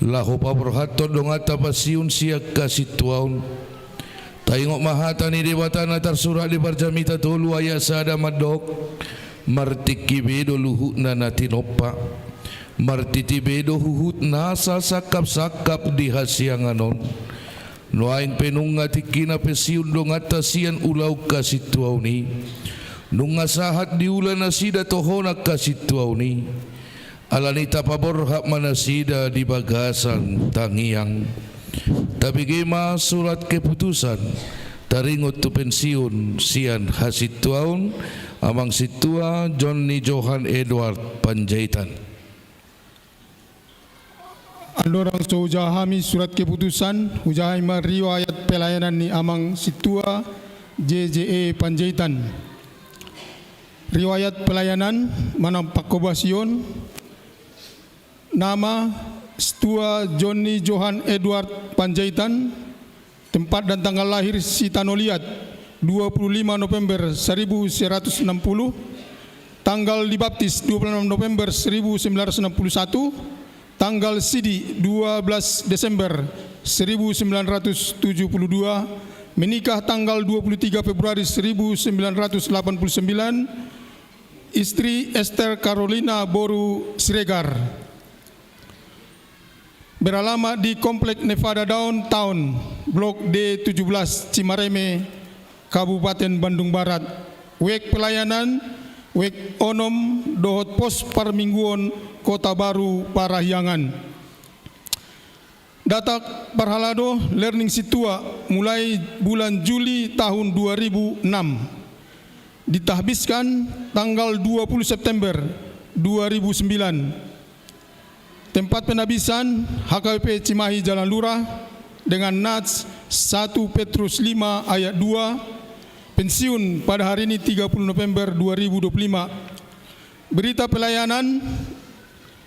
Laho paborhathon donganta pensiun sian hasintuaon. Taingot ma hata ni Debata na tarsurat di Parjamita tolu ayat sada mandok, martingki be do luhutna na tinompa, martiti be do huhut nasa sangkap-sangkap di hasiangan on. Nuaeng pe nunga tingkina pensiun donganta sian ulaon hasintuaon i. Nunga sahat diula nasida tohonan hasintuaon i. Alani i tapaborhat ma nasida di bagasan tangiang. Tabege ma surat keputusan taringot tu pensiun sian hasintuaon Amang Sintua Jonni Johan Edward Panjaitan. Andorang so hujaha hami surat keputusan, hujaha hami ma riwayat pelayanan ni Amang Sintua J J E Panjaitan. Riwayat pelayanan manang pangkobasion. Nama: Sintua Jonni Johan Edward Panjaitan. Tempat dan tanggal lahir: Sitanoliat, dua puluh lima November seribu sembilan ratus enam puluh. Tanggal dibaptis: dua puluh enam November seribu sembilan ratus enam puluh satu. Tanggal sidi: dua belas Desember seribu sembilan ratus tujuh puluh dua. Menikah tanggal dua puluh tiga Februari seribu sembilan ratus delapan puluh sembilan. Istri: Esther Carolina boru Siregar. Beralamat di Komplek Nevada Downtown, Blok D tujuh belas, Cimareme, Kabupaten Bandung Barat. Wijk pelayanan, wijk onom, dohot pos parmingguon Kota Baru Parahyangan. Data parhalado: learning sintua mulai bulan Juli tahun dua ribu enam. Ditahbiskan tanggal dua puluh September dua ribu sembilan. Tempat penahbisan: H K B P Cimahi Jalan Lurah dengan nats satu Petrus lima ayat dua. Pensiun pada hari ini, tiga puluh November dua ribu dua puluh lima. Berita pelayanan: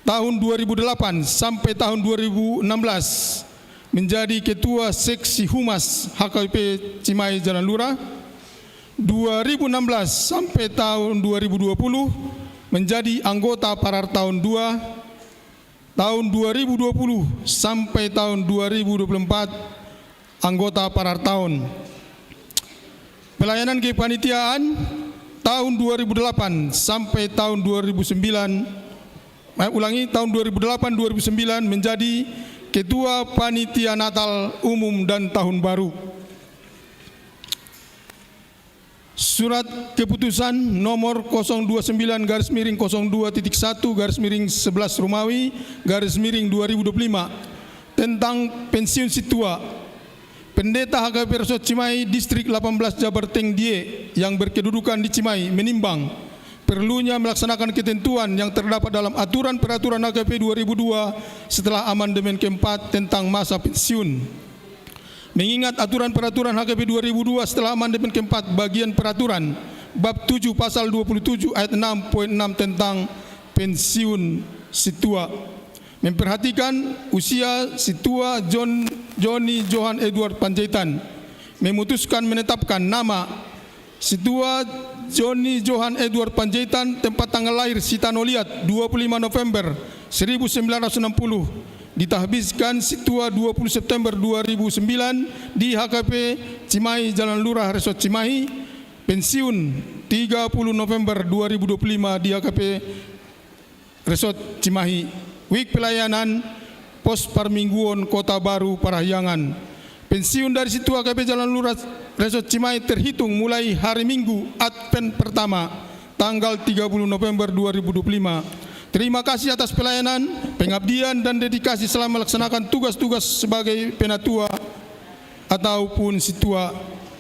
tahun dua ribu delapan sampai tahun dua ribu enam belas menjadi Ketua Seksi Humas H K B P Cimahi Jalan Lurah. Dua ribu enam belas sampai tahun dua ribu dua puluh menjadi anggota Parartaon dua. Tahun dua ribu dua puluh sampai tahun dua ribu dua puluh empat, anggota Parartaon. Pelayanan kepanitiaan: tahun dua ribu delapan sampai tahun dua ribu sembilan, eh, ulangi, tahun dua ribu delapan dua ribu sembilan menjadi Ketua Panitia Natal Umum dan Tahun Baru. Surat Keputusan nomor kosong dua sembilan garis miring kosong dua titik satu garis miring sebelas Romawi garis miring dua ribu dua puluh lima tentang pensiun sintua. Pendeta H K B P Resort Cimahi Distrik delapan belas Jabarteng D I E yang berkedudukan di Cimahi menimbang perlunya melaksanakan ketentuan yang terdapat dalam Aturan Peraturan H K B P dua ribu dua setelah amandemen keempat tentang masa pensiun. Mengingat Aturan Peraturan H K B P dua ribu dua setelah amandemen keempat, bagian peraturan, bab tujuh pasal dua puluh tujuh ayat enam poin enam tentang pensiun sintua. Memperhatikan usia Sintua John, Joni Johan Edward Panjaitan, memutuskan menetapkan nama Sintua Joni Johan Edward Panjaitan, tempat tanggal lahir Sitanoliat, dua puluh lima November seribu sembilan ratus enam puluh, ditahbiskan Sintua dua puluh September dua ribu sembilan di H K P Cimahi Jalan Lurah Resort Cimahi, pensiun tiga puluh November dua ribu dua puluh lima di H K P Resort Cimahi. Wijk pelayanan, Pos Parmingguon Kota Baru Parahyangan. Pensiun dari Sintua H K P Jalan Lurah Resort Cimahi terhitung mulai hari Minggu Advent pertama, tanggal tiga puluh November dua ribu dua puluh lima. Terima kasih atas pelayanan, pengabdian, dan dedikasi selama melaksanakan tugas-tugas sebagai penatua ataupun sintua.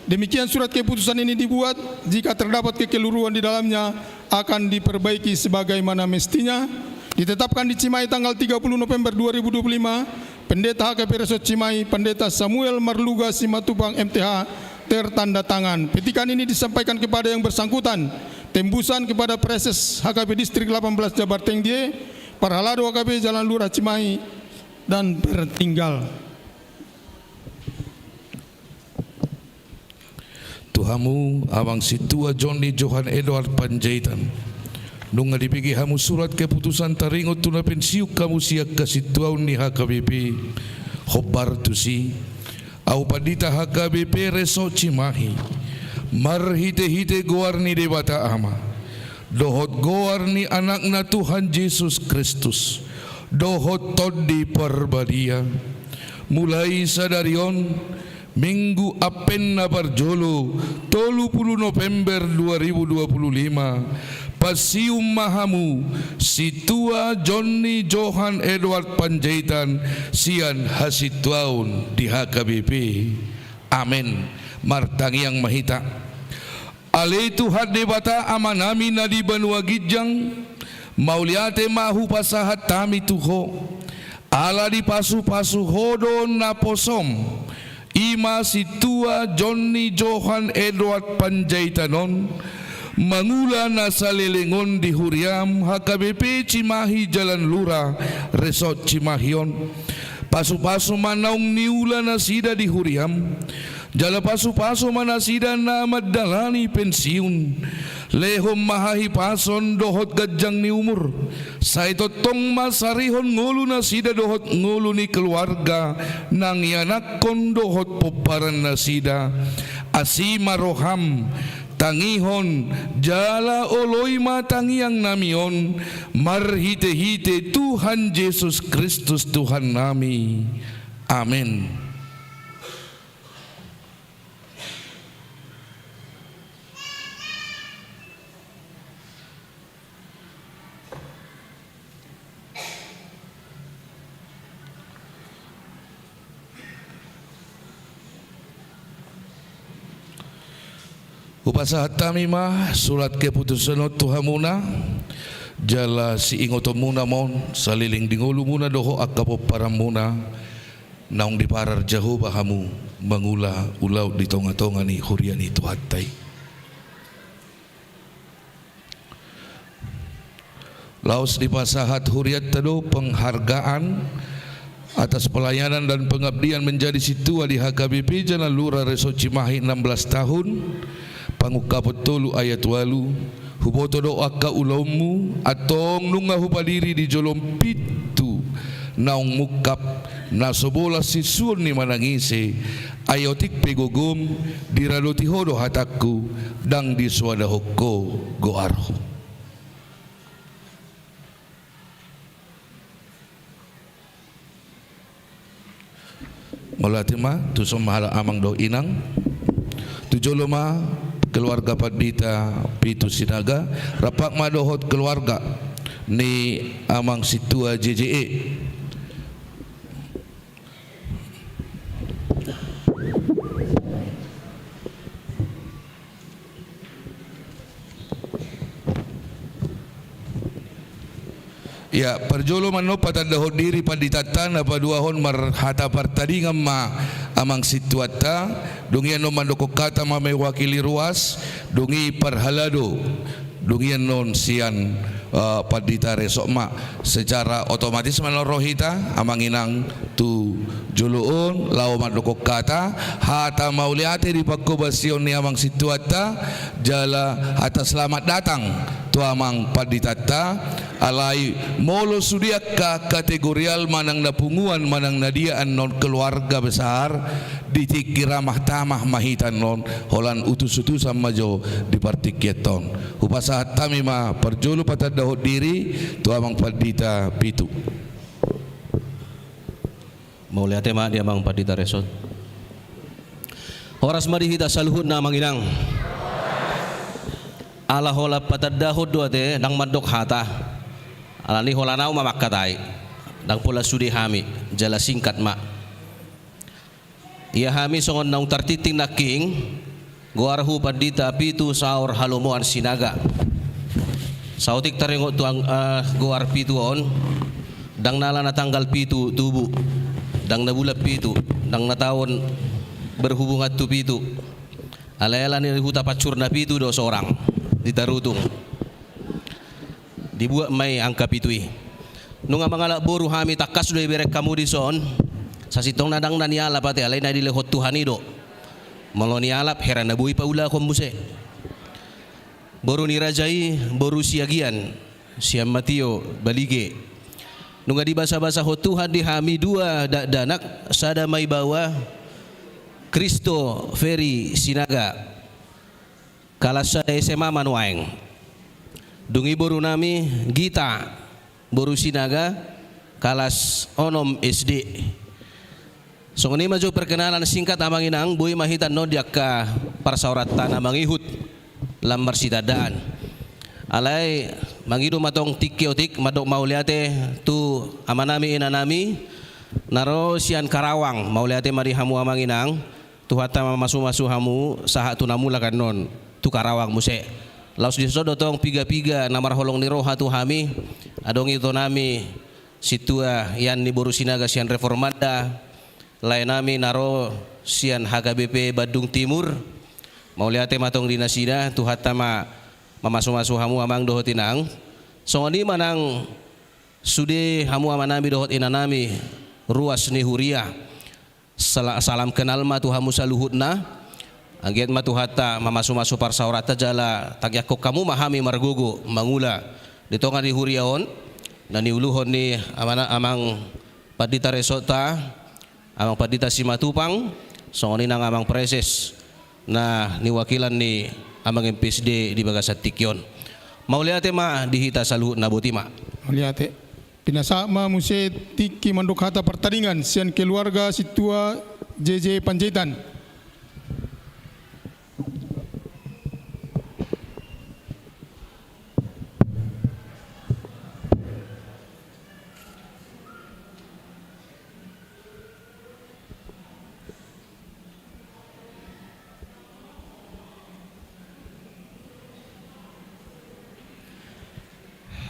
Demikian surat keputusan ini dibuat, jika terdapat kekeliruan di dalamnya, akan diperbaiki sebagaimana mestinya. Ditetapkan di Cimahi tanggal tiga puluh November dua ribu dua puluh lima, Pendeta H K P Resort Cimahi, Pendeta Samuel Marluga Simatupang M T H, tertanda tangan. Petikan ini disampaikan kepada yang bersangkutan, tembusan kepada Praeses H K P Distrik delapan belas Jabarteng D I E, Parhalado H K P Jalan Lurah Cimahi, dan tertinggal. Tu hamu, Amang Sintua Joni Johan Edward Panjaitan, nunga dibege hamu surat keputusan taringot tu na pensiun hamu sian hasintuaon ni H K B P, hombar tusi, ahu Pandita H K B P Resort Cimahi, marhite-hite goar ni Debata Ama, dohot goar ni Anakna Tuhan Jesus Kristus, dohot Tondi Parbadia, mulai sadari on Minggu Advent na parjolo, tolu pulu November dua ribu dua pulu lima, pansium ma hamu Sintua Jonni Johan Edward Panjaitan sian hasintuaon di H K B P. Amen. Martangiang ma hita. Ale Tuhan Debata Amanami na di banua ginjang, mauliate ma hupasahat hami tu Ho, ala dipasupasu Ho do naposoM, i ma Sintua Jonni Johan Edward Panjaitan on, mangula na saleleng on di huriaM H K B P Cimahi Jalan Lura, Resort Cimahi on. Pasupasu ma naung niula nasida di huriaM, jala pasupasu ma nasida na mandalani pensiun. Lehon ma hahipason dohot ganjang ni umur. Sai tongtong ma sarihon ngolu nasida dohot ngolu ni keluarga, nang ianakhon dohot pomparan nasida. Asi ma rohaM, tangihon jala oloi ma tangiang nami on, marhitehite Tuhan Jesus Kristus Tuhan nami. Amen. Hupasahat hami ma surat keputusan on tu hamuna, jala siingotonmuna ma on saleleng di ngolumuna dohot angka pomparanmuna, naung diparar Jahowa hamu mangula ulaon di tongatonga ni huria ni Tuhanta i. Laos dipasahat hurianta do penghargaan atas pelayanan dan pengabdian menjadi sintua di H K B P Jalan Lura Resort Cimahi enam belas tahun, pangungkapon tolu ayat ualu, huboto do angka ulaonmu, antong nunga hupadiri di jolo pintu naung mungkap, na so bolas sinsuon ni manang ise, ai otik pe gogom, diradoti ho do hatangku, ndang disoadahon ho goarhu. Mauliate ma, tuson ma halak amang dohot inang. Tu jolo ma keluarga Pandita Pitu Sinaga, rap ma dohot keluarga ni Amang Sintua J J E. Ya, parjolo ma annon patandahon diri panditanta, na paduahon marhata partadingan ma amang sintuanta, dung i annon mandokkon hata ma mewakili ruas, dung i parhalado. Dung i annon sian, eh, pandita resort ma. Secara otomatis ma annon ro hita, amang inang, tu jolo on, laho mandokkon hata, hata mauliate di panghobasion ni amang sintuanta, jala hata selamat datang tu amang panditanta, alai molo sude angka kategorial manang na punguan manang na dia annon keluarga besar, di tingki ramah tamah ma hita annon, holan utus-utusan ma jo di partingkianta on. Hupasahat hami ma parjolo patandahon diri tu amang pandita Pitu. Mauliate ma di amang pandita resort. Horas ma di hita saluhutna amang inang. Ala holan patandahon do ate, ndang mandok hata. Alani holan au ma mangkatai. Ndang pola sude hami, jala singkat ma. Ia hami songon naung tartingting nangkin, goarhu Pandita Pitu Saur Halomoan Sinaga. Saotik taringot tu ang-, eh, goar Pitu on, ndang na ala na tanggal pitu tubu, ndang na bulan pitu, ndang na taon berhubungan tu pitu. Alai ala ni huta Pancur na pitu do sorang di Tarutung. Dibuat ma i angka pitu i. Nunga mangalap boru hami, tangkas do ibereng hamu dison. Sasintongna ndang na nialap ate, alai na dilehon Tuhan i do. Molo nialap, hera na boi paulahon muse. Boru ni raja i, boru Siagian, sian Matio, Balige. Nunga dibasabasahon Tuhan di hami dua dakdanak, sada ma i baoa, Kristo Ferry Sinaga. Kalas sada S M A ma nuaeng. Dung i boru nami Gita, boru Sinaga, kalas onom S D. Songon i ma jo perkenalan singkat amang inang, boi ma hita annon di angka parsaoranta na mangihut lam marsitandaan. Alai mangido ma tong tingki otik mandok mauliate tu amanami inanami na ro sian Karawang. Mauliate ma di hamu amang inang, Tuhanta mamasumasu hamu sahat tu na mulak annon tu Karawang muse. Laos dison do tong piga-piga na marholong ni roha tu hami, adong itonami Sintua Ian ni boru Sinaga sian Reformanda, laenami na ro sian H K B P Bandung Timur. Mauliate ma tong di nasida, Tuhanta ma mamasumasu hamu amang dohot inang. Songon i ma nang sude hamu amanami dohot inanami ruas ni huria. Sala-, salam kenal ma tu hamu saluhutna. Anggiat ma Tuhanta mamasumasu parsaoranta jala tangiangkon hamu ma hami margogo mangula di tonga ni huria on, na niuluhon ni amana-, amang Pandita Resokta, amang Pandita Simatupang, songon i nang amang Praeses na niwakilan ni amang M P S D di bagasan tingki on. Mauliate ma di hita saluhutna, boti ma. Mauliate. Pinasahat ma muse tingki mandok hata partaningan sian keluarga Sintua J J Panjaitan.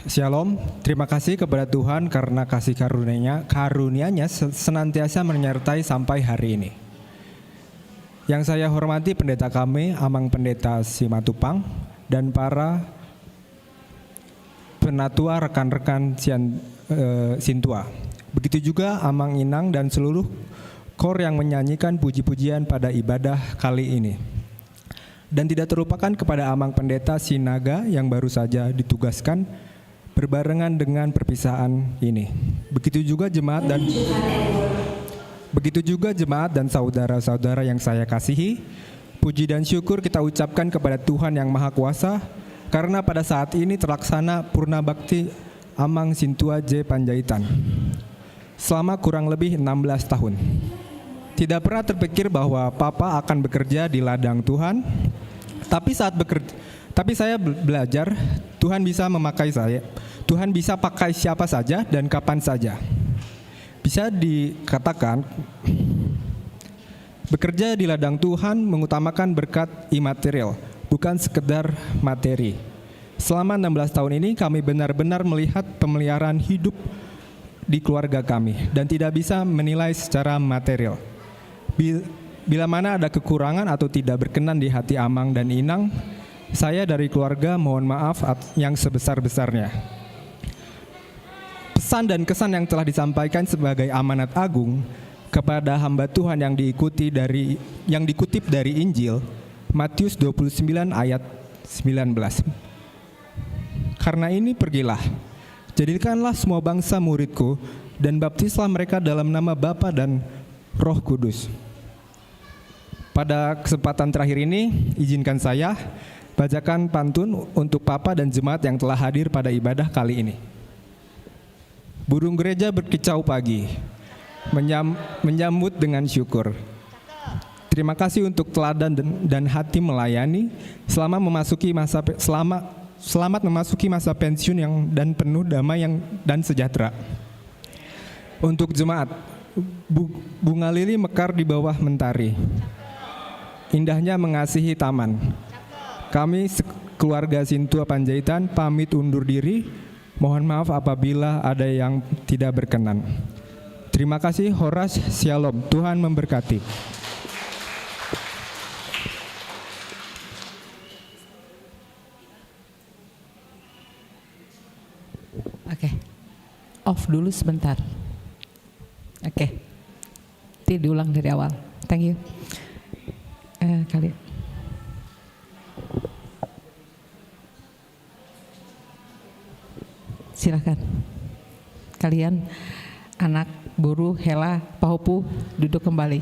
Syalom, terima kasih kepada Tuhan karena kasih karunia-Nya, karunia-Nya se-, senantiasa menyertai sampai hari ini. Yang saya hormati pendeta kami, Amang Pendeta Simatupang, dan para penatua, rekan-rekan sian-, eh, Sintua. Begitu juga Amang Inang dan seluruh kor yang menyanyikan puji-pujian pada ibadah kali ini. Dan tidak terlupakan kepada Amang Pendeta Sinaga yang baru saja ditugaskan berbarengan dengan perpisahan ini. Begitu juga jemaat dan, begitu juga jemaat dan saudara-saudara yang saya kasihi, puji dan syukur kita ucapkan kepada Tuhan Yang Maha Kuasa, karena pada saat ini terlaksana Purna Bakti Amang Sintua J Panjaitan selama kurang lebih enam belas tahun. Tidak pernah terpikir bahwa Papa akan bekerja di ladang Tuhan, tapi saat beker-, tapi saya be-, belajar, Tuhan bisa memakai saya. Tuhan bisa pakai siapa saja dan kapan saja. Bisa dikatakan, bekerja di ladang Tuhan mengutamakan berkat imaterial, bukan sekedar materi. Selama enam belas tahun ini, kami benar-benar melihat pemeliharaan hidup di keluarga kami dan tidak bisa menilai secara material. Bi-, bila mana ada kekurangan atau tidak berkenan di hati Amang dan Inang, saya dari keluarga mohon maaf at-, yang sebesar-besarnya. Pesan dan kesan yang telah disampaikan sebagai amanat agung kepada hamba Tuhan yang diikuti dari, yang dikutip dari Injil Matius dua puluh sembilan ayat sembilan belas. Karena ini pergilah, jadikanlah semua bangsa muridku, dan baptislah mereka dalam nama Bapa dan Roh Kudus. Pada kesempatan terakhir ini, izinkan saya bacakan pantun untuk Papa dan jemaat yang telah hadir pada ibadah kali ini. Burung gereja berkicau pagi, menyam-, menyambut dengan syukur. Terima kasih untuk teladan dan, dan hati melayani. Selama memasuki masa pe-, selama, selamat memasuki masa pensiun yang, dan penuh damai yang, dan sejahtera. Untuk jemaat, bu-, bunga lili mekar di bawah mentari. Indahnya mengasihi taman. Kami se-, keluarga Sintua Panjaitan pamit undur diri. Mohon maaf apabila ada yang tidak berkenan. Terima kasih, horas, syalom. Tuhan memberkati. Oke. Off dulu sebentar. Oke. Nanti diulang dari awal. Thank you. Eh, kali. Silakan. Kalian, anak, boru, hela, pahompu, duduk kembali.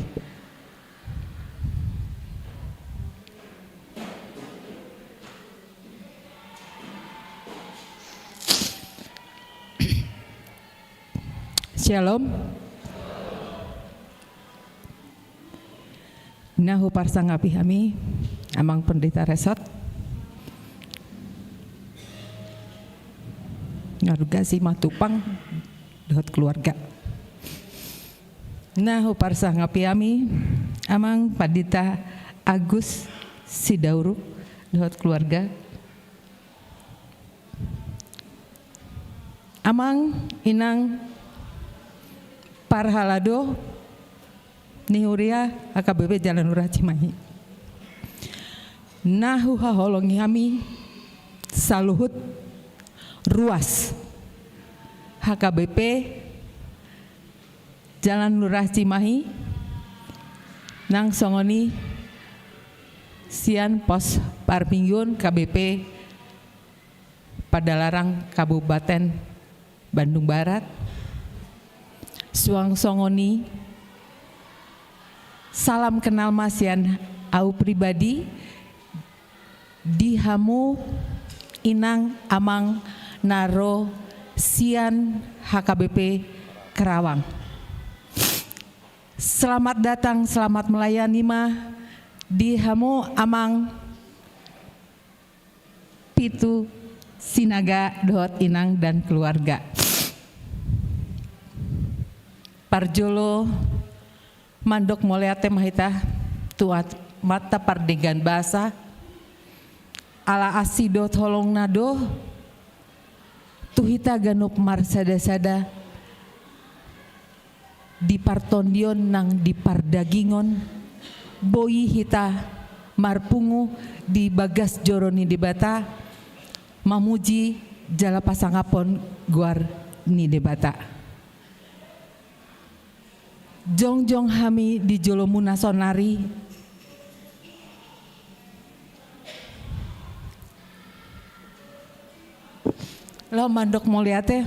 Shalom. Na huparsangapi hami, Amang Pendeta Resot, Ngarga Simatupang dohot keluarga. Na huparsangapi hami, Amang Pendeta Agus Sidauruk dohot keluarga. Amang, Inang, parhalado ni huria H K B P Jalan Lurah Cimahi. Na huhaholongi hami saluhut ruas H K B P Jalan Lurah Cimahi, nang songon i sian pos parmingguon K B P Padalarang Kabupaten Bandung Barat. Suang songon i, salam kenal ma sian au pribadi di hamu inang amang na ro sian H K B P Kerawang. Selamat datang, selamat melayani ma di hamu amang Pitu Sinaga dohot inang dan keluarga. Parjolo mandok mauliate ma hita tu Amanta Pardenggan Basa, ala asi dohot holong-Na do tu hita ganup marsada-sada di partondion nang di pardagingon, boi hita marpungu di bagas joro ni Debata, mamuji jala pasangaphon goar ni Debata. Jongjong hami di joloMu na sonari laho mandok mauliate.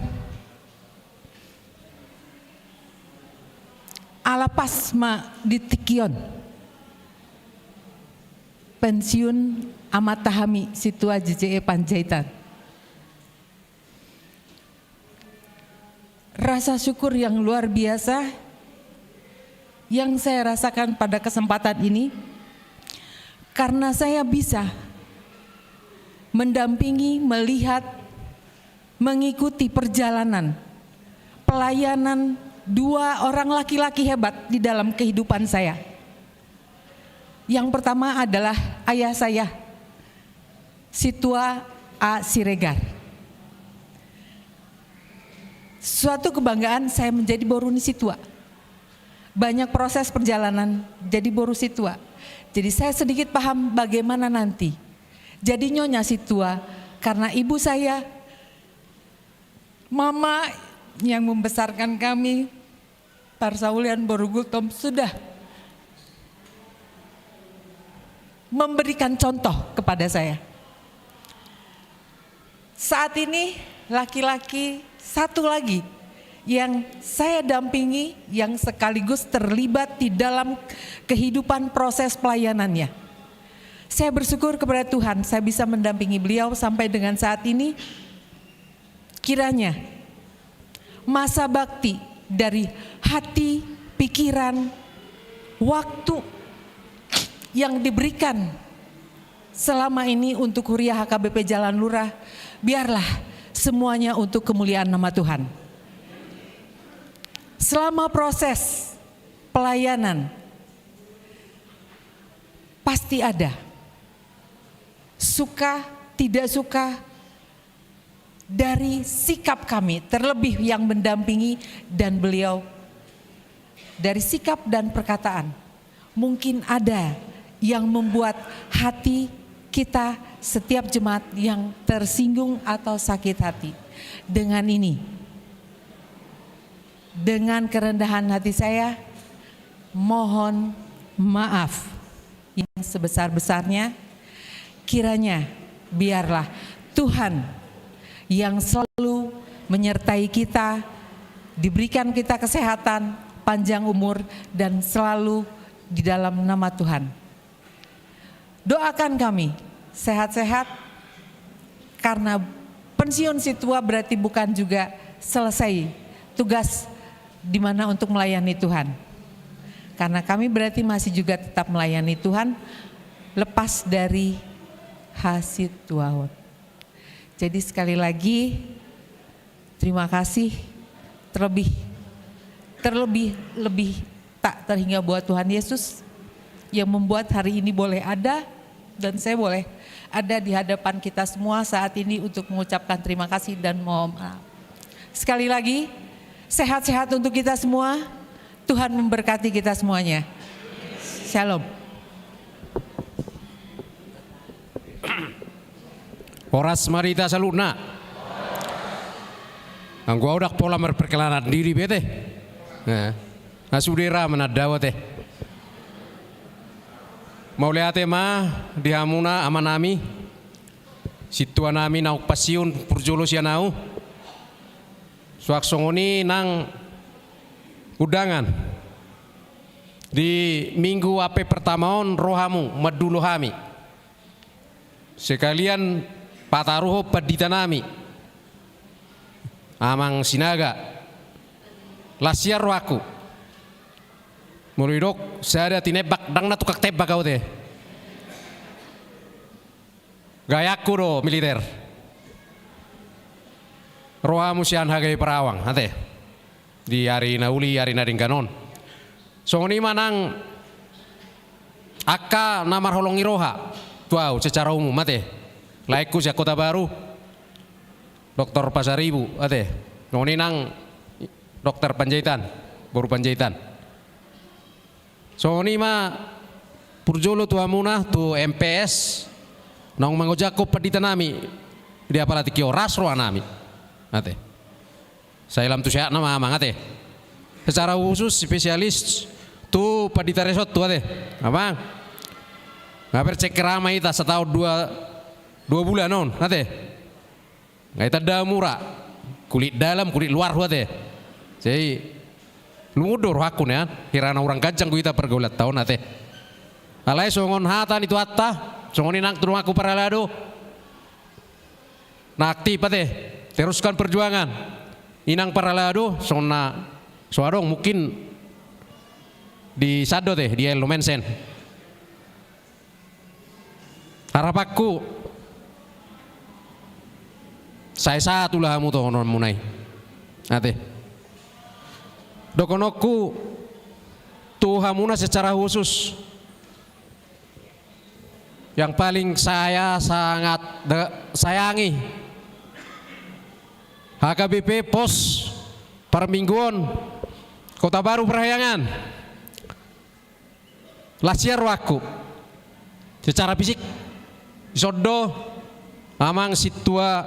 Ala pas ma di tingki on pensiun amanta hami Sintua J J E Panjaitan. Rasa syukur yang luar biasa yang saya rasakan pada kesempatan ini, karena saya bisa mendampingi, melihat, mengikuti perjalanan pelayanan dua orang laki-laki hebat di dalam kehidupan saya. Yang pertama adalah ayah saya, Sintua A. Siregar. Suatu kebanggaan saya menjadi boru ni Sintua. Banyak proses perjalanan jadi boru Sintua. Jadi saya sedikit paham bagaimana nanti jadi nyonya Sintua, karena ibu saya, mama yang membesarkan kami, parsaulian boru Gultom, sudah memberikan contoh kepada saya. Saat ini laki-laki satu lagi yang saya dampingi, yang sekaligus terlibat di dalam kehidupan proses pelayanannya. Saya bersyukur kepada Tuhan, saya bisa mendampingi beliau sampai dengan saat ini. Kiranya masa bakti dari hati, pikiran, waktu yang diberikan selama ini untuk Huria H K B P Jalan Lurah, biarlah semuanya untuk kemuliaan nama Tuhan. Selama proses pelayanan, pasti ada suka, tidak suka, dari sikap kami, terlebih yang mendampingi dan beliau, dari sikap dan perkataan. Mungkin ada yang membuat hati kita setiap jemaat yang tersinggung atau sakit hati. Dengan ini, dengan kerendahan hati saya, mohon maaf yang sebesar-besarnya. Kiranya biarlah Tuhan yang selalu menyertai kita, diberikan kita kesehatan, panjang umur, dan selalu di dalam nama Tuhan. Doakan kami sehat-sehat, karena pensiun Sintua berarti bukan juga selesai tugas di mana untuk melayani Tuhan. Karena kami berarti masih juga tetap melayani Tuhan lepas dari hasituaon. Jadi sekali lagi, terima kasih terlebih, terlebih, lebih tak terhingga buat Tuhan Yesus yang membuat hari ini boleh ada dan saya boleh ada di hadapan kita semua saat ini untuk mengucapkan terima kasih dan mohon maaf. Sekali lagi, sehat-sehat untuk kita semua. Tuhan memberkati kita semuanya. Shalom. Horas ma di hita saluhutna. Anggo au ndang pola marperkenalan diri be ate. Nah, sude ra ma na dao ate. Mauliate ma di hamuna amanami, sintuanami naung pansihon parjolo sian au. Suang songon i nang undangan. Di minggu ampe pertama on ro hamu mandulo hami. Sekalian pataruhon panditanami, Amang Sinaga. Las sian rohangku. Molo didok sada tinembak, ndang na tukang tembak au ate. Gayangku do militer. Ro hamu sian H K I Parawang ate. Di ari na uli, ari na denggan on. Songon i ma nang angka na marholong ni roha tu au secara umum ate. Laengku sian Kota Baru, Doktor Pasaribu ate. Songon i nang Doktor Panjaitan, boru Panjaitan. Songon i ma parjolo tu hamuna tu M P S, naung mangojakhon panditanami. Di apala tingki on las rohanami ate. Sai lam tu sehatna ma amang ate. Secara khusus spesialis tu pandita resort tu ate. Amang, nga bercengkerama hita sataon dua, dua bulan on ate. Nga hita da mura, kulit dalam kulit luar hu ate. Jadi lungun do rohangku nian, hira na hurang ganjang do hita pargaulanta on ate. Alai songon hata ni Tuhanta, songon i nang tu donganku parhalado. Na aktif ate, teruskan perjuangan. Inang parhalado, songon na so adong mungkin di sandok ate, di Ello Mensen. Harapanku sai sahat ulahamu dohononmuna i ate. Dohononku tu hamuna secara khusus, yang paling saya sangat sayangi, H K B P Pos Parmingguon Kota Baru Parahyangan. Las sian rohangku secara fisik. Dison do amang sintua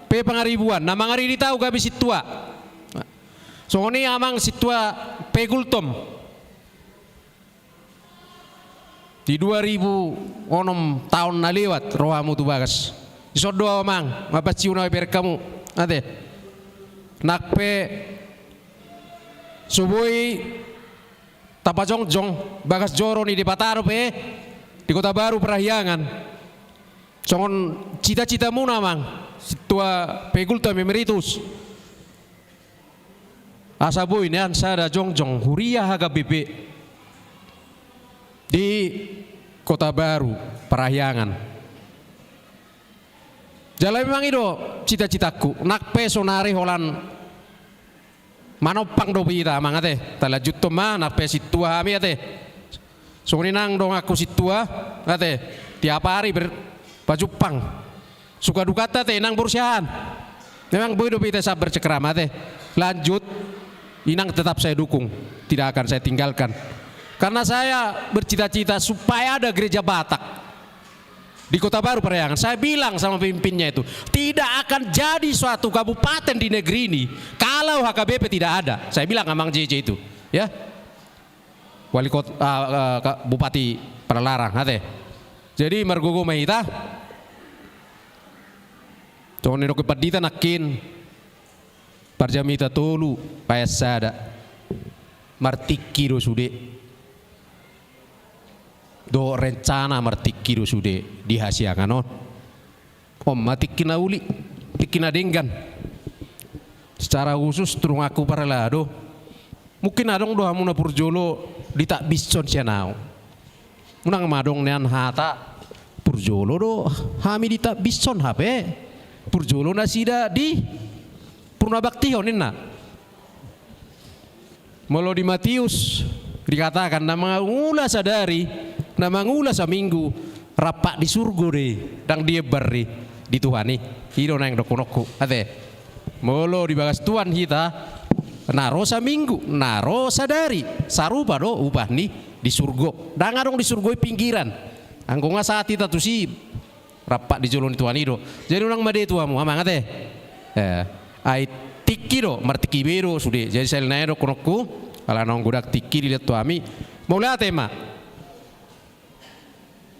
P Pangaribuan na mangaridit au gabe sintua. Songon i amang sintua P Gultom. Di dua ribu onom taon na lewat ro hamu tu bagas. Dison do au amang, mapansihon au i bereng hamu ate. Nang pe so boi tapajongjong bagas joro ni Debata dope di Kota Baru Parahyangan. Songon cita-citamuna amang sintua P Gultom Emeritus, asa boi nian sada jongjong huria H K B P di Kota Baru Parahyangan. Jala memang i do cita-citaku, nang pe sonari holan manompang dope hita amang ate. Talanjuthon ma nang pe sintua hami ate. Songon i nang donganku sintua ate, tiap ari ber, pajumpang. Suka dukanta ate nang boru siahaan. Memang boi dope hita sahat bercengkerama ate. Lanjut, inang tetap saya dukung, tidak akan saya tinggalkan. Karena saya bercita-cita supaya ada gereja Batak di Kota Baru Parahyangan. Saya bilang sama pemimpinnya itu, tidak akan jadi suatu kabupaten di negeri ini kalau H K B P tidak ada. Saya bilang amang J J itu, ya. Wali kota, ah, ah, Bupati Padalarang ate. Jadi margogo ma hita. Songon nidok pandita nangkin, parjamita tolu, paean sada. Martingki do sude. Dohot rencana martingki do sude di hasiangan on. On ma tingki na uli, tingki na denggan. Secara khusus tu donganku parhalado, mungkin adong do hamu na parjolo ditakbishon sian ahu. Unang ma adong nian hata, purjolo do hami ditakbishon hape, purjolo nasida di purnabaktihon ninna. Molo di Matius dikatakan, na mangula sadari, na mangula saminggu, rampak di surgo do i, ndang diembar i di Tuhan i. I do naeng dohononku, ate. Molo di bagas Tuhan hita, na ro saminggu, na ro sadari, sarupa do upah ni di surgo. Ndang adong di surgo i pinggiran. Anggo nga sahat hita tusi, rampak di jolo ni Tuhan i do. Jadi unang made tu hamu, amang ate. Eh, ai tingki do, martingki be do sude. Jadi sahali nai dohononku, ala naung godang tingki dilehon tu hami. Mauliate ma.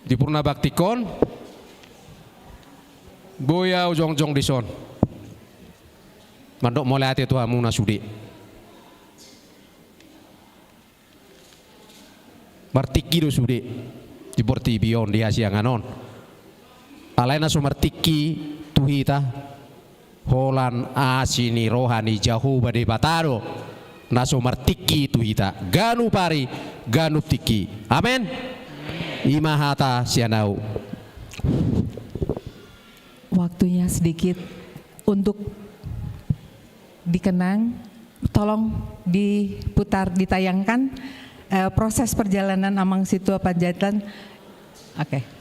Di purnabaktihon, boi ahu jongjong dison mandok mauliate tu hamuna sude. Martingki do sude di portibi on, di hasiangan on. Alai na so martingki tu hita, holan asi ni roha ni Jahowa Debata do na so martingki tu hita ganup ari, ganup tingki. Amen. I ma hata sian ahu. Waktunya sedikit untuk dikenang, tolong diputar, ditayangkan, eh, proses perjalanan Amang Situa Panjaitan. Oke.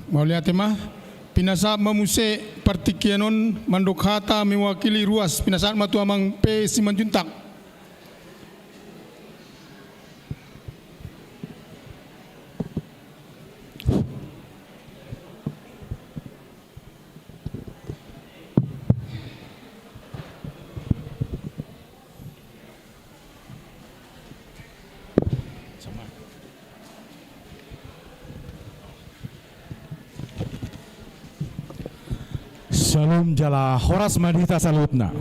Mauliate ma. Pinasahat ma muse partingkian on mandok hata mewakili ruas, pinasahat ma tu amang P Simanjuntak. Syalom jala horas ma di hita saluhutna.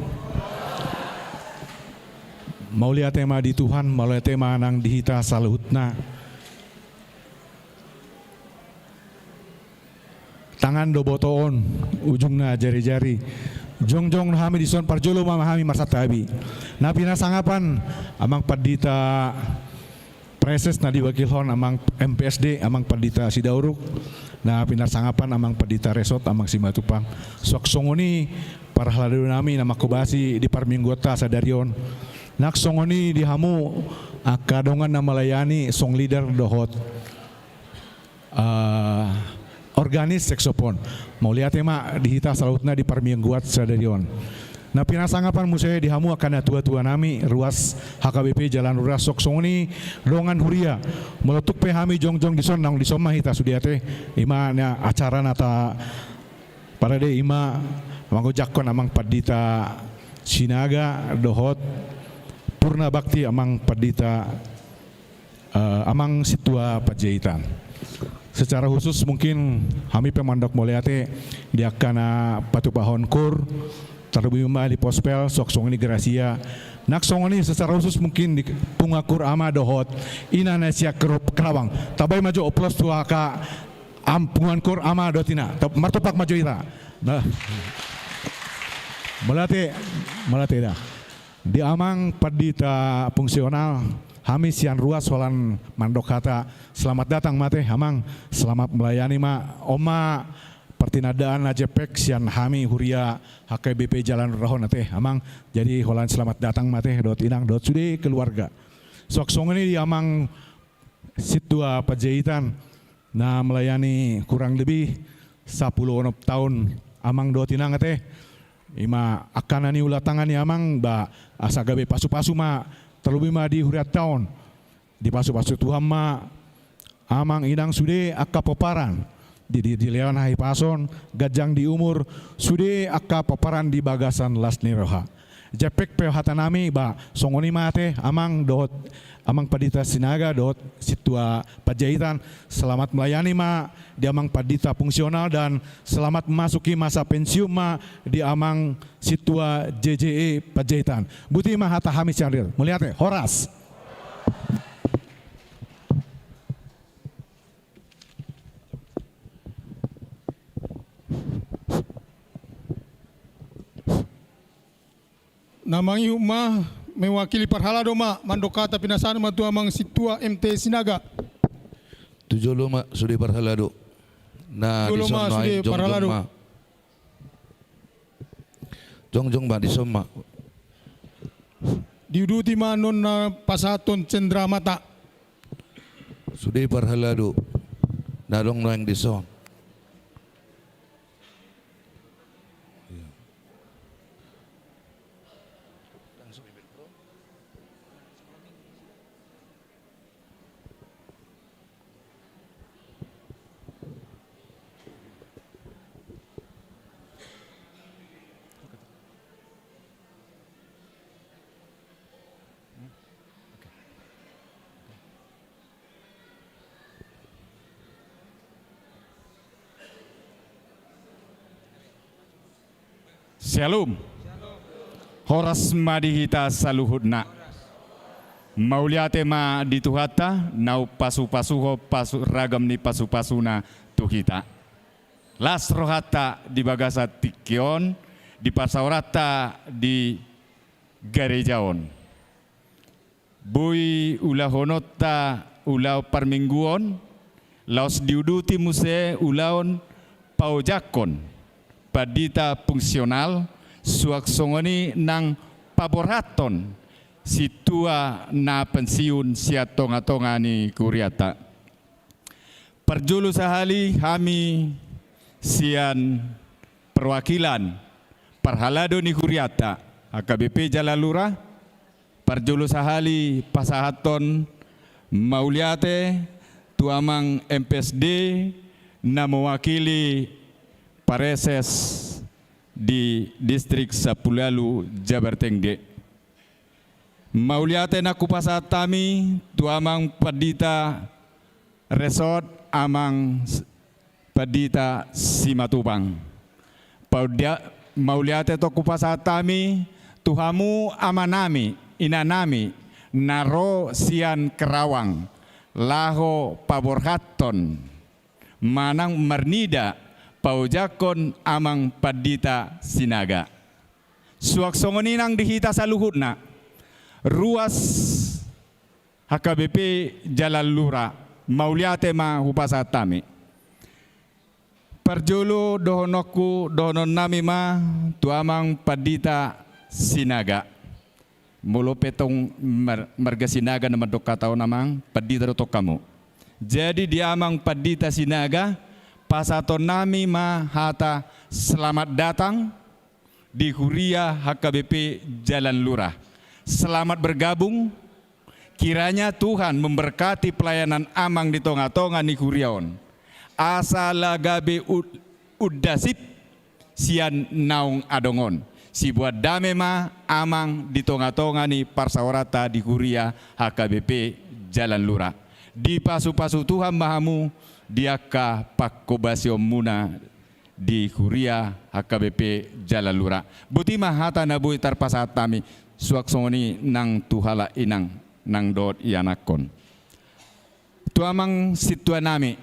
Mauliate ma di Tuhan, mauliate ma nang di hita saluhutna. Tangan do botoon, ujungna jari-jari. Jongjong hami dison, parjolo ma hami marsantabi. Na pinasangapan amang pandita Praeses na diwakilhon amang M P S D, amang pandita Sidauruk, na pinasangapan amang pandita Resot, amang Simatupang. Suang songon i parhalado nami na manghobasi di parmingguonta sadari on. Nang songon i di hamu angka dongan na melayani song leader dohot eh, organis seksopon. Mauliate ma di hita saluhutna di parmingguan sadari on. Na pinasangapan muse di hamu angka natua-tua nami ruas H K B P Jalan Rura, suang songon i dongan huria. Molo tung pe hami jongjong dison, naung dison ma hita sude ate. I ma na acara na taparade, i ma mangojakkon amang pandita Sinaga dohot purna bakti amang pandita eh, amang sintua Panjaitan. Secara khusus mungkin hami pe mandok mauliate di angka na patupahon koor, tarlumobi ma di Pospel, suang songon i Gracia. Nang songon i secara khusus mungkin di punguan koor ama dohot ina na sian grup Karawang. Tabai ma jo oplos tu angka punguan koor ama dohot ina. Martumpak ma jo hita. Nah. Mauliate, mauliate da. Di amang pandita fungsional, hami sian ruas holan mandok hata selamat datang ma ate amang, selamat melayani ma. On ma partinandaan na jempek sian hami huria H K B P Jalan Rura on ate amang. Jadi holan selamat datang ma ate dohot inang dohot sude keluarga. Suang songon i di amang sintua Panjaitan na melayani kurang lebih sapuluh onom taon amang dohot inang ate. I ma angka na niula tangan ni amang ba asa gabe pasu-pasu ma, tarlumobi ma di hurianta on. Dipasu-pasu Tuhan ma amang inang sude angka pomparan di, di, dilehon hahipason, ganjang di umur, sude angka pomparan di bagasan las ni roha. Jempek pe hata nami ba songon i ma ate amang dohot amang pandita Sinaga dohot sintua Panjaitan, selamat melayani ma di amang pandita fungsional dan selamat memasuki masa pensiun ma di amang sintua J J E Panjaitan. Boti ma hata hami sian real. Mauliate, horas. Na mangihut ma mewakili parhalado ma mandok hata pinasahat ma tu amang sintua M T Sinaga. Tu jolo ma sude parhalado. Na jolo ma dison sude nuaeng jongjong parhalado ma. Jongjong ma dison ma. Diuduti ma annon na pasahathon cendramata. Sude parhalado na adong nuaeng dison. Syalom. Horas ma di hita saluhutna. Mauliate ma di Tuhanta na umpasu-pasuhon pasu, ragam ni pasu-pasuna tu hita. Las rohanta di bagasan tingki on, di parsaoranta di gareja on. Boi ulahononta ulaon parmingguon, laos diuduti muse ulaon paojakhon pandita fungsional, suang songon i nang paborhathon sintua na pensiun sian tonga-tonga ni kurianta. Parjolo sahali hami sian perwakilan parhalado ni hurianta H K B P Jalan Lurah, parjolo sahali pasahathon mauliate tu amang M P S D na mewakili pareses di Distrik Sampulu Ualu Jabar Tengge. Mauliate nang hupasahat hami tu amang pandita resort, amang s-, pandita Simatupang. Paudia-, mauliate tong hupasahat hami tu hamu amanami, inanami, na ro sian Kerawang, laho paborhathon manang marnida paojakhon amang pandita Sinaga. Suang songon i nang di hita saluhutna, ruas H K B P Jalan Lurah, mauliate ma hupasahat hami. Parjolo dohononku, dohononnami ma tu amang pandita Sinaga. Molo pe tong mar-, marga Sinaga na mandok hata on, amang pandita do tong hamu. Jadi di amang pandita Sinaga, pasahatonnami ma hata selamat datang di huria H K B P Jalan Lurah. Selamat bergabung. Kiranya Tuhan memberkati pelayanan amang di tonga-tonga ni huria on. Asa la gabe ud-, undasip sian naung adong on. Sibuat dame ma amang di tonga-tonga ni parsaoranta di huria H K B P Jalan Lurah. Dipasu-pasu Tuhan ma hamu di angka panghobasionmuna di huria H K B P Jalan Lurah. Boti ma hata na boi tarpasahat hami, suang songon i nang tu halak inang nang dohot ianakhon. Tu amang sintuanami,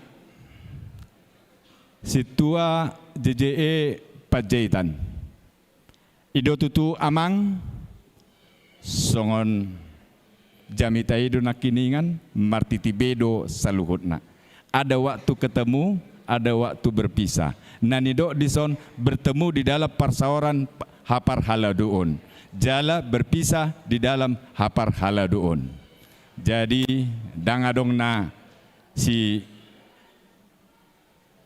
Sintua J J E Panjaitan. I do tutu amang, songon jamita i do nangkiningan, martiti be do saluhutna. Ada waktu ketemu, ada waktu berpisah. Na nidok dison, bertemu di dalam parsaoran haparhaladoon, jala berpisah di dalam haparhaladoon. Jadi, ndang adong na si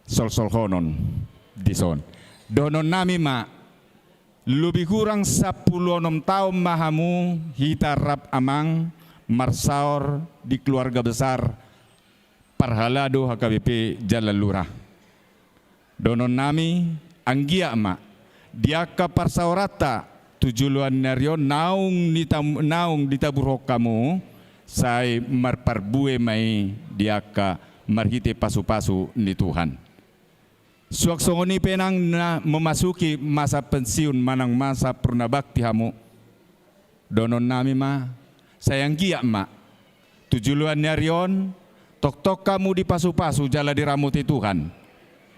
solsolhonon dison. Dohononnami ma, lobi hurang sampulu onom taon ma hamu hita rap amang marsaor di keluarga besar parhalado H K B P Jalan Lurah. Dohononnami, anggiat ma di angka parsaoranta tu joloan ni ari on naung nitam-, naung ditaburhon hamu, sai marparbue ma i di angka marhite pasu-pasu ni Tuhan. Suang songon i pe nang na memasuki masa pensiun manang masa purnabakti hamu, dohononnami ma, sai anggiat ma tu joloan ni ari on, tongtong hamu dipasu-pasu jala diramoti Tuhan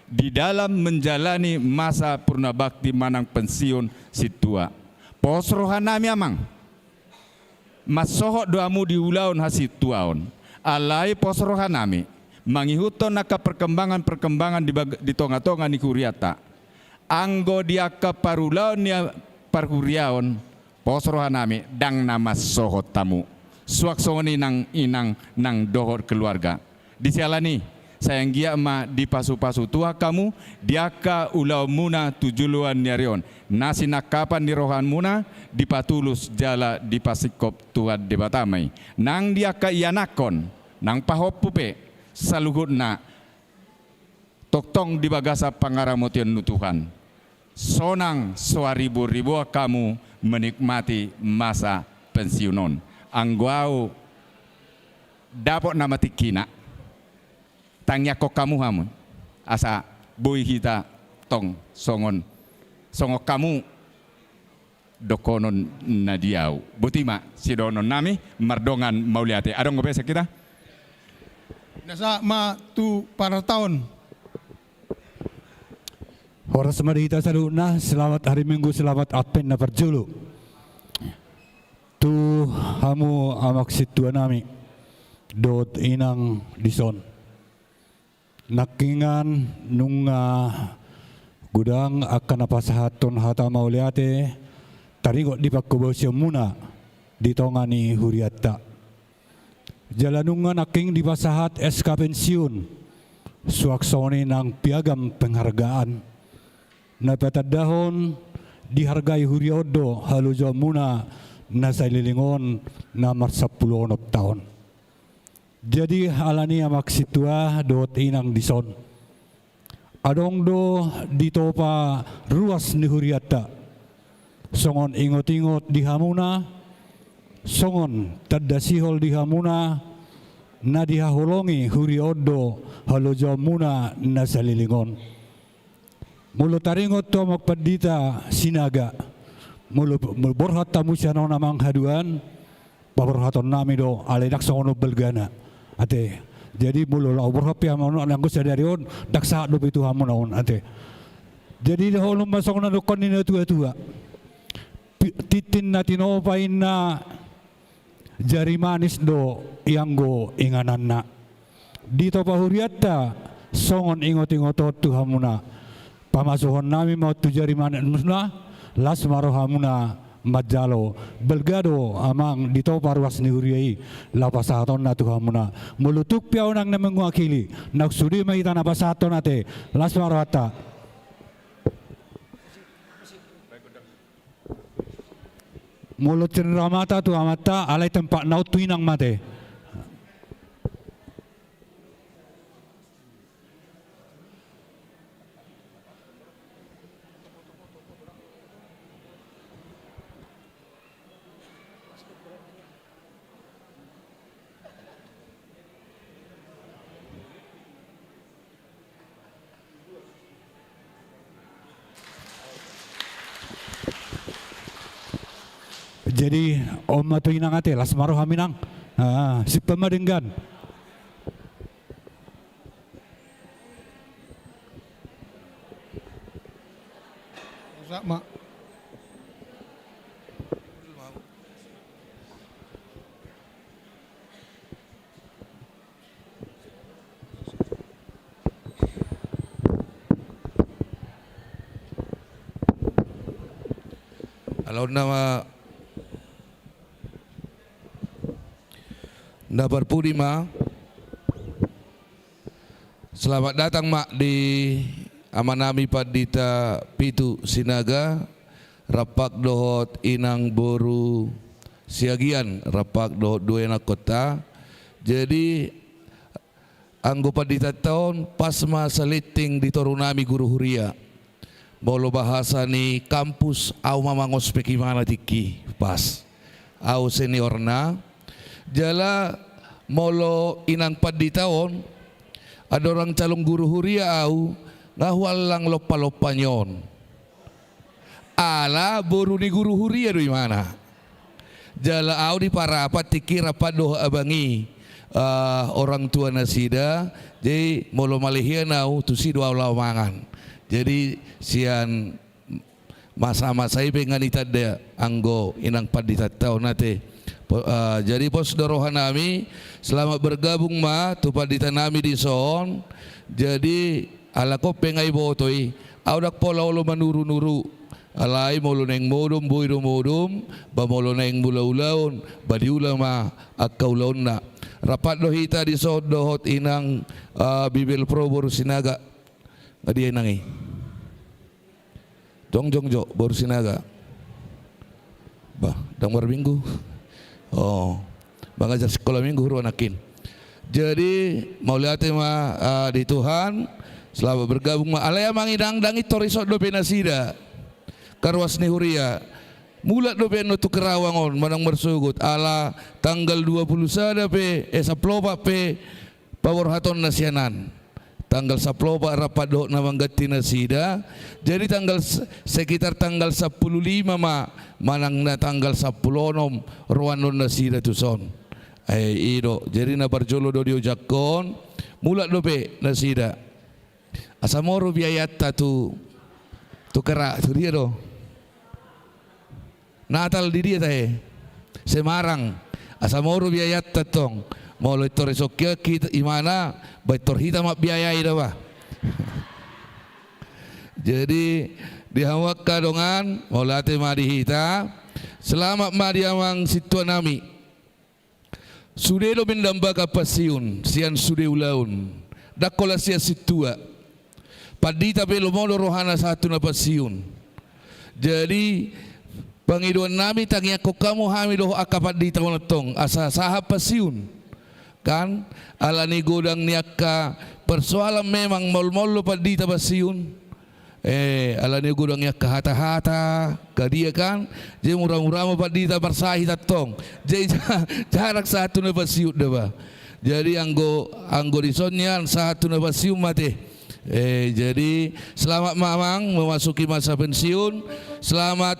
di dalam menjalani masa purnabakti manang pensiun sintua. Pos rohanami amang, mansohot do hamu di ulaon hasintuaon. Alai pos rohanami, mangihuthon angka perkembangan-perkembangan di bag-, di tonga-tonga ni hurianta. Anggo di angka parulaon ni a-, parhuriaon, pos rohanami, ndang na mansohot hamu. Suang songon i nang inang nang dohot keluarga. Di siala ni i, sai anggiat ma dipasu-pasu Tuhan hamu di angka ulaonmuna tu joloan ni ari on. Na sinangkapan ni rohamuna dipatulus jala dipasingkop Tuhan Debata ma i. Nang di angka ianakhon, nang pahompu pe, saluhutna tongtong di bagasan pangaramotion ni Tuhan. Sonang so haribu-ribuan hamu menikmati masa pensiun on. Anggo au dapot nama tingkina, tangiangkon hamu hamu, asa boi hita tong songon, songon hamu dohonon na di au. Boti ma sidohononnami, mardongan mauliate. Adong dope sian hita? Nasa ma tu partaon. Horas ma di hita saluhutna, selamat hari Minggu, selamat Advent na parjolo. Tu hamu amang sintuanami dohot inang dison. Nangkiningan nunga godang angka na pasahathon hata mauliate taringot di panghobasionmuna di tonga ni hurianta. Jala nunga nangkin dipasahat S K pensiun suang songon i nang piagam penghargaan na patandahon dihargai huria on do halojaonmuna na salelengon na marsampulu onom taon. Jadi alani i, amang sintua dohot inang dison, adong do ditopa ruas ni hurianta songon ingot-ingot di hamuna, songon tanda sihol di hamuna, na dihaholongi huria on do halojaonmuna na salelengon. Molo taringot tu amang pandita Sinaga, molo, molo borhat hamu sian on amang haduan, paborhatonnami do, alai ndang songon on balgana. Ate. Jadi molo laho borhat pe hamu on, anggo sadari on, ndang sahat dope tu hamuna on, ate. Jadi dohononma songon na didok ni na tua-tua. Pi-, tintin na tinopa inna jari manis do ianggo ingananna. Ditopa hurianta songon ingot-ingot on tu hamuna. Pamasuhonnami ma on tu jari manismuna, las ma rohamuna manjalo. Balga do amang ditopa ruas ni huria i laho pasahatonna tu hamuna. Molo tung pe ahu nang na mewakili, nang sude ma hita na pasahathon, ate. Las ma rohanta. Molo cendramata tu amanta, alai tempatna on tu inang ma, ate. Jadi on ma tu inang, ate, las ma roham inang. Ah, simpan ma denggan. Rusak ma. Alai on nama na parpudi ma. Selamat datang ma di amanami Pandita Pitu Sinaga, rampak dohot inang boru Siagian, rampak dohot dua inangkonta. Jadi anggo panditanta on pas ma salinting di torunami guru huria. Molo bahasa ni kampus, ahu ma mangospek imana tingki, pas. Ahu seniorna. Jala molo inang pandita on, andorang calon guru huria ahu, nga huallang lompa-lompa ni on. Ala boru ni guru huria do imana. Jala ahu diparapat tingki rampak dohot abang i, eh, orang tua nasida. Jadi molo malehian ahu, tusi do ahu laho mangan. Jadi sian masa-masa i pe nga ditanda anggo inang panditanta on, ate. Po-, eh, jadi pos do rohanami, selamat bergabung ma tu panditanami dison. Jadi alako pe nga diboto i, ahu ndang pola olo manuru-nuru. Alai molo naeng modom, boi do modom, ba molo naeng mula ulaon, ba diula ma angka ulaonna. Rampak do hita dison dohot inang, ah, Bibelvrouw boru Sinaga. Nga dia inang i? Jongjong jo boru Sinaga. Bah, ndang marminggu. Oh, mangajar sikola minggu huroha nangkin. Jadi mauliate ma, ah, di Tuhan. Selamat bergabung ma. Alai amang inang, ndang intor dison dope nasida. Karuas ni huria. Mulak dope annon tu Kerawang on manang marsogot. Ala tanggal dua puluh sada pe, eh, sampulu opat pe paborhatonna sian an. Tanggal sampulu opat rampak dohot na mangganti nasida. Jadi tanggal s-, sekitar tanggal sampulu lima ma, manang na tanggal sampulu onom roanon nasida tuson. Eh, i do. Jadi na parjolo do diojakhon, mulak dope nasida. Asa molo biayanta tu, tu Kera-, tu dia do? Natal di dia tahe? Semarang. Asa molo biayanta tong. Molo intor disongkian hita imana, ba intor hita mambiayai da, bah. Jadi di hamu angka dongan, mauliate ma di hita. Selamat ma di amang sintuanami. Sude do mendambakan pensiun sian sude ulaon. Ndang holan sian sintua. Pandita pe lomo do rohana sahat tu na pensiun. Jadi, pangidoan nami, tangiangkon hamu hami dohot angka pandita on antong, asa sahat pensiun. Kan, ala ni godang ni angka persoalan memang maol-maol do pandita pensiun. Eh, ala ni godang ni angka hata-hata, angka dia kan, jadi mura-mura ma pandita marsahit antong. Jadi ja-, jarang sahat tu na pensiun do ba. Jadi anggo, anggo dison nian sahat tu na pensiun ma ate. Eh, jadi selamat ma amang memasuki masa pensiun. Selamat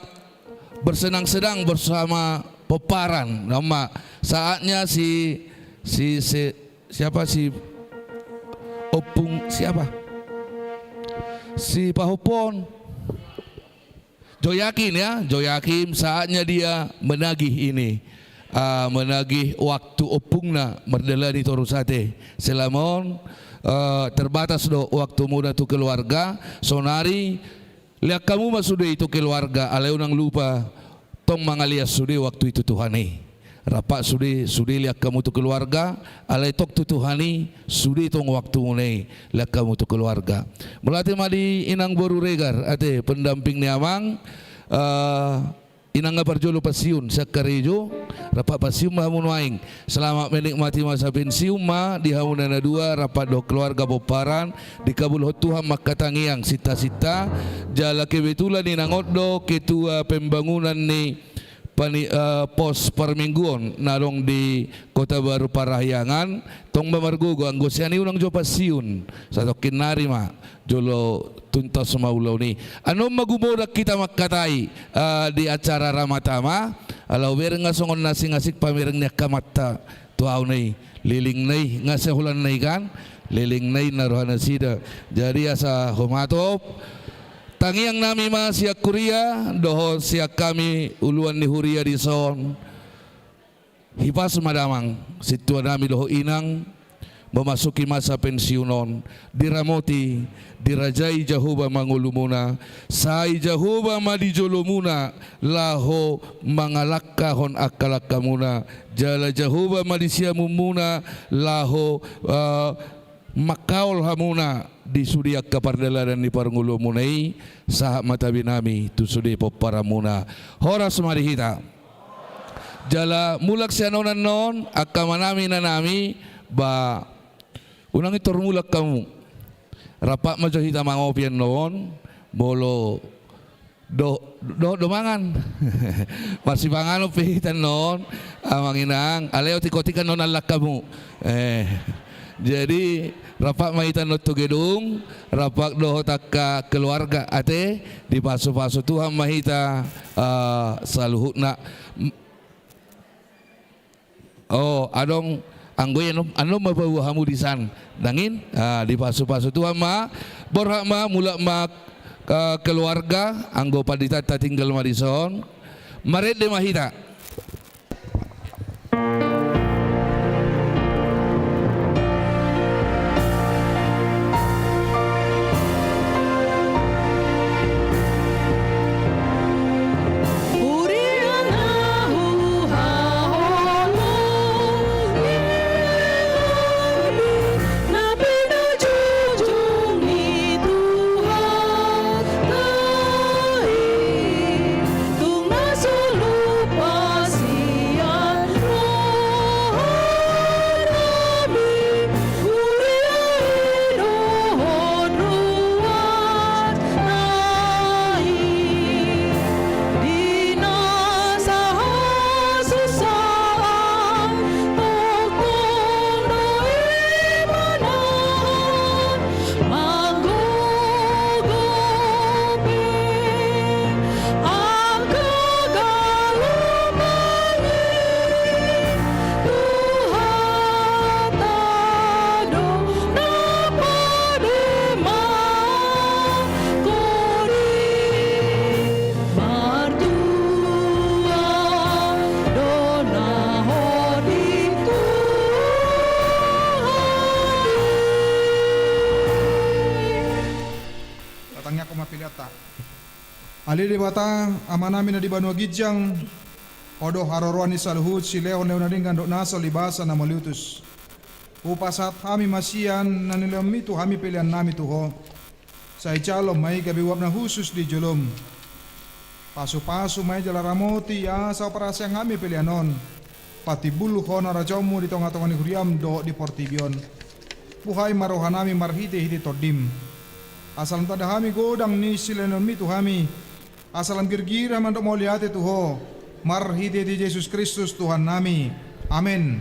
bersenang-senang bersama pomparan. Nama saatnya si, si, si, siapa si Ompung, siapa? Si Pahompu on. Joyakim ya, Joyakim saatnya dia menagih ini, ah, menagih waktu ompungna mardalani toru sate. Selama on, eh, terbatas do waktumuna tu keluarga, sonari lean hamu ma sude i tu keluarga, alai unang lupa tong mangalean sude waktu i tu Tuhan i. Rap sude, sude lean hamu tu keluarga, alai tong tu Tuhan i, sude tong waktumuna i, lean hamu tu keluarga. Mauliate ma di inang boru Regar, ate pendamping ni amang, eh, inang na parjolo pensiun, sian karejo, rap pensiun ma hamu nuaeng. Selamat menikmati masa pensiun ma, di hamuna na dua, rap dohot keluarga pomparan, dikabulhon Tuhan ma angka tangiang, sinta-sinta, jala kebetulan inang on do, ketua pembangunan ni pani-, eh, pos parmingguon na adong di Kota Baru Parahyangan, tong ma margogo, anggo sian i unang jo pensiun, satongkin nari ma, jolo tuntas ma ulaon i. Annon ma gumodang hita mangkatai, eh, di acara Ramatama, ala hubereng nga songon na asing-asing pamereng ni angka amanta, tu ahu na i, leleng na i, nga sahulan na i kan, leleng na i na rohanasida. Jadi asa humatop, tangiang nami ma sian huria, dohot sian hami uluan ni huria dison. Hipas ma damang, sintua nami dohot inang, memasuki masa pensiun on, diramoti, dirajai Jahowa ma ngolumuna, sai Jahowa ma di jolomuna, laho mangalangkahon angka langkamuna, jala Jahowa ma di siamunmuna, laho, eh, mangkaol hamuna di sude angka pardalanan ni parngoluonmuna i, sahat ma tabe nami tu sude pomparanmuna. Horas ma di hita. Jala mulak sian on annon, angka amanami, inanami, ba, unang intor mulak hamu. Rap ma jo hita mangopi annon, molo do-, dohot do mangan. Marsipanganon pe hita annon, amang inang, alai otik-otik annon allang hamu. Eh, jadi, rap ma hita annon tu gedung, rap dohot angka keluarga, ate, dipasu-pasu Tuhan ma hita, eh, saluhutna. M-, oh, adong, anggo i annon, annon ma paboa hamu disan. Dangin, ah, dipasu-pasu Tuhan ma, borhat ma, mulak ma, eh, keluarga, anggo panditanta tinggal ma dison. Marende ma hita. Tangiangkon ma peleanta. Ale Debata, Amanami na di banua ginjang, Ho do haroroan ni saluhut silehon na denggan dohot na asal di basa na mauliutus. Hupasahat hami ma sian na nilehonmi tu hami pelean nami tu Ho. Sai jalo ma i gabe uap na hushus di jolom. Pasupasu ma i jala ramoti asa huparhaseang hami pelean on patimbulhon harajaonmu di tongatonga ni huriam dohot di portibi on. Buhai ma roha nami marhitehite Tondim, asa lam tanda hami godang ni silehononmi tu hami, asa lam girgir hami mandok mauliate tu Ho, marhitehite Jesus Kristus Tuhan nami. Amen.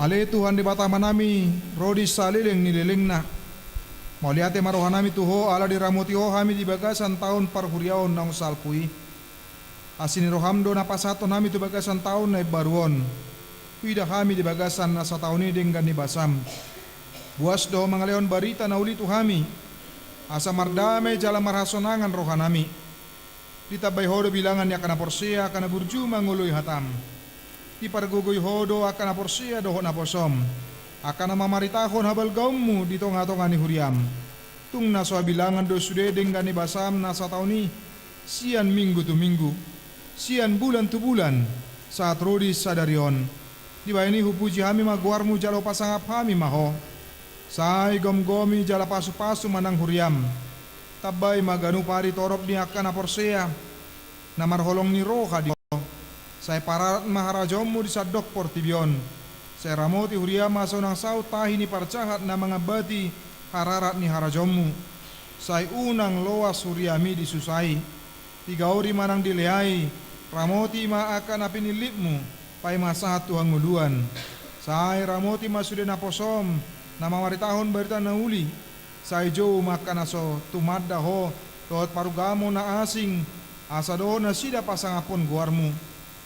Ale Tuhan Debata Amanami, ro di saleleng ni lelengna. Mauliate ma rohanami tu Ho ala diramoti Ho hami di bagasan taon parhuriaon naung salpu i. Asi ni roham do na pasahathon hami tu bagasan taon na imbaru on. Huida hami di bagasan na sataon i denggan ni basam. Boas do Ho mangalehon barita na uli tu hami, asa mardame jala marhasonangan rohanami. Ditambai Ho do bilangan ni angka na porsea, angka na burju mangoloi hatam. Dipargogoi Ho do angka na porsea dohot naposom, angka na mamaritahon habalgaonmu di tongatonga ni huriam. Tung na so habilangan do sude denggan ni basam na sataon i, sian minggu tu minggu, sian bulan tu bulan, sahat ro di sadari on. Dibahen i hupuji hami ma goarmu jala hupasangap hami ma Ho. Sai gomgomi jala pasupasu ma nang huriam. Tambai ma ganup ari torop ni angka na porsea, na marholong ni roha di Ho. Sai pararat ma harajaonmu di sandok portibi on. Sai ramoti huriam asa unang saut tahi ni parjahat na mangambati hararat ni harajaonmu. Sai unang loas huriami disusai. Piga ori ma nang dileai, ramoti ma angka na pinillitmu, paima sahat tu hangoluan. Sai ramoti ma sude naposom, na mamaritahon barita na uli. Sai jou ma angka na so tumanda Ho dohot parugamo na asing, asa dohot nasida pasangaphon goarmu.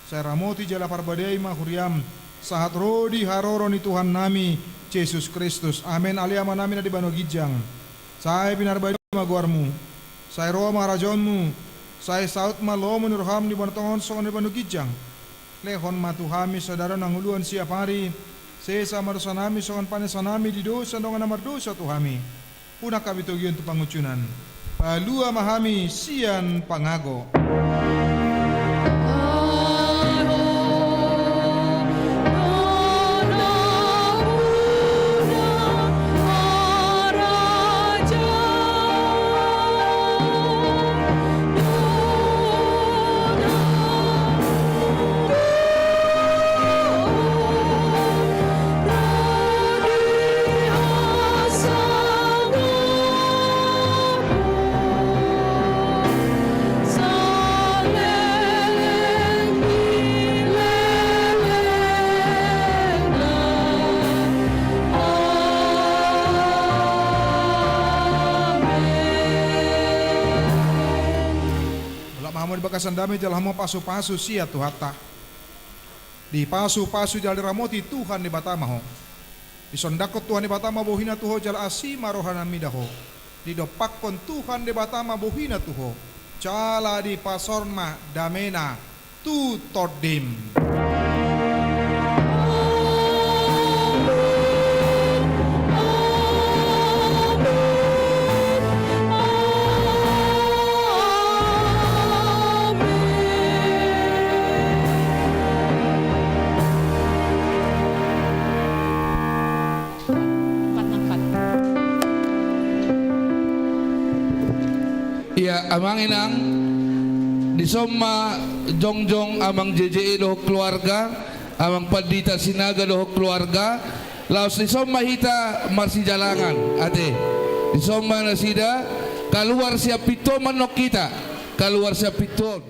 Sai ramoti jala parbadiai ma huriam, sahat ro di haroro ni Tuhannami Jesus Kristus. Amen. Ale Amanami na di banua ginjang, sai pinarbadiai ma goarmu. Sai ro ma harajaonmu. Sai saut ma lomo ni roham di banua tonga on songon na di banua ginjang. Lehon ma tu hami sadari on hangoluan siapari. Sesa ma dosanami songon panesanami di dosa ni dongan na mardosa tu hami. Unang hami togihon tu pangunjunan. Palua ma hami sian pangago. Mulak ma hamu di bagasan dame jala hamu pasupasu sian Tuhanta. Dipasupasu jala diramoti Tuhan Debata ma ho. Disondangkon Tuhan Debata ma bohina tu ho jala asi ma rohana mida ho. Didompakkon Tuhan Debata ma bohina tu ho jala dipasaor ma damena tu tondim. Ia, amang inang, dison ma jongjong amang J J E dohot keluarga, amang pandita Sinaga dohot keluarga, laos dison ma hita marsijalangan, ate. Dison ma nasida, kaluar sian pintu on ma annon hita, kaluar sian pintu on.